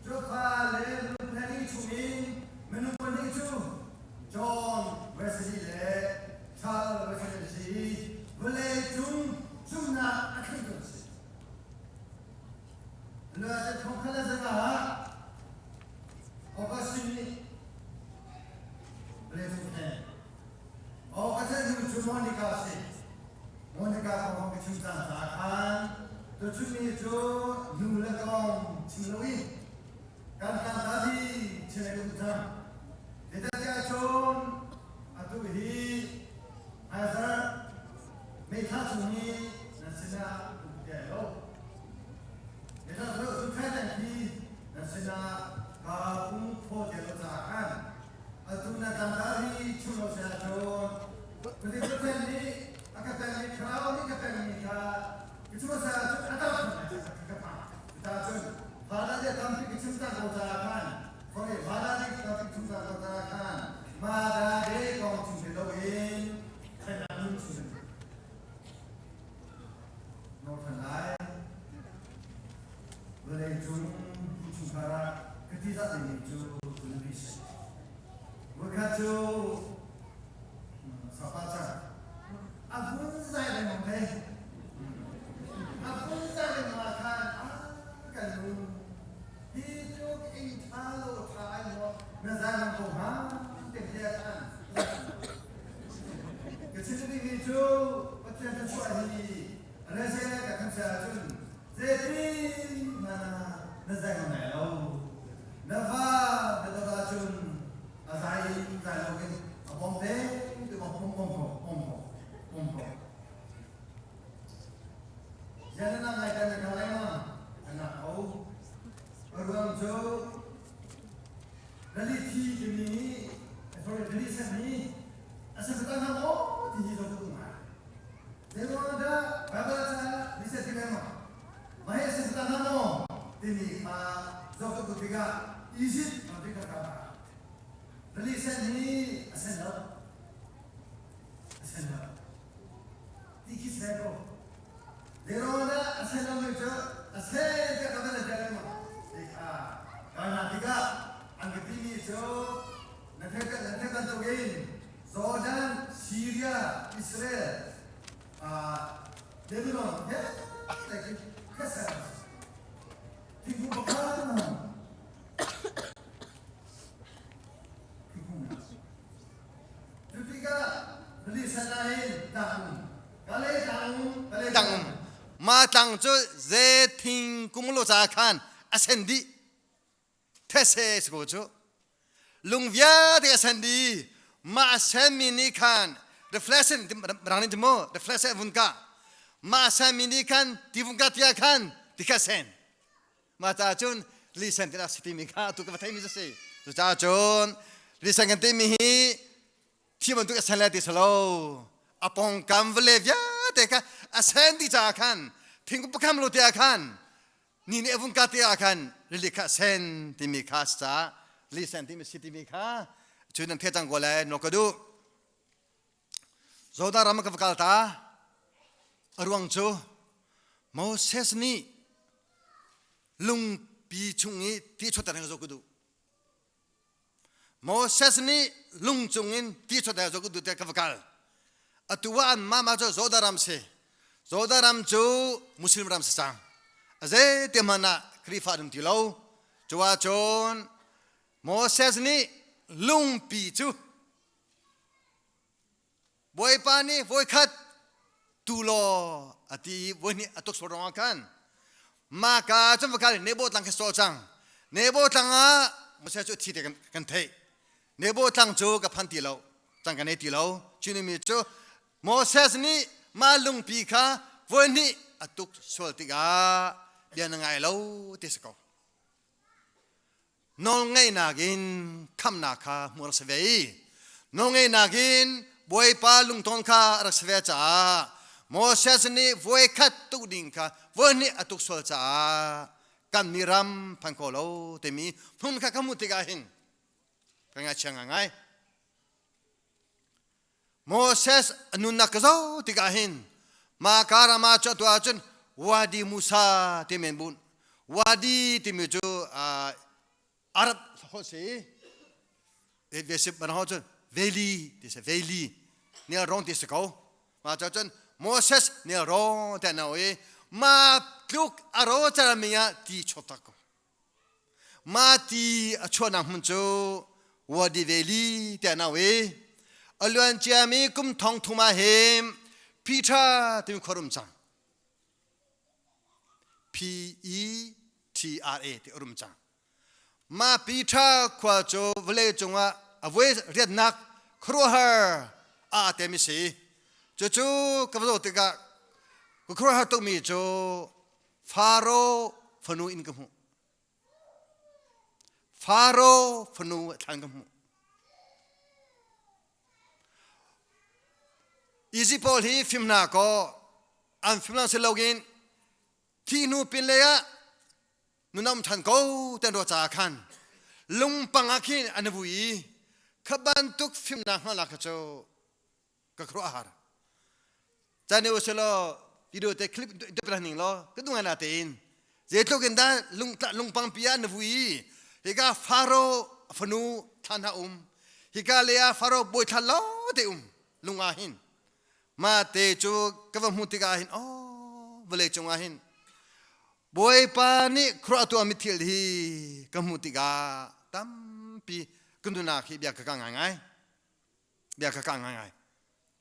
cu fale minung pahlei chungin minung pahnih cu John Wesley le Charles Wesley an si i vawlei cung zumhnak a thlengtu an si. Le thongkhat le zanga ah Augustine nih vawlei cung thleng Augustine nu cu Monica a si. Monica kong ka chim cang caah khan tuchun ni cu nu le kong chim loin kan tlangta hi chim ka duh cang. Zeicahtiah cun atu hi hmaizarh May thla chung hi nan sinah um ti lo. May thla cu thai hi nan sinah ka um kho ti lo caah khan atu na tlangta hi chim lo seh ahcun Pathian Pathian nih a ka pekmi thlarau nih ka pekmi kha ka chim seh ahcun a tam ka pa. Cucaah cun Father le tampi ka chim cang ko caah khan sorry Father nih tampi chim cang ko caah khan Mother Day kong chim ti loin Thailand nun chung Northern Lai vawlei cung chungkhar ah ka ti zat dingmi cu nupi si. Voikhat cu sapa cang a vun zai lengmang te a vun zai lengmang ah khan a kan nu hi tluk inn ṭha lo ṭha ai maw na zai lang ko hnga te he khan Ka chim dingmi cu Pathian thluachuah hi rese ka kan ser ahcun zeitin na na zeng lai lo. Na va na dawt ahcun a zai in zai loin a bawm te te bawm bawm bawm ko bawm ko bawm ko. Zian na ngai kan na lai ma na ko. Ruang cu Rali thi timi sorry rali sen hi a si tak hnga maw ti hi zoh ka ngai. Zeiruang dah Bible ca ni set ti maw? Mah hi a si tak hnga maw timi kha zoh ka duh tikah Egypt ram ka ka Rali sen hi a sen lo. A sen lo. Ti khi sen ko. Zeiruang dah a sen lo mi cu a sen tiah ka van an maw? Ti kha ka hna tikah an ka timi cu na theih na theih bantukin Jordan, Syria, Israel, uh, Lebanon he kha ser thingkung pakhat thingkung cu tikah rili sen ah hin tlang Tang ma tlang cu ze thingkung lo ca khan a sen dih these si ko cu lung vialte a sen dih ma a senmi nih khan reflection rang nih mu reflection vun ka ma a senmi nih khan ti vun ka tia khan ti kha sen ma ca cun li sen ti si timi kha tu ka va theimi si cucaah cun li sen kan timi hi thi bantuk a sen le ti salo a pongkam vale vialte kha a sen ti caah khan thingkung pakham lo te ah khan ni nih a vung ka te ah khan rili kha sen timi kha ca li sen timi si timi kha cu nan the cang ko lai no ka duh Jordan ram ka va kal ta a ruang cu Moses nih lungpi chung i ti chuahter ka zo ka duh. Moses nih lung cungin ti chuat zo ku te ka va kal. Atu ah an mama cu Jordan ram si. Jordan ram cu Muslim ram si cang. A zei te hmanh ah Khrihfa an um ti lo. Cu ahcun Moses nih lungpi cu Bawipa nih voikhat tu law a ti i voihnih a tuk sual ruangah khan maka cun va kal Nebo tlang khi saw cang. Nebo tlang ah Moses cu thi te kan theih. Nebo tlang cu ka phan ti lo, cang ka nei ti lo. Chinimi cu Moses nih mah lungpi kha voihnih a tuk sual tikah bia na ngai lo ti si ko. Nawlngaihnak in khamnak kha hmuh rak si ve i nawlngaihnak in Bawipa lungton kha a rak si ve caah Moses nih voikhat tuk ding kha voihnih a tuk sual caah kan mi ram phan kho lo timi hmun kha ka hmuh tikah hin ka ngaihchia ngaingai. Moses a nunnak ka zoh tikah hin mah ram ah cu atu ahcun Wadi Musa timi an bunh. Wadi timi cu Arab holh si i ve ban ho cun valley ti si valley nelrawn ti si ko. Mah cu cun Moses nelrawn te an i ma tluk a ro carami ah ti chuak tak ko. Mah ti a chuahnak hmun cu Wadi Valley tiah an auh i a luan ciami kum thong thum ah hin Peter timi khua rum cang. P E T R A ti a rum cang. Mah Peter khua cu vawlei cungah a voi riatnak khuaruahhar a temi si. Cucu ka va zoh tikah ka khuaruahhar tukmi cu Faro fanu in ka hmuh. Faro fanu a thlan ka hmuh. Izipt pawl hi fim hna kaw an fim lang si loin thi hnu pin lei ah nunam ṭhan ko ten ruah caah khan lungpang ah khin an vui i kha bantuk fimnak hngalhnak kha cu ka khuaruah a har cani u selaw video te clip te pala ning law ka dung na tein zeitluk in dah lung lungpang pi ah na vui hika faro fanu thlan ha um hika le ah faro bawi thlan lo te um lung ah hin ma te cu ka va hmu tikah hin oh vawlei cungah hin Bawipa nih khuaruah tuah mi thil hi ka hmuh tikah tampi ka nunak hi bia ka ka ngai ngai bia kha ka ngai ngai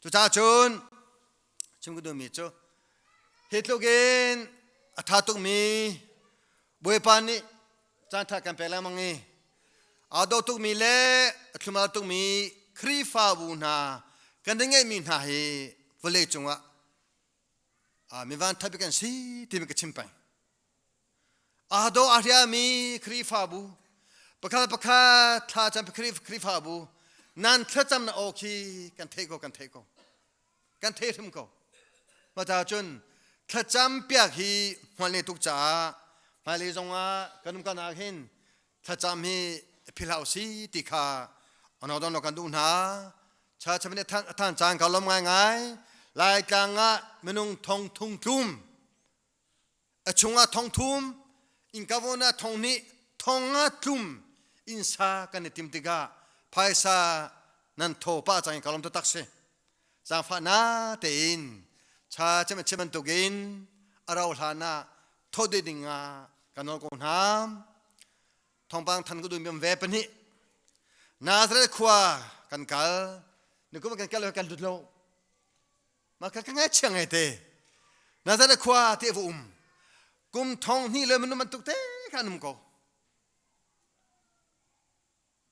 cucaah cun chim ka duhmi cu hi tluk in a tha tukmi Bawipa nih caan tha kan pek lengmang i aa dawh tukmi le a thlumal tukmi Khrihfabu hna kan ngeihmi hna hi vawlei cungah mi van that bik an si timi ka chim peng Aa dawh a hriami Khrihfabu pakhat pakhat thlacam Khrihfabu nan thlacam na aw khi kan theih ko kan theih ko kan theih hrim ko mah cun thlacam piak hi hmual ne tuk caah hmailei zongah kan um kan ah hin thlacam hi philh hau si ti kha anodon kan duh hna cha cham nih a than caan ka lom ngaingai laitlang ah minung thong thung tlum A chungah thong thum, innka vawn ah thong hnih, thong nga tlum innsa kan i tim tikah phaisa nan thaw pah cang in ka lawm taktak si. Zaangfah na tein cha cem chim bantukin a rau hlan ah thaw dih ding ah ka nawl ko hna. Thawngpang than ka duhmi um ve pahnih. Nazareth khua kan kal. Nikum kan kal kan lut lo. Mah ka ka ngaihchia ngai te. Nazareth khua te va um. Kum thong hnih le minung bantuk te kha an um ko.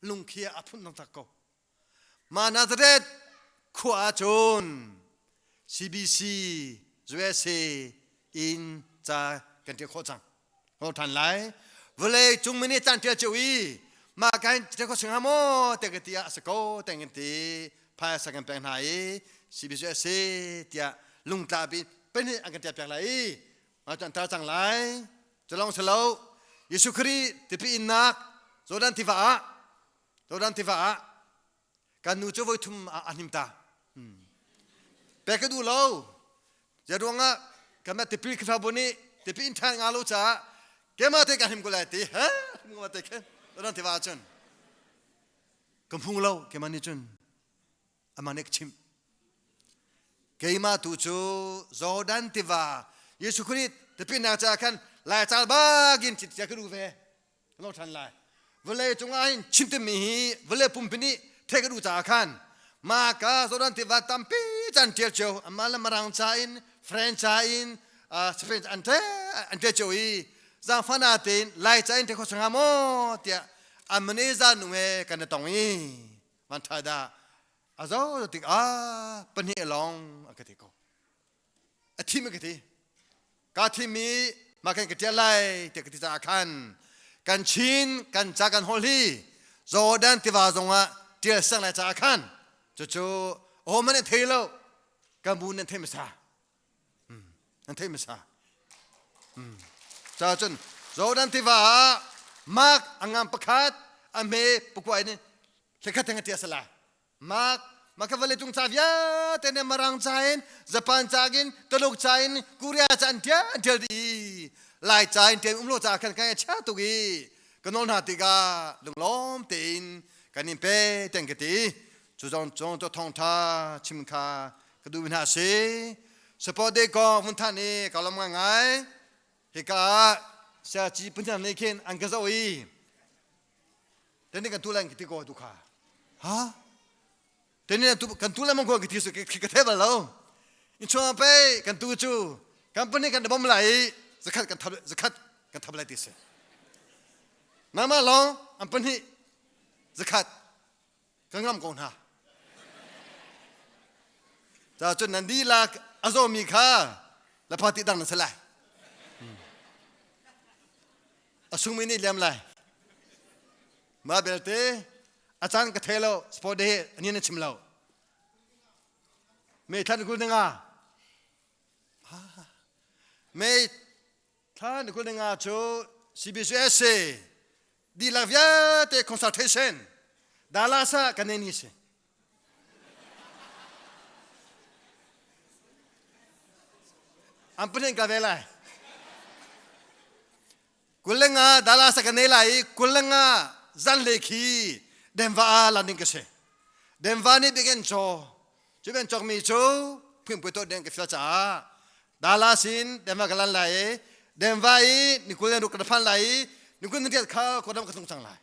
Lungkhia a phun tak ko. Ma Nazareth khua ahcun CBC USA in ca kan ṭial khawh cang. Ho ṭhan lai. Vawlei cung mini caan ṭial cio i mah kan ṭial khawh singa maw te ka ti ah a si ko teng kan ti phaisa kan pek hna i CBC a si tiah lungtla bi pahnih an kan ṭial piak lai i mah cu an tar cang lai. Cu lawng si lo Jesuh Khrih tipi innak Jordan tiva ah Jordan tiva ah kan nu cu voi thum a hnim ta pek ka duh lo Zeiruangah kanmah tipil Khrihfabu nih tipil in ṭhan nga lo caah keimah te ka him ko lai ti he him ko te khin nan tiva ahcun. Ka hmu lo keimah nih cun amah nih ka chimh. Keimah tu cu Jordan tiva Jesuh Khrih tipilnak caah khan laical bakin chit ka duh ve. Ka lo ṭhan lai. Vawlei cungah hin chimtimi hi vawlei pumpi nih theih ka duh caah khan mah ka Jordan tiva tampi can ṭial cio amah le Mirang ca in French ca in Spain an an ṭial cio i zaangfahnak tein Lai ca in ṭial kho hnga maw tiah Amane za nu he kan i tong i van ṭha dah a zo tik ah pahnih lawng a ka ti ko a thim ka ti ka thim i mah kan ka ṭial lai tiah ka ti caah khan kan Chin kan ca kan holh hi Jordan tiva zongah ṭial sang lai caah khan cucu aho man an thei lo kan bu nan thei hmasa An theih hmasa. Ca cun Jordan tiva ah Mark a ngam pakhat a hme pakua in hlekhat theng a tia sala. Mark maka vale tung ca vialte ne marang ca in Japan ca in Tuluk ca in Korea ca an tia an tial di Lai ca in tial umlo ca khan kai chia tuk i ka nawl hna tikah lunglawm tein kan in pe ten ka ti cu zong cong to thong tha chim kha ka duh hna si support de ko mun than i ka lom ngai ngai hika ah siaci punjang nih khin an ka zoh i tani kan tu lan ki ti ko tu kha ha tani kan tu lan ko ki ti su ki ka the bal lo in chuang pe kan tu cu company kan bom lai i zakhat kan thap zakhat kan thap lai ti si nama long an pahnih zakhat ka ngam ko hna ca cun nan dihlak a zawmi kha la party dang nan si lai a sungmi nih liam lai mah belte a caan ka thei lo sport day ani na chim lo me thlan kul ninga me thlan kul ninga cu CBCS dihlak vialte consultation Dallas ah kan ni si an pahnih ka ve lai kulenga Dallas ah kan nei lai i kulenga zan le khi Denver ah landing ka si Denver nih biakinn caw cu ben cawkmi cu phungpui to deng ka fial caah Dallas in Denver ka lan lai i Denver i ni kul ruk ka phan lai i ni kul ni kha kawdam ka tlung cang lai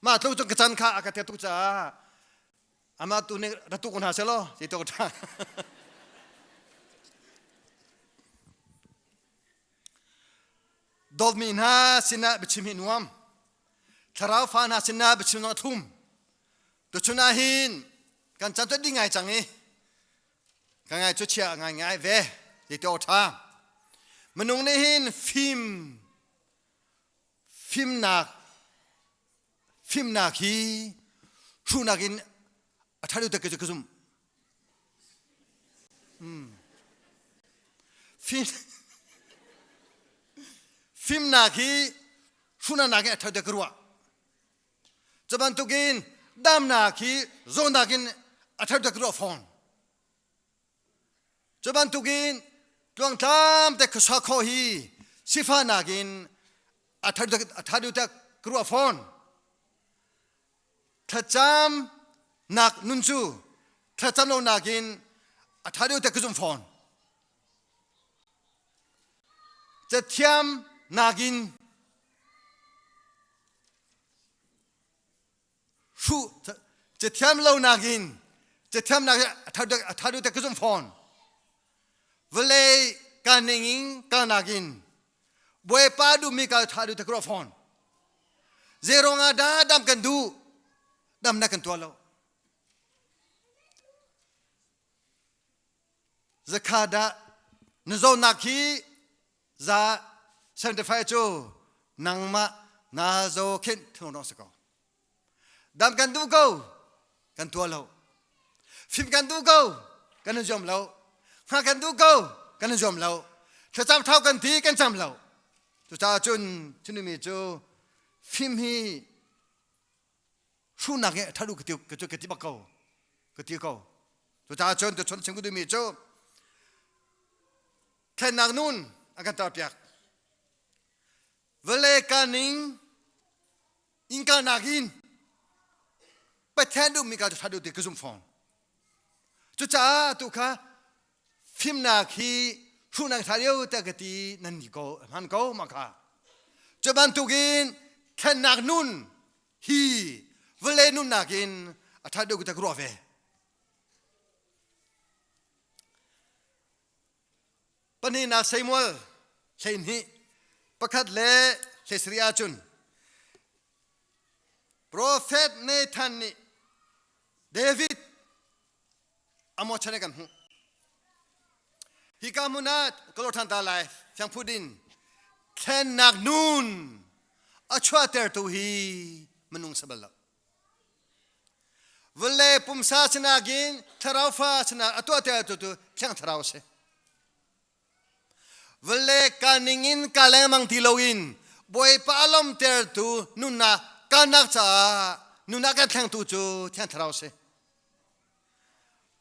mah tlung cun ka can kha a ka tet tuk caah amah tu nih ratu ko hna selaw ti to ka ṭha dawtmi hna sinah biachim hi nuam thlarau fa hna sinah biachim zong a thlum tuchun ah hin kan chan cu ding ngai cang i ka ngai cu chia ngai ngai ve ti to ṭha minung nih hin fim fimnak fimnak hi hruhnak in a ṭha deuh tak ka zum fim fimnak hi hruhnak nakin a ṭha deuh ka ruah Cu bantukin damnak hi zawtnak in a ṭhat ka ruah fawn. Cu bantukin tluangtlam te khuasa khawh hi sifahnak in a ṭha deuh ka ruah fawn. Thlacam nak nun cu thlacam lo nakin a ṭha deuh ka zumh fawn. Cathiam nakin hruh cathiam lo nakin cathiam nak a ṭha deuh ka zumh fawn vawlei ka ning in ka nakin Bawipa duhmi ka ṭha deuh ka ruah fawn zeiruang ah dah dam kan duh damnak kan tuah lo zakha dah na zawtnak hi za 75 cu nangmah na zo khin thung dong si ko dam kan duh ko kan tua lo fim kan duh ko kan in zuam lo hnga kan duh ko kan in zuam lo thlacam thau kan ti kan cam lo cucaah cun cunimi cu fim hi hruhnak he ṭha ka ti ka ti bak ko ka ti ko cucaah cun tuchun chim ka duhmi cu thlennak nun a kan tarpiak vawlei ka ning innka nakin. Pathian duhmi ka cu ṭha deuh ti ka zumh fawn. Cucaah tu kha fimnak hi hruhnak ṭha deuh tiah ka ti nan ni ko hman ko ma kha. Cu bantukin thlennak nun hi vawlei nunnak in a ṭha deuh ka ruah ve. Pahnihnak Samuel 12 pakhat le 17 ahcun Profet Nathan nih David a mawchan kan hmuh. Hika hmun ah ka lor ṭhan ta lai fiangphut in thlennak nun a chuahtertu hi minung si bal lo. Vawlei pumsa sinak in thlarau fa sinak a tuahtertu tu Thiang Thlarau a si. Vawlei ka ning in ka lengmang ti loin Bawipa a lawmtertu nunnak kalnak caah nunnak kan thlengtu cu Thiang Thlarau a si.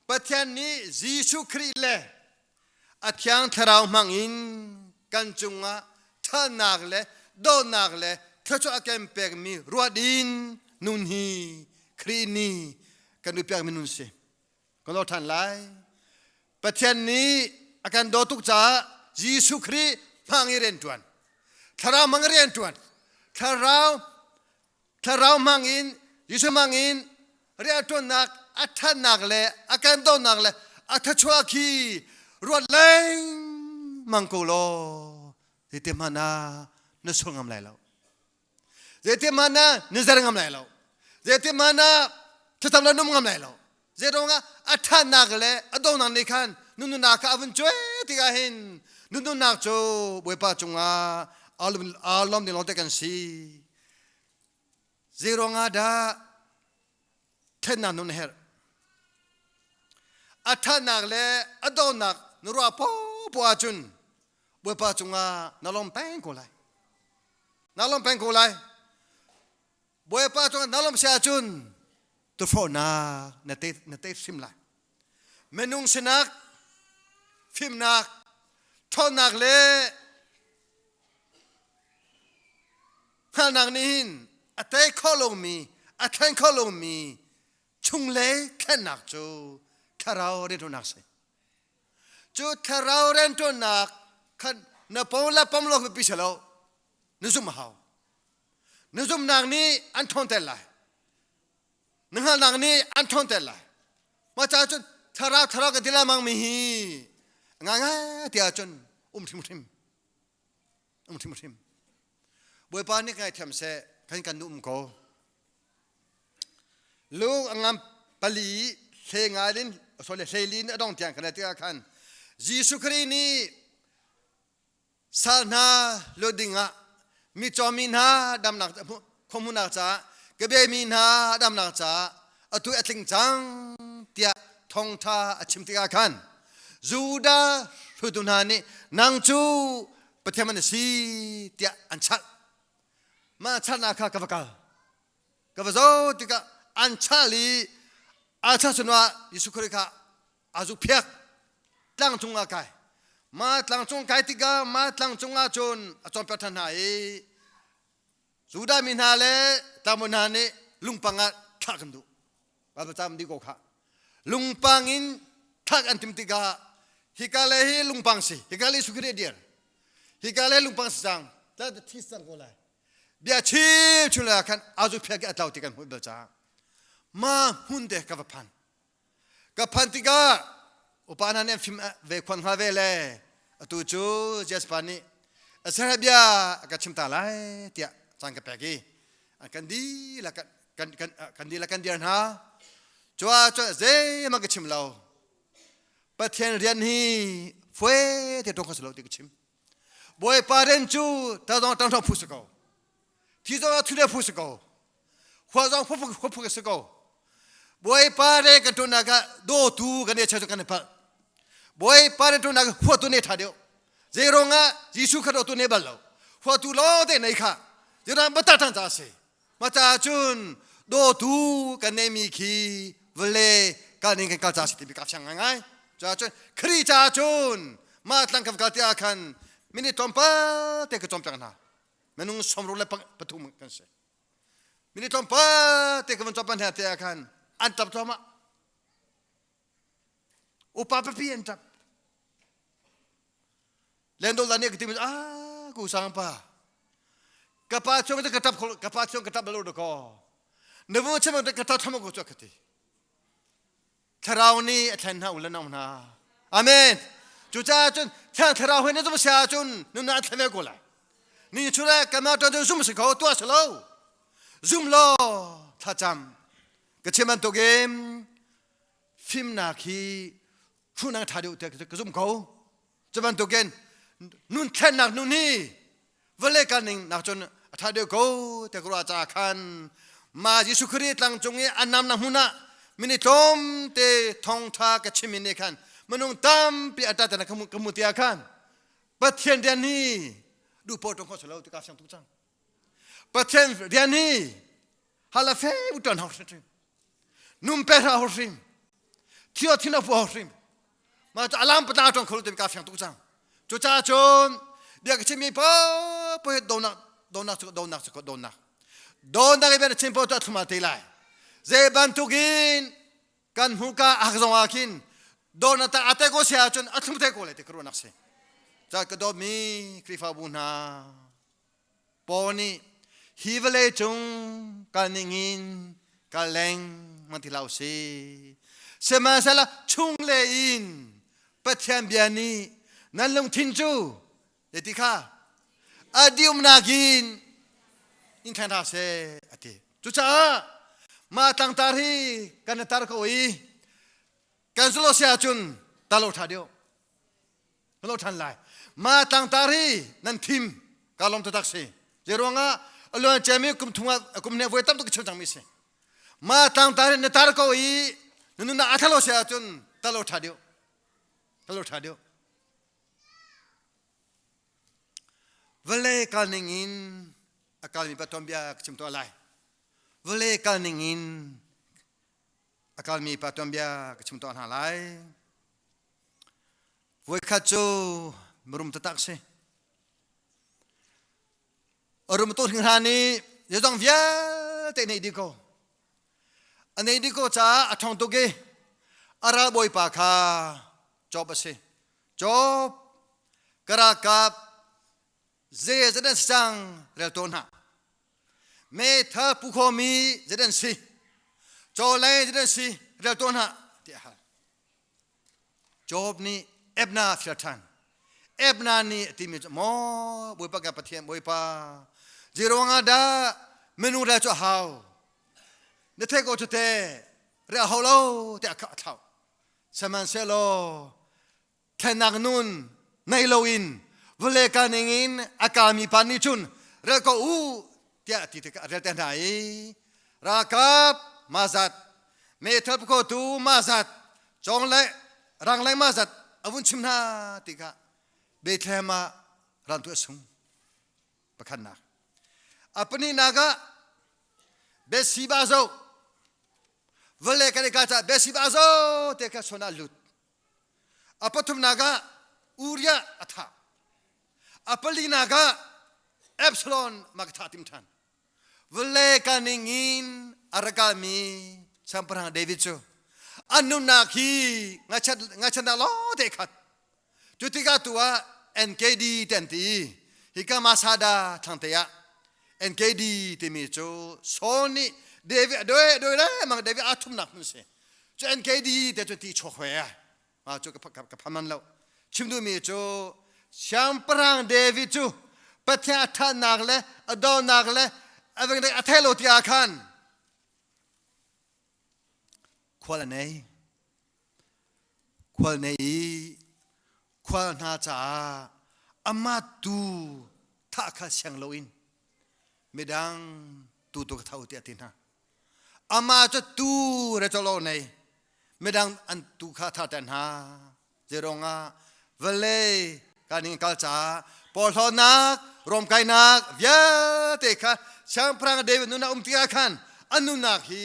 Pathian nih Jesuh Khrih le a Thiang Thlarau hmang in kan cungah ṭhatnak le dawtnak le thluachuah a kan pekmi ruat in nun hi Khrih nih kan i pekmi nun si. Kan lor ṭhan lai. Pathian nih a kan daw tuk caah Jesuh Khrih hmang i rian ṭuan. Thlarau hmang i rian ṭuan. Thlarau Thlarau hmang in Jesuh hmang in rianṭuannak a ṭhatnak le a kan dawtnak le a thluachuah khi ruat lengmang ko law zeiti hmanh ah na sual ngam lai lo. Zeiti hmanh ah na zer ngam lai lo. Zeiti hmanh ah thlacam le num ngam lai lo. Zeiruangah a ṭhatnak le a dawtnak nih khan nunnak kha a vun cuai tikah hin nunnak cu Bawipa cungah aa lawm ding lawngte kan si. Zeiruangah dah thlennak nun a herh? A ṭhatnak le a dawtnak na ruah popoh ahcun Bawipa cungah na lawm peng ko lai. Na lawm peng ko lai. Bawipa cungah na lawm si ahcun tufawhnak na te na te hrim lai. Minung sinak, fimnak, ṭhawnnak le hngalhnak nih hin a tei kho lomi, a thleng kho lomi chunglei thlennak cu thlarau rianṭuannak a si. Cu thlarau rianṭuannak khan na pom le pom lo biapi si lo. Na zumh a hau. Na zumhnak nih an ṭhawnter lai. Na hngalhnak nih an ṭhawnter lai. Mah caah cun thlarau thlarau kan ti lengmang mi hi ngaingai ti ahcun um hrimhrim um hrimhrim. Bawipa nih ngaithiam seh kan kan um ko. Lung a ngam pali hle ngai in sorry hle lin a dong tiang kan tikah khan Jesuh Khrih nih sal hna luat dingah mi cawmi hna damnak khuahmuhnak caah ka biami hna damnak caah atu a tling cang tiah thawngtha a chim tikah khan Judah hruaitu hna nih nang cu Pathian an si tiah an chalh mah chalhnak kha ka va kal ka va zo tikah an chal i a chal chunah Jesuh Khrih kha a zu phiak tlang cung ah kai ma tlang cung kai tikah ma tlang cung ah cun a cawnpiak ṭhan hna i Judah mi hna le tlangbawi hna nih lungpang ah thlak an duh Baibal cam dih ko kha lungpang in thlak an tim tikah hika le hi lungpang si hika le Jesuh Khrih dir hika le lungpang si cang tla thi cang ko lai bia chim chun le khan azu phiak i a tlau ti kan hmuh bal caah ma hmun te ka va phan Ka phan tikah upa hna nih an fim ve khuan hnga ve le atu cu Jasper nih a ser bia a ka chim ta lai tiah caan ka pek i kan dihlak kan kan kan dihlak kan dir hna. Cua cun zeihmanh ka chim lo. Pathian rian hi fue te ṭong kho si lo ti ka chim. Bawipa rian cu ta zong tang phu si ko. Thi zong ah thu le phu si ko. Khua zong phu phu phu si ko. Bawipa re kan ṭuannak ah dawtu kan e cheu kan i palh. Bawipa re ṭuannak ah huatu ne ṭha deuh. Zei ruangah Jesuh kha dawtu ne bal lo. Huatu lawng te nei kha. Zeiruang batak ṭhan ca a si. Mah caah cun dawtu kan neimi khi vale kal ning kan kal ca si timi ka fiang ngaingai. Caah cun Khrih caah cun mah tlang kan kal tiah khan minute tlawmpal te ka cawm piak hna. Minung sawmruk le pathum kan si. Minute tlawmpal te ka van cawp hna te ah khan an tap thluahmah. Upa papi an tap. Lendo la nih ka timi ah ku sang pa. Ka pa chung ka tap ka pa chung ka tap lo ko. Na vu chim ka tap tham ko chu ka ti. Thlarau nih a thlen hna u le nau hna. Amen. Cucaah cun Thiang Thlarau he na zum si ahcun nunnak a thlen ve ko lai. Ni chu le kanmah ṭuan cu zum si ko tuah si lo. Zum law thlacam. Ka chim bantukin fimnak hi hruhnak ṭha deuh tiah ka zum ko. Cu bantukin nun thlennak nun hi vawlei kal ning nak cun a ṭha deuh ko tiah ka ruah caah khan ma Jesuh Khrih tlang cung i a namnak hmun ah minute tlawmte thawngṭha ka chimmi nih khan minung tampi a ṭat ka hmu tiah khan Pathian rian hi duh paoh ṭuan khawh si lo ti kaa fiang tuk cang. Pathian rian hi hala fe u ṭuan hau hrim num pe hra hau hrim thio thin pu hau hrim ma cu alam patla ṭuan kho lo ti kaa fiang tuk cang. Cucaah cun bia ka chimmi paoh hi donak donak cu donak cu donak donak i bia na chim paoh cu a thlum te lai. Zei bantukin kan hmuka ak zong ah khin dawrnak ta ate ko sia ahcun a thlum te ko lai ti ka ruahnak si ca ka dawtmi Khrihfabu hna Paul nih hi vawlei cung kal ningin kal leng mang ti hlah si sihmanhsehlaw chung le in Pathian bia nih nan lungthin cu ti kha a diumnak in in thleng hna seh a ti cucaah mah tlangtar hi kan tar ko i kan zulo si ahcun talo ṭha deuh lo ṭhan lai mah tlangtar hi nan thim ka lawm taktak si zei ruangah a luan ciami kum thum ah kum ne voi tam tuk chim cangmi si mah tlangtar hi na tar ko i na nunnak a thalo si ahcun talo ṭha deuh talo ṭha deuh Vawlei kal ning in a kalmi pa tuanbia ka chim tuah lai. Vawlei kal ning in a kalmi pa tuanbia ka chim tuah hna lai. Voikhat cu mirum taktak si. A rum tu hringhran i zeizong vialte nei dih ko. A nei dih ko caah a ṭhawng tuk i a ralbawipa kha cawp a si. Job ka ralkap zeizat an si cang rel tawn hna. Meithal pu khomi zat an si. Cawlei zat an si rel tawn hna tiah a hal. Job nih Ebna a fial ṭhan. Ebna nih a timi cu maw Bawipa ka Pathian Bawipa zei ruangah dah minung rel cu a hau na theih ko cu te rel a hau lo tiah a thlauh. Sihmanhsehlaw thlennak nun nei loin vawlei ka ningin a kami pa nih cun rel ko u tiah ti tikah a rel te hna i ralkap mazat meithal khotu mazat cawng le rangleng mazat a vun chim hna tikah Bethlehem ah rantu a sung pakhatnak a pahnihnak ah Bethsheba zoh vawlei kan i ka caah Bethsheba zo te kha son ah lut a pathumnak ah Uriah a thah a palinak ah Absalom ma ka thah tim ṭhan vawlei ka ning in a rakalmi siangpahrang David cu an nunnak hi ngachatnak lawng te khat Cu tikah tu ah NKD ti an ti i hika Masada thlangte ah NKD timi cu Saul nih David a doi a doi lengmang David aa thumnak hmun si. Cu NKD te cu ti chuak hoi a ma cu ka phan man lo. Chim duhmi cu siangpahrang David cu Pathian a thatnak le a dawtnak le a vengdek a thei lo ti ah khan khual a nei. Khual nei i khual hna caah amah tu thah kha siang loin midang tu tu ka tho tiah a ti hna. Amah cu tu re lo nei midang an tu kha tha ter hna. Zeiruangah vawlei kan in kal caah porhlawtnak romkainak vialte kha siangpahrang David nun a um tikah khan an nunnak hi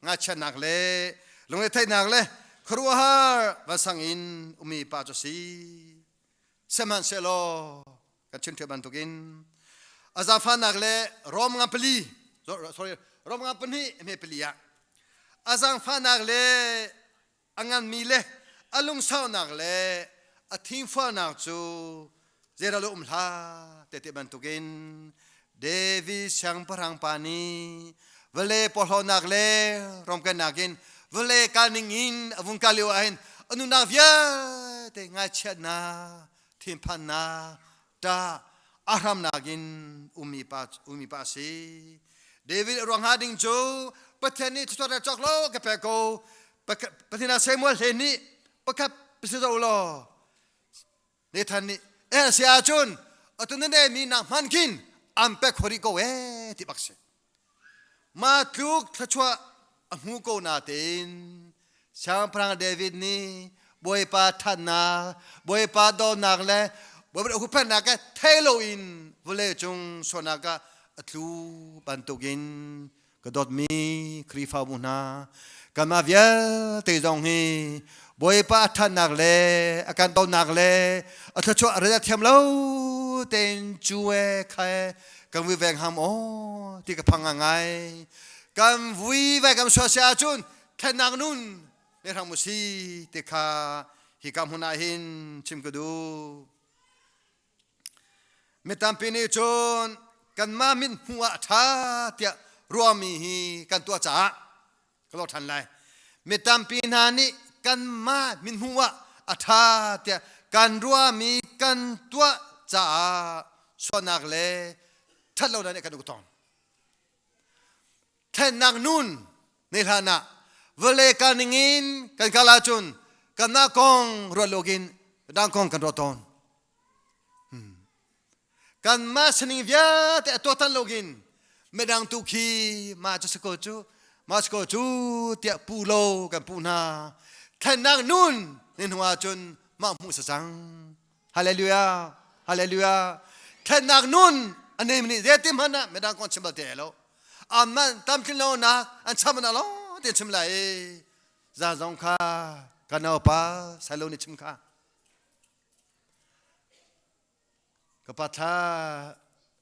ngakchiatnak le lungretheihnak le khuaruahhar vansang in ummi pa cu si sihmanhsehlaw kan chim ṭheo bantukin a zaangfahnak le Rom ngan pali sorry. Rom nga pahnih hme pali ah a zaangfahnak le a nganmi le a lungsaunak le a thingfualnak cu zeiral um hlah te te bantukin David siangpahrang pa nih vawlei porhlawtnak le romkennak in vawlei kalning in a vung kal lio ahhin a nunnak vialte ngaichiatnak thinphannak ṭah a hramnak in ummi pa ummi pa a si. David a ruang hnga ding cu Pathian nih thluachuah rel cawk lo ka pek ko. Pathian ah Samuel hle nih pakhat pasi zo law Nathan nih eh si ahcun atu na neimi nak hman khin an pek khori ko eh ti bak si. Ma tluk thluachuah a hmu ko natein Siangpahrang David nih Bawipa thatnak, Bawipa dawtnak le Bawipa huhphenhnak ke thei loin vawlei cung sualnak ah a tlu bantukin ka dawtmi Khrihfabu hna kanmah vialte zong hi Bawipa a thatnak le a kan dawtnak le a thluachuah a rel thiam lo tein cu e kha e kan vui veng ham aw ti ka phang ngai kan vui vai kan sual si ahcun thlennak nun ne hrang mu si ti kha hika hmun ah hin chim ka duh. Mi tampi nih cun kanmah min hmuh ah a ṭha tiah ruahmi hi kan tuah caah ka lawh ṭhan lai. Mi tampi hna nih kanmah min hmuh ah a ṭha tiah kan ruahmi kan tuah caah sualnak le ṭhatlonak nih kan uk tawn. Thlennak nun ne hlan ah vawlei kal ningin kan kal ahcun kanmah kong ruat lokin dang kong kan ruat tawn. Hmm. Kanmah sining vialte a tuahtan lokin midang tu khi mah cu si ko cu mah si ko cu tiah pu lo kan pu hna. Thlennak nun ni hnu ahcun mah hmuh sa cang. Hallelujah. Hallelujah. Thlennak nun a nei nih zeiti hmanh ah midang kong chim bal te lo. Amman tamtlin lo nak an cham na lo te chim lai za zong kha kan pa sailo ni chim kha. Ka pa thla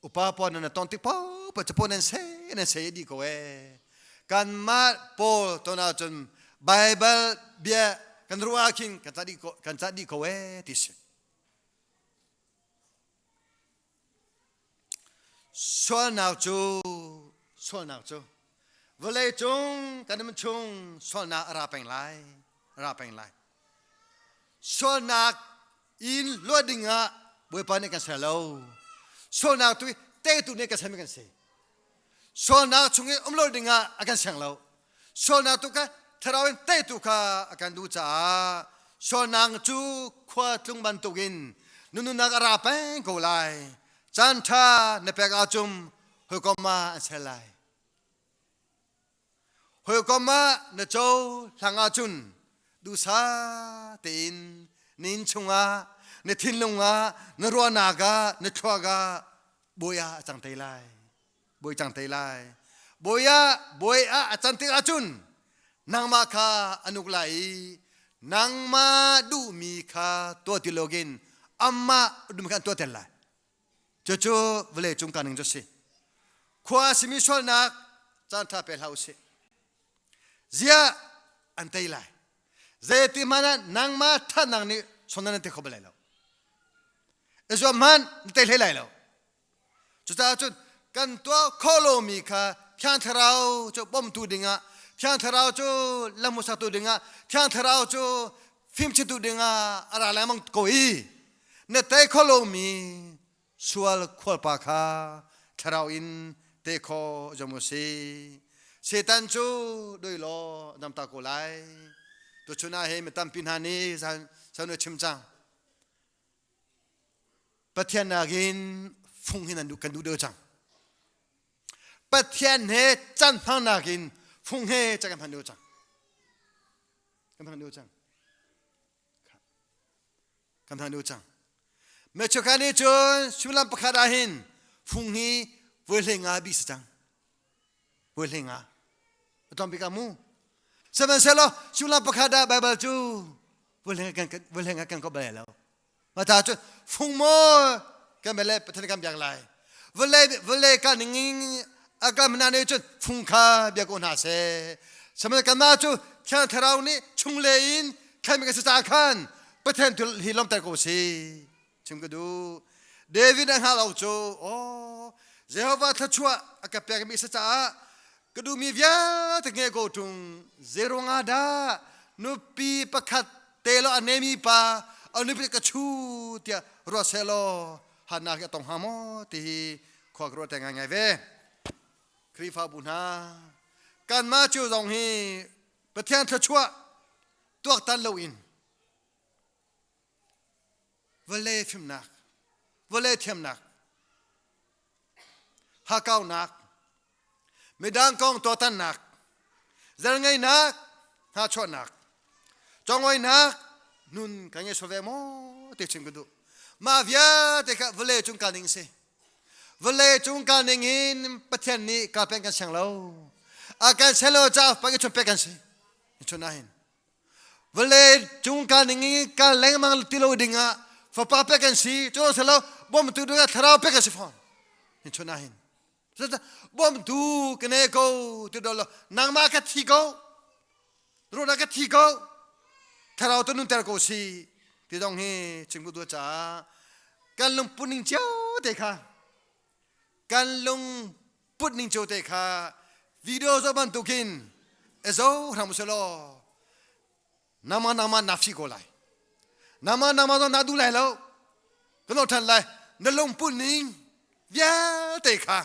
upa pon na ton tik po pa chapo nan se nan se di ko e. Kan ma paul ton ahcun Bible bia kan ruah khin kan ca dih ko kan ca dih ko e ti si. Sualnak cu sualnak cu vawlei cung kan um chung sualnak a ra peng lai a ra peng lai. Sualnak in luat ding ah Bawipa nih kan ser lo. Sualnak tu teitu nih kan sermi kan si. Sualnak chung in um lo ding ah a kan siang lo. Sualnak tu kha thlarau in teitu kha a kan duh caah sualnak cu khua tlung bantukin nunnak a ra peng ko lai. Caan ṭha na pek ahcun hawikom ah an ser lai. Hawikom ah na co hlang ahcun duhsah tein na inn chungah na thinlung ah na ruahnak ah na thluak ah bawi ah a cang te lai. Bawi cang te lai. Bawi ah bawi ah a can tik ahcun nangmah kha an uk lai i nangmah duhmi kha tuah ti loin amah duhmi kha an tuah ter lai. Cucu vawlei cung ka ning cu si. Khua a simi sualnak caan ṭha pe hlah usih. Ziah an tei lai. Zeiti hmanh ah nangmah ṭhatnak nih sualnak nan tei kho bal lai lo. I zuam hmanh na tei hlei lai lo. Cucaah cun kan tuah khawh lomi kha Thiang Thlarau cu bawmtu dingah Thiang Thlarau cu lamhmuhsaktu dingah Thiang Thlarau cu fimchimtu dingah a ra lengmang ko i na tei kho lomi sual khualpa kha thlarau in te kho zom u si Satan cu doi law dam ta ko lai tuchun ah hi mi tampi hna nih zan san chim cang Pathian nakin fung hin an duh kan duh deuh cang Pathian he can hmang nakin fung he can kan hman deuh cang kan hman deuh cang kan hman deuh cang Mechuka nih cun sullam pakhat ah hin fung hi voi hlei nga bi si cang voi hlei nga a tlawm bik ah mu sihmanhsehlaw sullam pakhat ah Baibal cu voi hlei kan voi hlei nga kan kop bal lo mata cun fung maw kan bele Pathian kan biak lai vawlei vawlei ka ning in A kam hna nih cun fung kha bia ko hna seh. Sihmanhsehlaw kanmah cu Thiang Thlarau nih chungle in thlemi kan si caah khan Pathian tu hi lawmhter ko si. Chim ka duh. David a hngalh lo cu aw Jehovah thluachuah a ka pekmi si caah ka duhmi vialte nge ko ṭung zeiruangah dah nupi pakhat te lo a nemi pa a nupi ka chu tiah ruat seh law hatnak hi a tong hnga maw ti hi khua ka ruat te ngaingai ve. Khrihfabu hna kanmah cu zong hi Pathian thluachuah tuaktan loin vawlei fimnak vawlei thiamnak hakaunak midang kong tuahtannak zalngeinak hnachuahnak congoinak nun kan ngei sual ve maw ti chim ka duh. Mah vialte kha vawlei cung kal ning si. Vawlei cung kal ning in Pathian nih ka pek kan siang lo. A kan siang lo caah pek chun pek kan si. Chun ah hin vawlei cung kal ning in kal lengmang ti lo ding ah fapa pek kan si. Cu lo bawmtu ding ah thlarau pek kan si fawn. Chun ah hin bawmtu ka ne ko ti do lo nangmah ka thi ko ruah ka thi ko thlarau tu nunter ko si ti dong hi chim ku du caah kan lungput ning cio te kha kan lungput ning cio te kha video zo bantukin ezo hram uselaw nama nama na fi ko lai nama nama zong na duh lai lo ka lo ṭhan lai na lungput ning vialte kha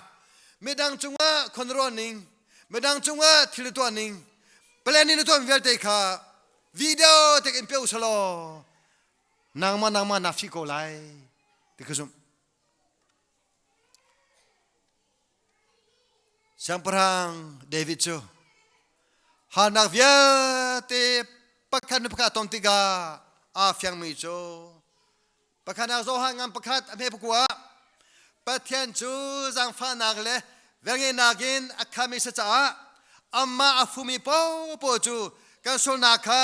midang cungah khonruah ning midang cungah thil tuah ning planning na tuah vialte kha video tek in pe usalaw nangmah nangmah na fi ko lai ti ka zumh. Siangpahrang David cu harnak vialte pakhat nu pakhat a ton tikah aa fiangmi cu pakhat ah Johan ngan pakhat a hme pakua Pathian cu zaangfahnak le velngeihnak in a khami si caah amah a fumi paohpaoh cu kan sualnak kha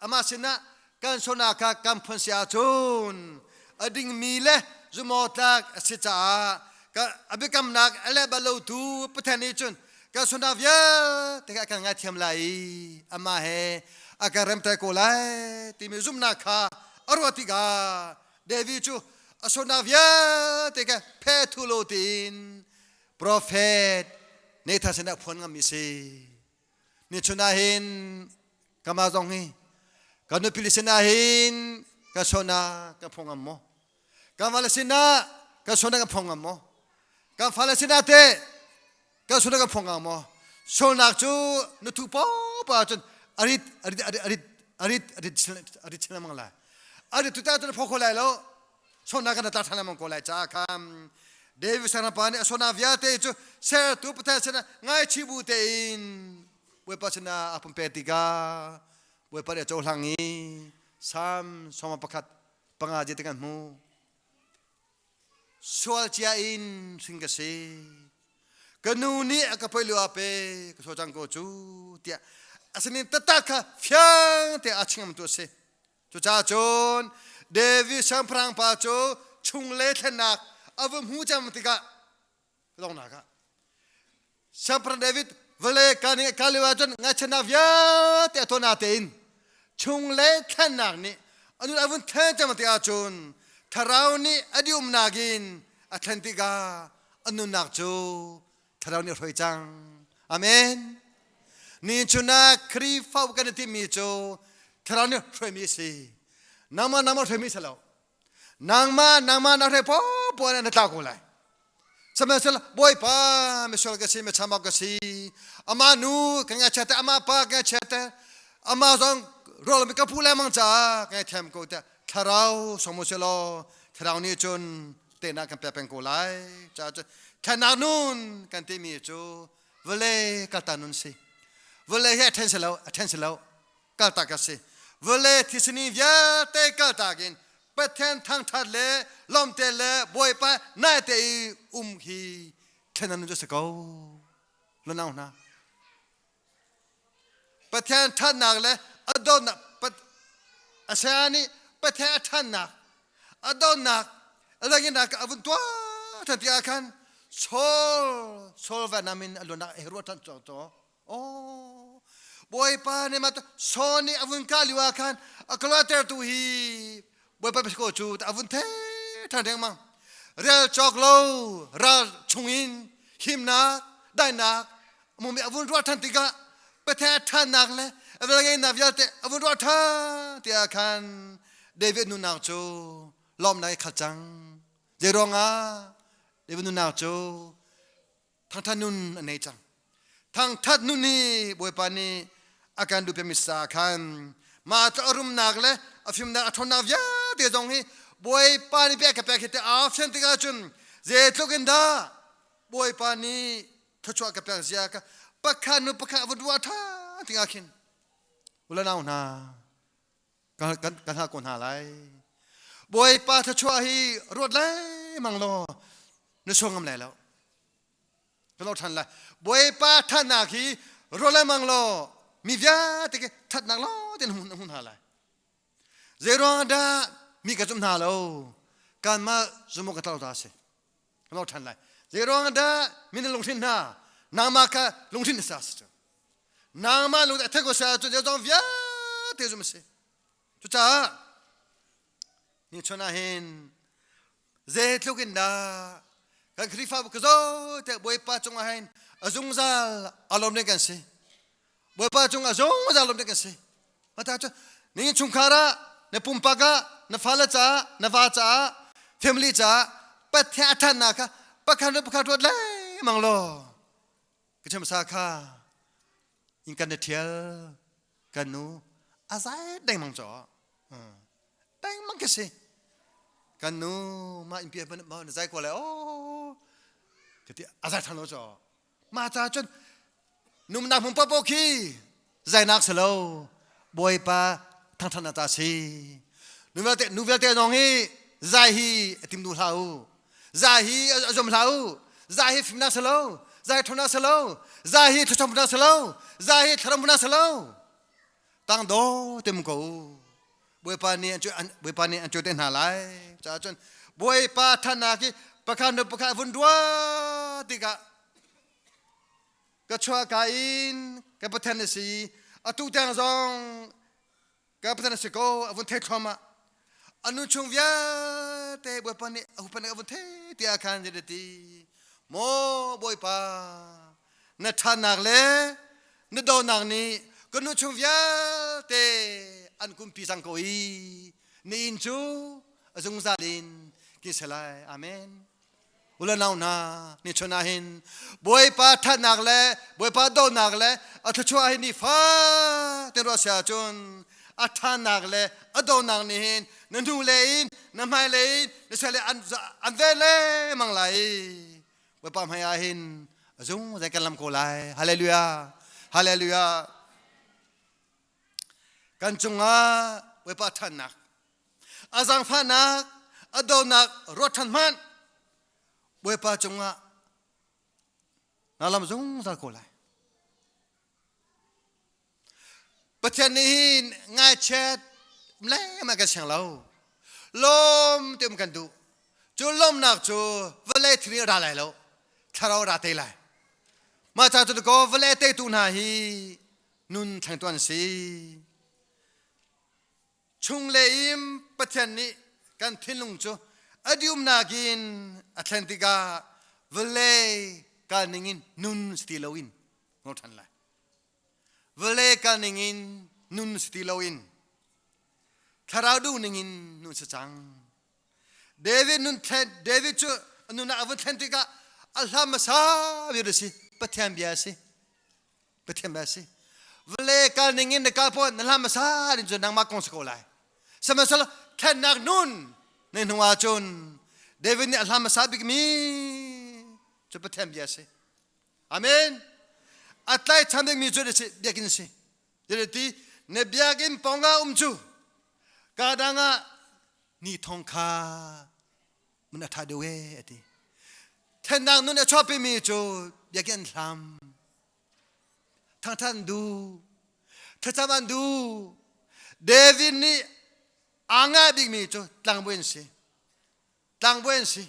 amah sinah kan sualnak kha kan phun si ahcun a dingmi le zumawtlak a si caah a biakamnak a leh bal lotu Pathian nih cun kan sualnak vialte kha a kan ngaithiam lai i amah he a kan remter ko lai timi zumhnak kha a ruah tikah David cu a sualnak vialte kha phe thu lo tiin profet Nathan sinah phuan ngammi si. Nichun ah hin kama zong hi ka nupi le sinah hin ka sona ka phong ngam maw? Kan fale sinah ka sona ka phong ngam maw? Kan fale sinah teh ka sona ka phong ngam maw? Sualnak cu na thu pa cun arit arit arit arit arit arit arit chin lengmang lai. Arit tu ta cun pho kho lai lo. Sona kan ta ṭhan lengmang ko lai ca kham. David sanapa nih a sona vialte cu sertu Pathian sinah ngaichih bu tein Bawipa sinah a pumpe tikah Bawipa nih a cohlang i Salm sawma pakhat panga je te kan hmu. Sual cia in hring ka si. Ka nu nih a ka poi lio ah pe ka so cang ko cu tiah asinin taktak kha fiang te a chingam tu a si. Cucaah cun David siangpahrang pa cu chungle thlennak a va hmu cang tikah donghnak ah siangpahrang David vawlei ka nih ka lio ahcun ngaihchiatnak vialte a tuah tein chungle thlennak nih a nun a vun thlen cang tikah cun thlarau nih a diumnak in a thlen tikah a nunnak cu thlarau nih a hruai cang. Amen. Ni chun ah Khrihfa kan i timmi cu thlarau nih hruaimi a si. Nangmah nangmah hruaimi si lo. Nangmah nangmah na hruai poah na tlau ko lai. Sihmanhsehlaw Bawipa misual ka si, michambau ka si. Amah nu ka ngaihchiat te, amah pa ka ngaihchiat te, amah zong rual ka pu lengmang caah ka ngaihthiam ko tiah thlarau sawm u law thlarau nih cun tehna kan pek peng ko lai. Caah cun thlennak nun kan timi cu vawlei kalta nun si. Vawlei hi a ṭhen si lo, a ṭhen si lo. Kaltak a si. Vawlei thisini vialte kaltak in Pathian thangṭhat le lawmte le Bawipa naite i um hi thlennak nun cu a si ko. Lunau hna. Pathian ṭhatnak le a dawtnak a saya nih Pathian a ṭhatnak a dawtnak a langinak a vun tuah ṭhan tikah khan. Saul Saul vanam in a luanak he ruah ṭhan cang caw. Oh, Bawipa nih mah Saul nih a vun kah lio ah khan a ka tu hi Bawipa ko cu a vun the ṭhan dengmang. Rel cawk lo ral chungin himnak daihnak mumi a vun ruah ṭhan tikah Pathian a ṭhannak le a velngeihnak vialte a vun ruah ṭhan tiah khan David nunnak cu lawmnak i khat cang. Zei ruangah David nunnak cu thangṭhat nun a nei cang. Thangṭhat nun hi Bawipa nih a kan duhpiakmi sa khan mah a rumnak le a fimnak a ṭhawnnak vialte zong hi Bawipa nih pek ka pek hi te aa fian tikah cun zeitluk in dah Bawipa nih thluachuah ka pek zia ka pakhat nu pakhat a va duah ṭha tikah khin ulanau hna kan kan kan hal ko hna lai Bawipa thluachuah hi ruat lengmang law na suang ngam lai lo ka lo ṭhan lai Bawipa ṭhatnak hi ruat lengmang law mi vialte ke ṭhatnak law te na hmun hna lai zei ruang dah mi ka zum hna lo kanmah zum ka tlo ta si ka lo ṭhan lai zei ruang dah mi na lungthin hna nangmah kha lungthin na sa si cu nangmah lung a thek ko sa cu zong vialte zum si cucaah ni chun ah hin zeitluk in dah kan Khrihfabu ka zo te Bawipa cungah hin a zungzal a lawm ding kan si Bawipa cung a zungzal lawm ding kan si mata cu ni chungkhar ah na pumpak ah na fale caah na va caah family caah Pathian a thannak kha pakhat le pakhat ruat lengmang law ka chim sa kha in kan na thial kan nu a zai dengmang caw dengmang ka si kan nu ma in pi ma na zai ko le o ka ti a zai than lo caw ma cha cun numnak hmun popo khi zainak si lo bawipa thangthan na ta si nu vialte nu vialte zong hi zai hi a tim du hlah u zai hi a zum hlah u zai hi fimnak si lo zai thona si lo zai hi thluachuah si lo zai hi thlaram si lo tang do tim ko bawipa nih an bawipa nih an cu te hna lai caah cun bawipa thanak hi pakhat nu pakhat vun dua tikah ka chuah ka in ka pathian a si atu tiang zong ka pathian a si ko a vun thei thluahmah a nu chung vialte bawipa nih a hupan a vun thei tiah khan a ti maw bawipa na ṭhatnak le na dawtnak nih ka nu chung vialte an kumpi cang ko i na inn cu a zungzal in kin se lai amen ule nau hna ni chun ah hin bawipa ṭhatnak le bawipa dawtnak le a thluachuah hi ni fa te ruah sia cun a ṭhatnak le a dawtnak nih hin na hnu le in na hmai le in na sel an an ve lengmang lai bawipa hmai ah hin a zung zai kan lam ko lai hallelujah hallelujah kan cungah bawipa ṭhatnak a zaangfahnak a dawtnak ruat ṭhan hmanh Bawipa cungah na lam zungzal ko lai Pathian nih hin ngaichiat lengmang kan siang lo lawm te um kan duh cu lawmnak cu vawlei thil ra lai lo thlarau ra te lai mah ca cu ko vawlei teitu hna hi nun thlengtu an si Chunglei in Pathian nih kan thinlung cu a diumnak in a thlen tikah vawlei kal ning in nun si ti loin ngol ṭhan lai. Vawlei kal ning in nun si ti loin thlarau duh ning in nun si cang. David nun thlen David cu a nun ah a vun thlen tikah a hla hmasa bik a si Pathian bia a si. Pathian bia si. Vale kal ning in na kal pon na hlam hmasa din cun nangmah kong si ko lai. Sihmanhsehlaw thlennak nun na hnu ah cun David nih a hlam hmasa bikmi cu Pathian bia si. Amen. A tlaichan bikmi cu si biakinn si. Ti na biakinn pawngah um cu ka dang ah ni thong kha mun a ṭha deuh e a ti. Thlennak nun a chuahpimi cu biakinn an hlam. Thangṭhat an duh. Thlacam an duh. David nih aa ngah bikmi cu tlangbawi an si. Tlangbawi an si.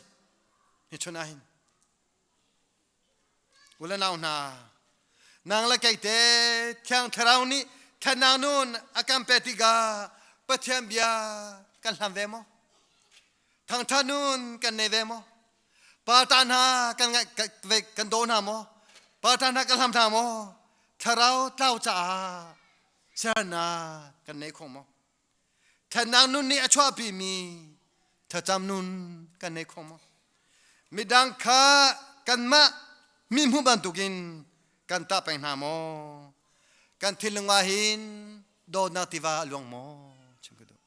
Hi chun ah hin. U le nau hna, nang le kei te Thiang Thlarau nih thlennak nun a kan pek tikah Pathian bia kan hlam ve maw? Thangṭhat nun kan nei ve maw? Pa ta hna kan ngaih kan daw hna maw? Pa ta hna kan hlam hna maw? Thlarau tlau caah sernak kan nei kho maw? Thlennak nun nih a chuahpimi thlacam nun kan nei kho maw? Midang kha kanmah mi hmuh bantukin kan tah peng hna maw? Kan thinlung ah hin dawtnak tiva a luang maw? Chim ka duh.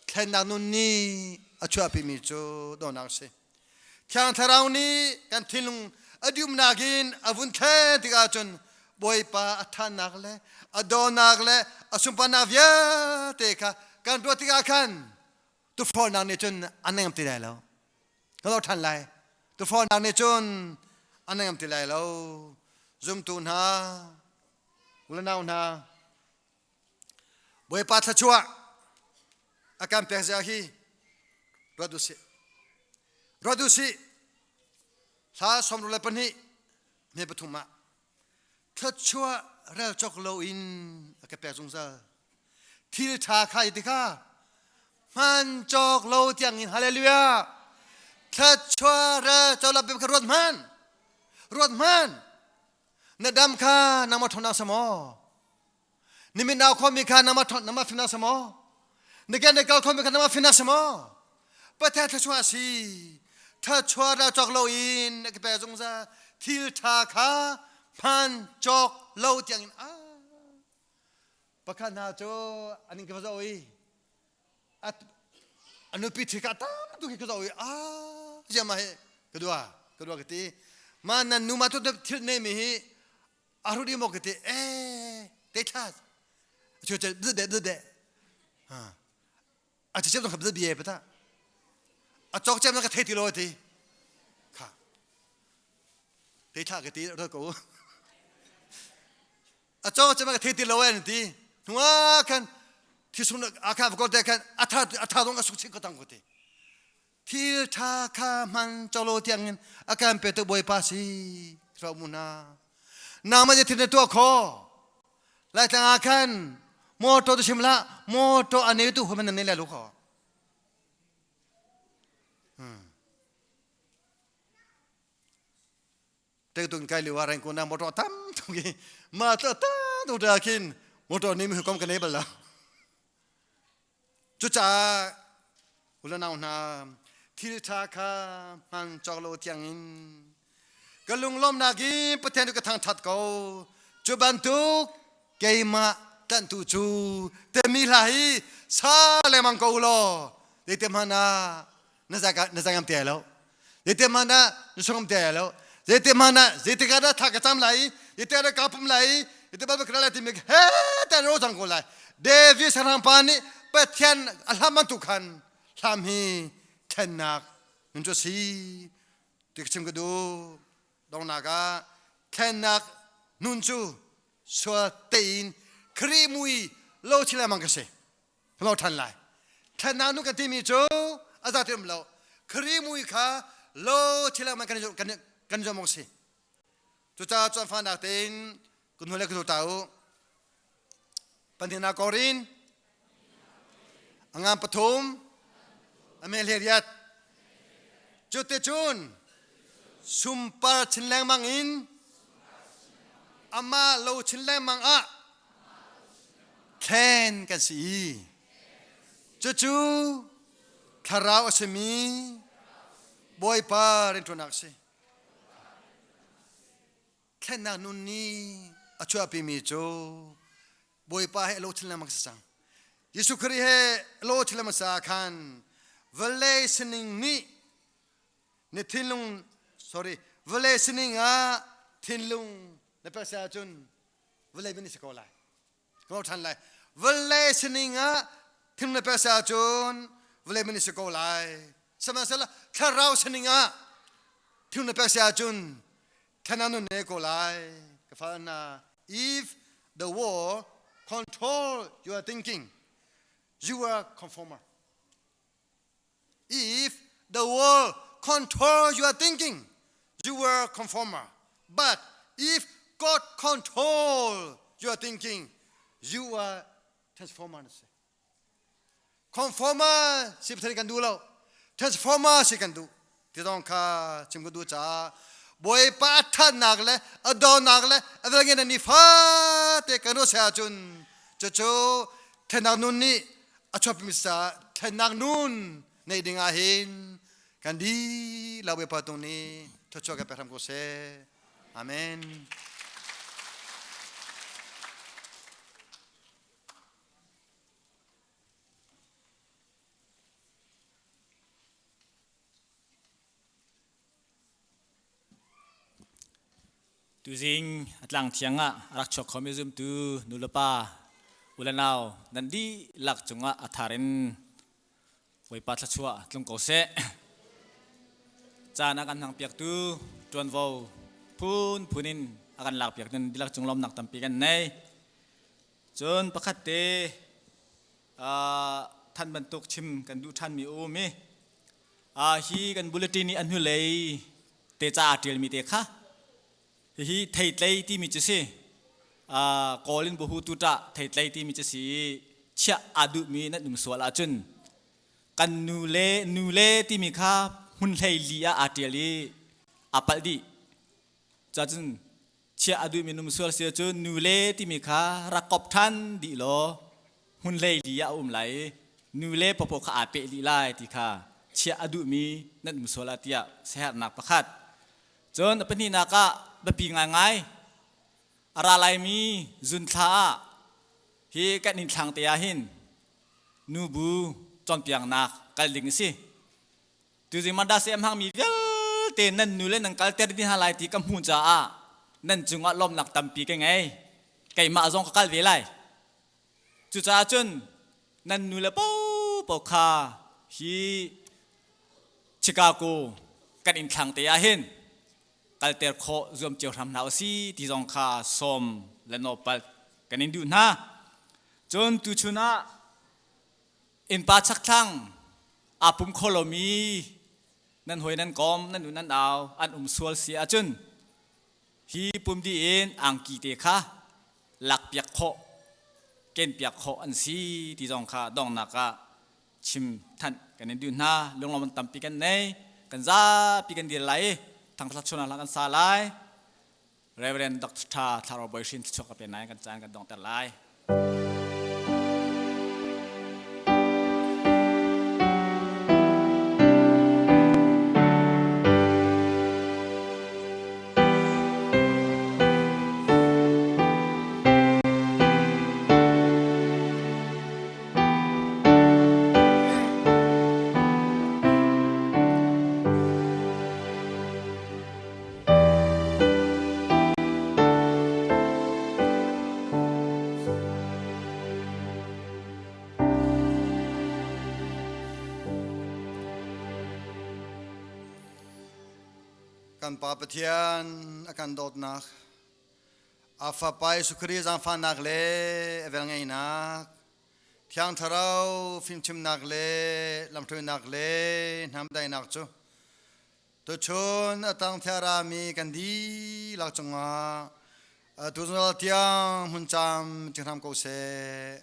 Thlennak nun nih a chuahpimi cu dawtnak a si. Thiang Thlarau nih kan thinlung a dumnak in a vun thlen tikah cun Bawipa a thannak le a dawnak le a sunparnak vialte kha kan ruah tikah khan tufawlnak nih cun a nengam ti lai lo. Ka lo ṭhan lai. Tufawlnak nih cun a nengam ti lai lo. Zumtu hna, u le nau hna, Bawipa thluachuah a kan pek zia hi ruat usih. Ruat usih. Hla 62 me pathum ah thluachuah rel cawk loin a ka pek zungzal. Thil ṭha kha ti kha hman cawk lo tiang in hallelujah. Thluachuah rel cawk lo kha ruat hman. Ruat hman. Na dam kha nangmah ṭhawnnak sa maw? Nimin nau khomi kha nangmah ṭhawn nangmah fimnak sa maw? Na ke na kal khomi kha nangmah fimnak sa maw? Pathian thluachuah a si. Thluachuah ra cawk lo in na ka pe zungzal. Thil ṭha kha hman cawk lo tiang in ah. Pakhat hna cu an in ka va zoh i a nupi ṭhi ka tam tu khi ka zoh i ah ziam ma hi ka dua ka dua ka ti ma nan nu ma tu thil nei mi hi a ru mo ka ti e te thla chu che de de de ha a che chem ka bie pata a chok chem ka thei ti lo ti kha te thla ka ti ro ko a cawng cem ka thei ti lo an ti hnuah khan thisung a kha ko te khan a tha a tha dong a suk chin ko tang ko ti thil tha kha man cholo tiang in a kan pe tu bawipa si ra mu na na ma je thin tua kho lai tlang ah khan motor tu chim la motor ane tu human ne la lu kho hmm Tengtung kai liwa reng kuna motor tam tung i ma ta ta tu ta khin motor ni mi kom ka nei bal lo. Cucaah ulanau hna thil tha kha hman cawk lo tiang in ka lunglawmnak in Pathian cu ka thangthat ko. Cu bantuk keimah tlanhtu cu temi hla hi sa lengmang ko law zeitik hmanh ah na zangam te lo zeitik hmanh ah na sungam te lo zeitik hmanh ah zeitik ah dah tha ka cam lai i zeitik ah dah ka pum lai i zeitik ah ka lai timi he te ro cang ko lai David sarang pa nih Pathian a hlam bantuk khan hlam hi thlennak nun cu si ti ka chim ka duh dongnak ah thlennak nun cu sual tein Khrih mui lo thil lengmang ka si lo ṭhan lai thlennak nu kan timi cu a za ti um lo Khrih mui kha lo thil lengmang kan kan kan zuam awk si cucaah cun fanak tein kun hnu le kun ta u panhina korin angan pathum ame hle riat cuticun sumpar chin lengmang in amah lo chin lengmang ah thlen kan si i cucu thlarau a simi Bawipa rianṭuannak a si. Thlennak nun nih a chuahpimi cu Bawipa he lo chin lengmang si cang. Jesuh Khrih he lo chin lengmang sa khan vawlei sining nih na thinlung sorry vawlei sining ah thinlung na pek si ahcun vawlei min si ko lai ko ṭhan lai vawlei sining ah thinlung na pek si ahcun vawlei min si ko lai sihmanhsehlaw thlarau sining ah thinlung na pek si ahcun thana nun ne ko lai ka fa hna if the world control your thinking you are conformer If the world control your thinking, you are conformer. But if God control your thinking, you are transformer na si. Conformer si Pathian kan duh lo. Transformer si kan duh. Ti zong kha chim ka duh caah Bawipa a ṭhatnak le a dawtnak le a velngeihnak ni fate kan ruah saya ahcun cucu thlennak nun nih a chuahpimi caah thlennak nun neih ding ah hin kan dihlak Bawipa tung nih thluachuah kan pek hram ko seh. Amen. Tuzing a tlang thiang ah a rak chuak khomi zumtu nulepa ulenau nan dihlak cungah a thar in Bawipa thluachuah tlung ko seh. Caan a kan hmang piaktu ṭuanvo phunphun in a kan lak piak nan dihlak cung lawmnak tampi kan nei. Cun pakhat te than bantuk chim kan duh ṭhanmi a um i hi kan bulletin i a hnulei te ca aa ṭialmi te kha hihi theitlei timi cu si. Kawl in buhu tuṭah theitlei timi cu si i chiah aa duhmi nan um sual ahcun kan nu le nu le timi kha hmun hlei li ah aa ṭial i aa palh dih. Cacun chiah a duhmi num sual si ahcun nu le timi kha rak kop ṭhan dih law hmun hlei li ah a um lai i nu le pawpaw kha aa peh dih lai ti kha chiah a duhmi nan um sual ah tiah siaherhnak pakhat. Cun a pahnihnak ah biapi ngaingai a ra laimi zunthla ah hi kan inn thlang te ah hin nubu cawnpiaknak kal ding a si. Tuzing Mandasi a hmangmi vialte nan nu le nan kalter dih hna lai ti ka hmuh caah nan cungah lawmnak tampi ka ngei. Keimah zong ka kal ve lai. Cucaah cun nan nu le paohpaoh kha hi Chicago kan inn thlang te ah hin kalter khawh zuam cio hram hna usih ti zong kha sawm le nawlpal kan in duh hna. Cun tuchun ah innpa chakthlang aa pum kho lomi nan hawi nan kom nan u nan au an um sual si ahcun hi pum dih in angki te kha lakpiak khawh kenpiak khawh an si ti zong kha donghnak ah chim thanh kan in duh hna. Lunglawm tampi kan nei, kan zapi kan dir lai i thangthat chunah kan sa lai. Reverend Dr. Tha Thlarau Bawi Hrin thluachuah ka pe nai kan caan kan donghter lai. Kan Pa Pathian a kan dawtnak, a Fapa Jesuh Khrih zaangfahnak le a velngeihnak, Thiang Thlarau fimchimnak le lamhruainak le hnamdaihnak cu Tuchun a tang thiarami kan dihlak cungah tuzunal tiang hmun cam cing hram ko seh.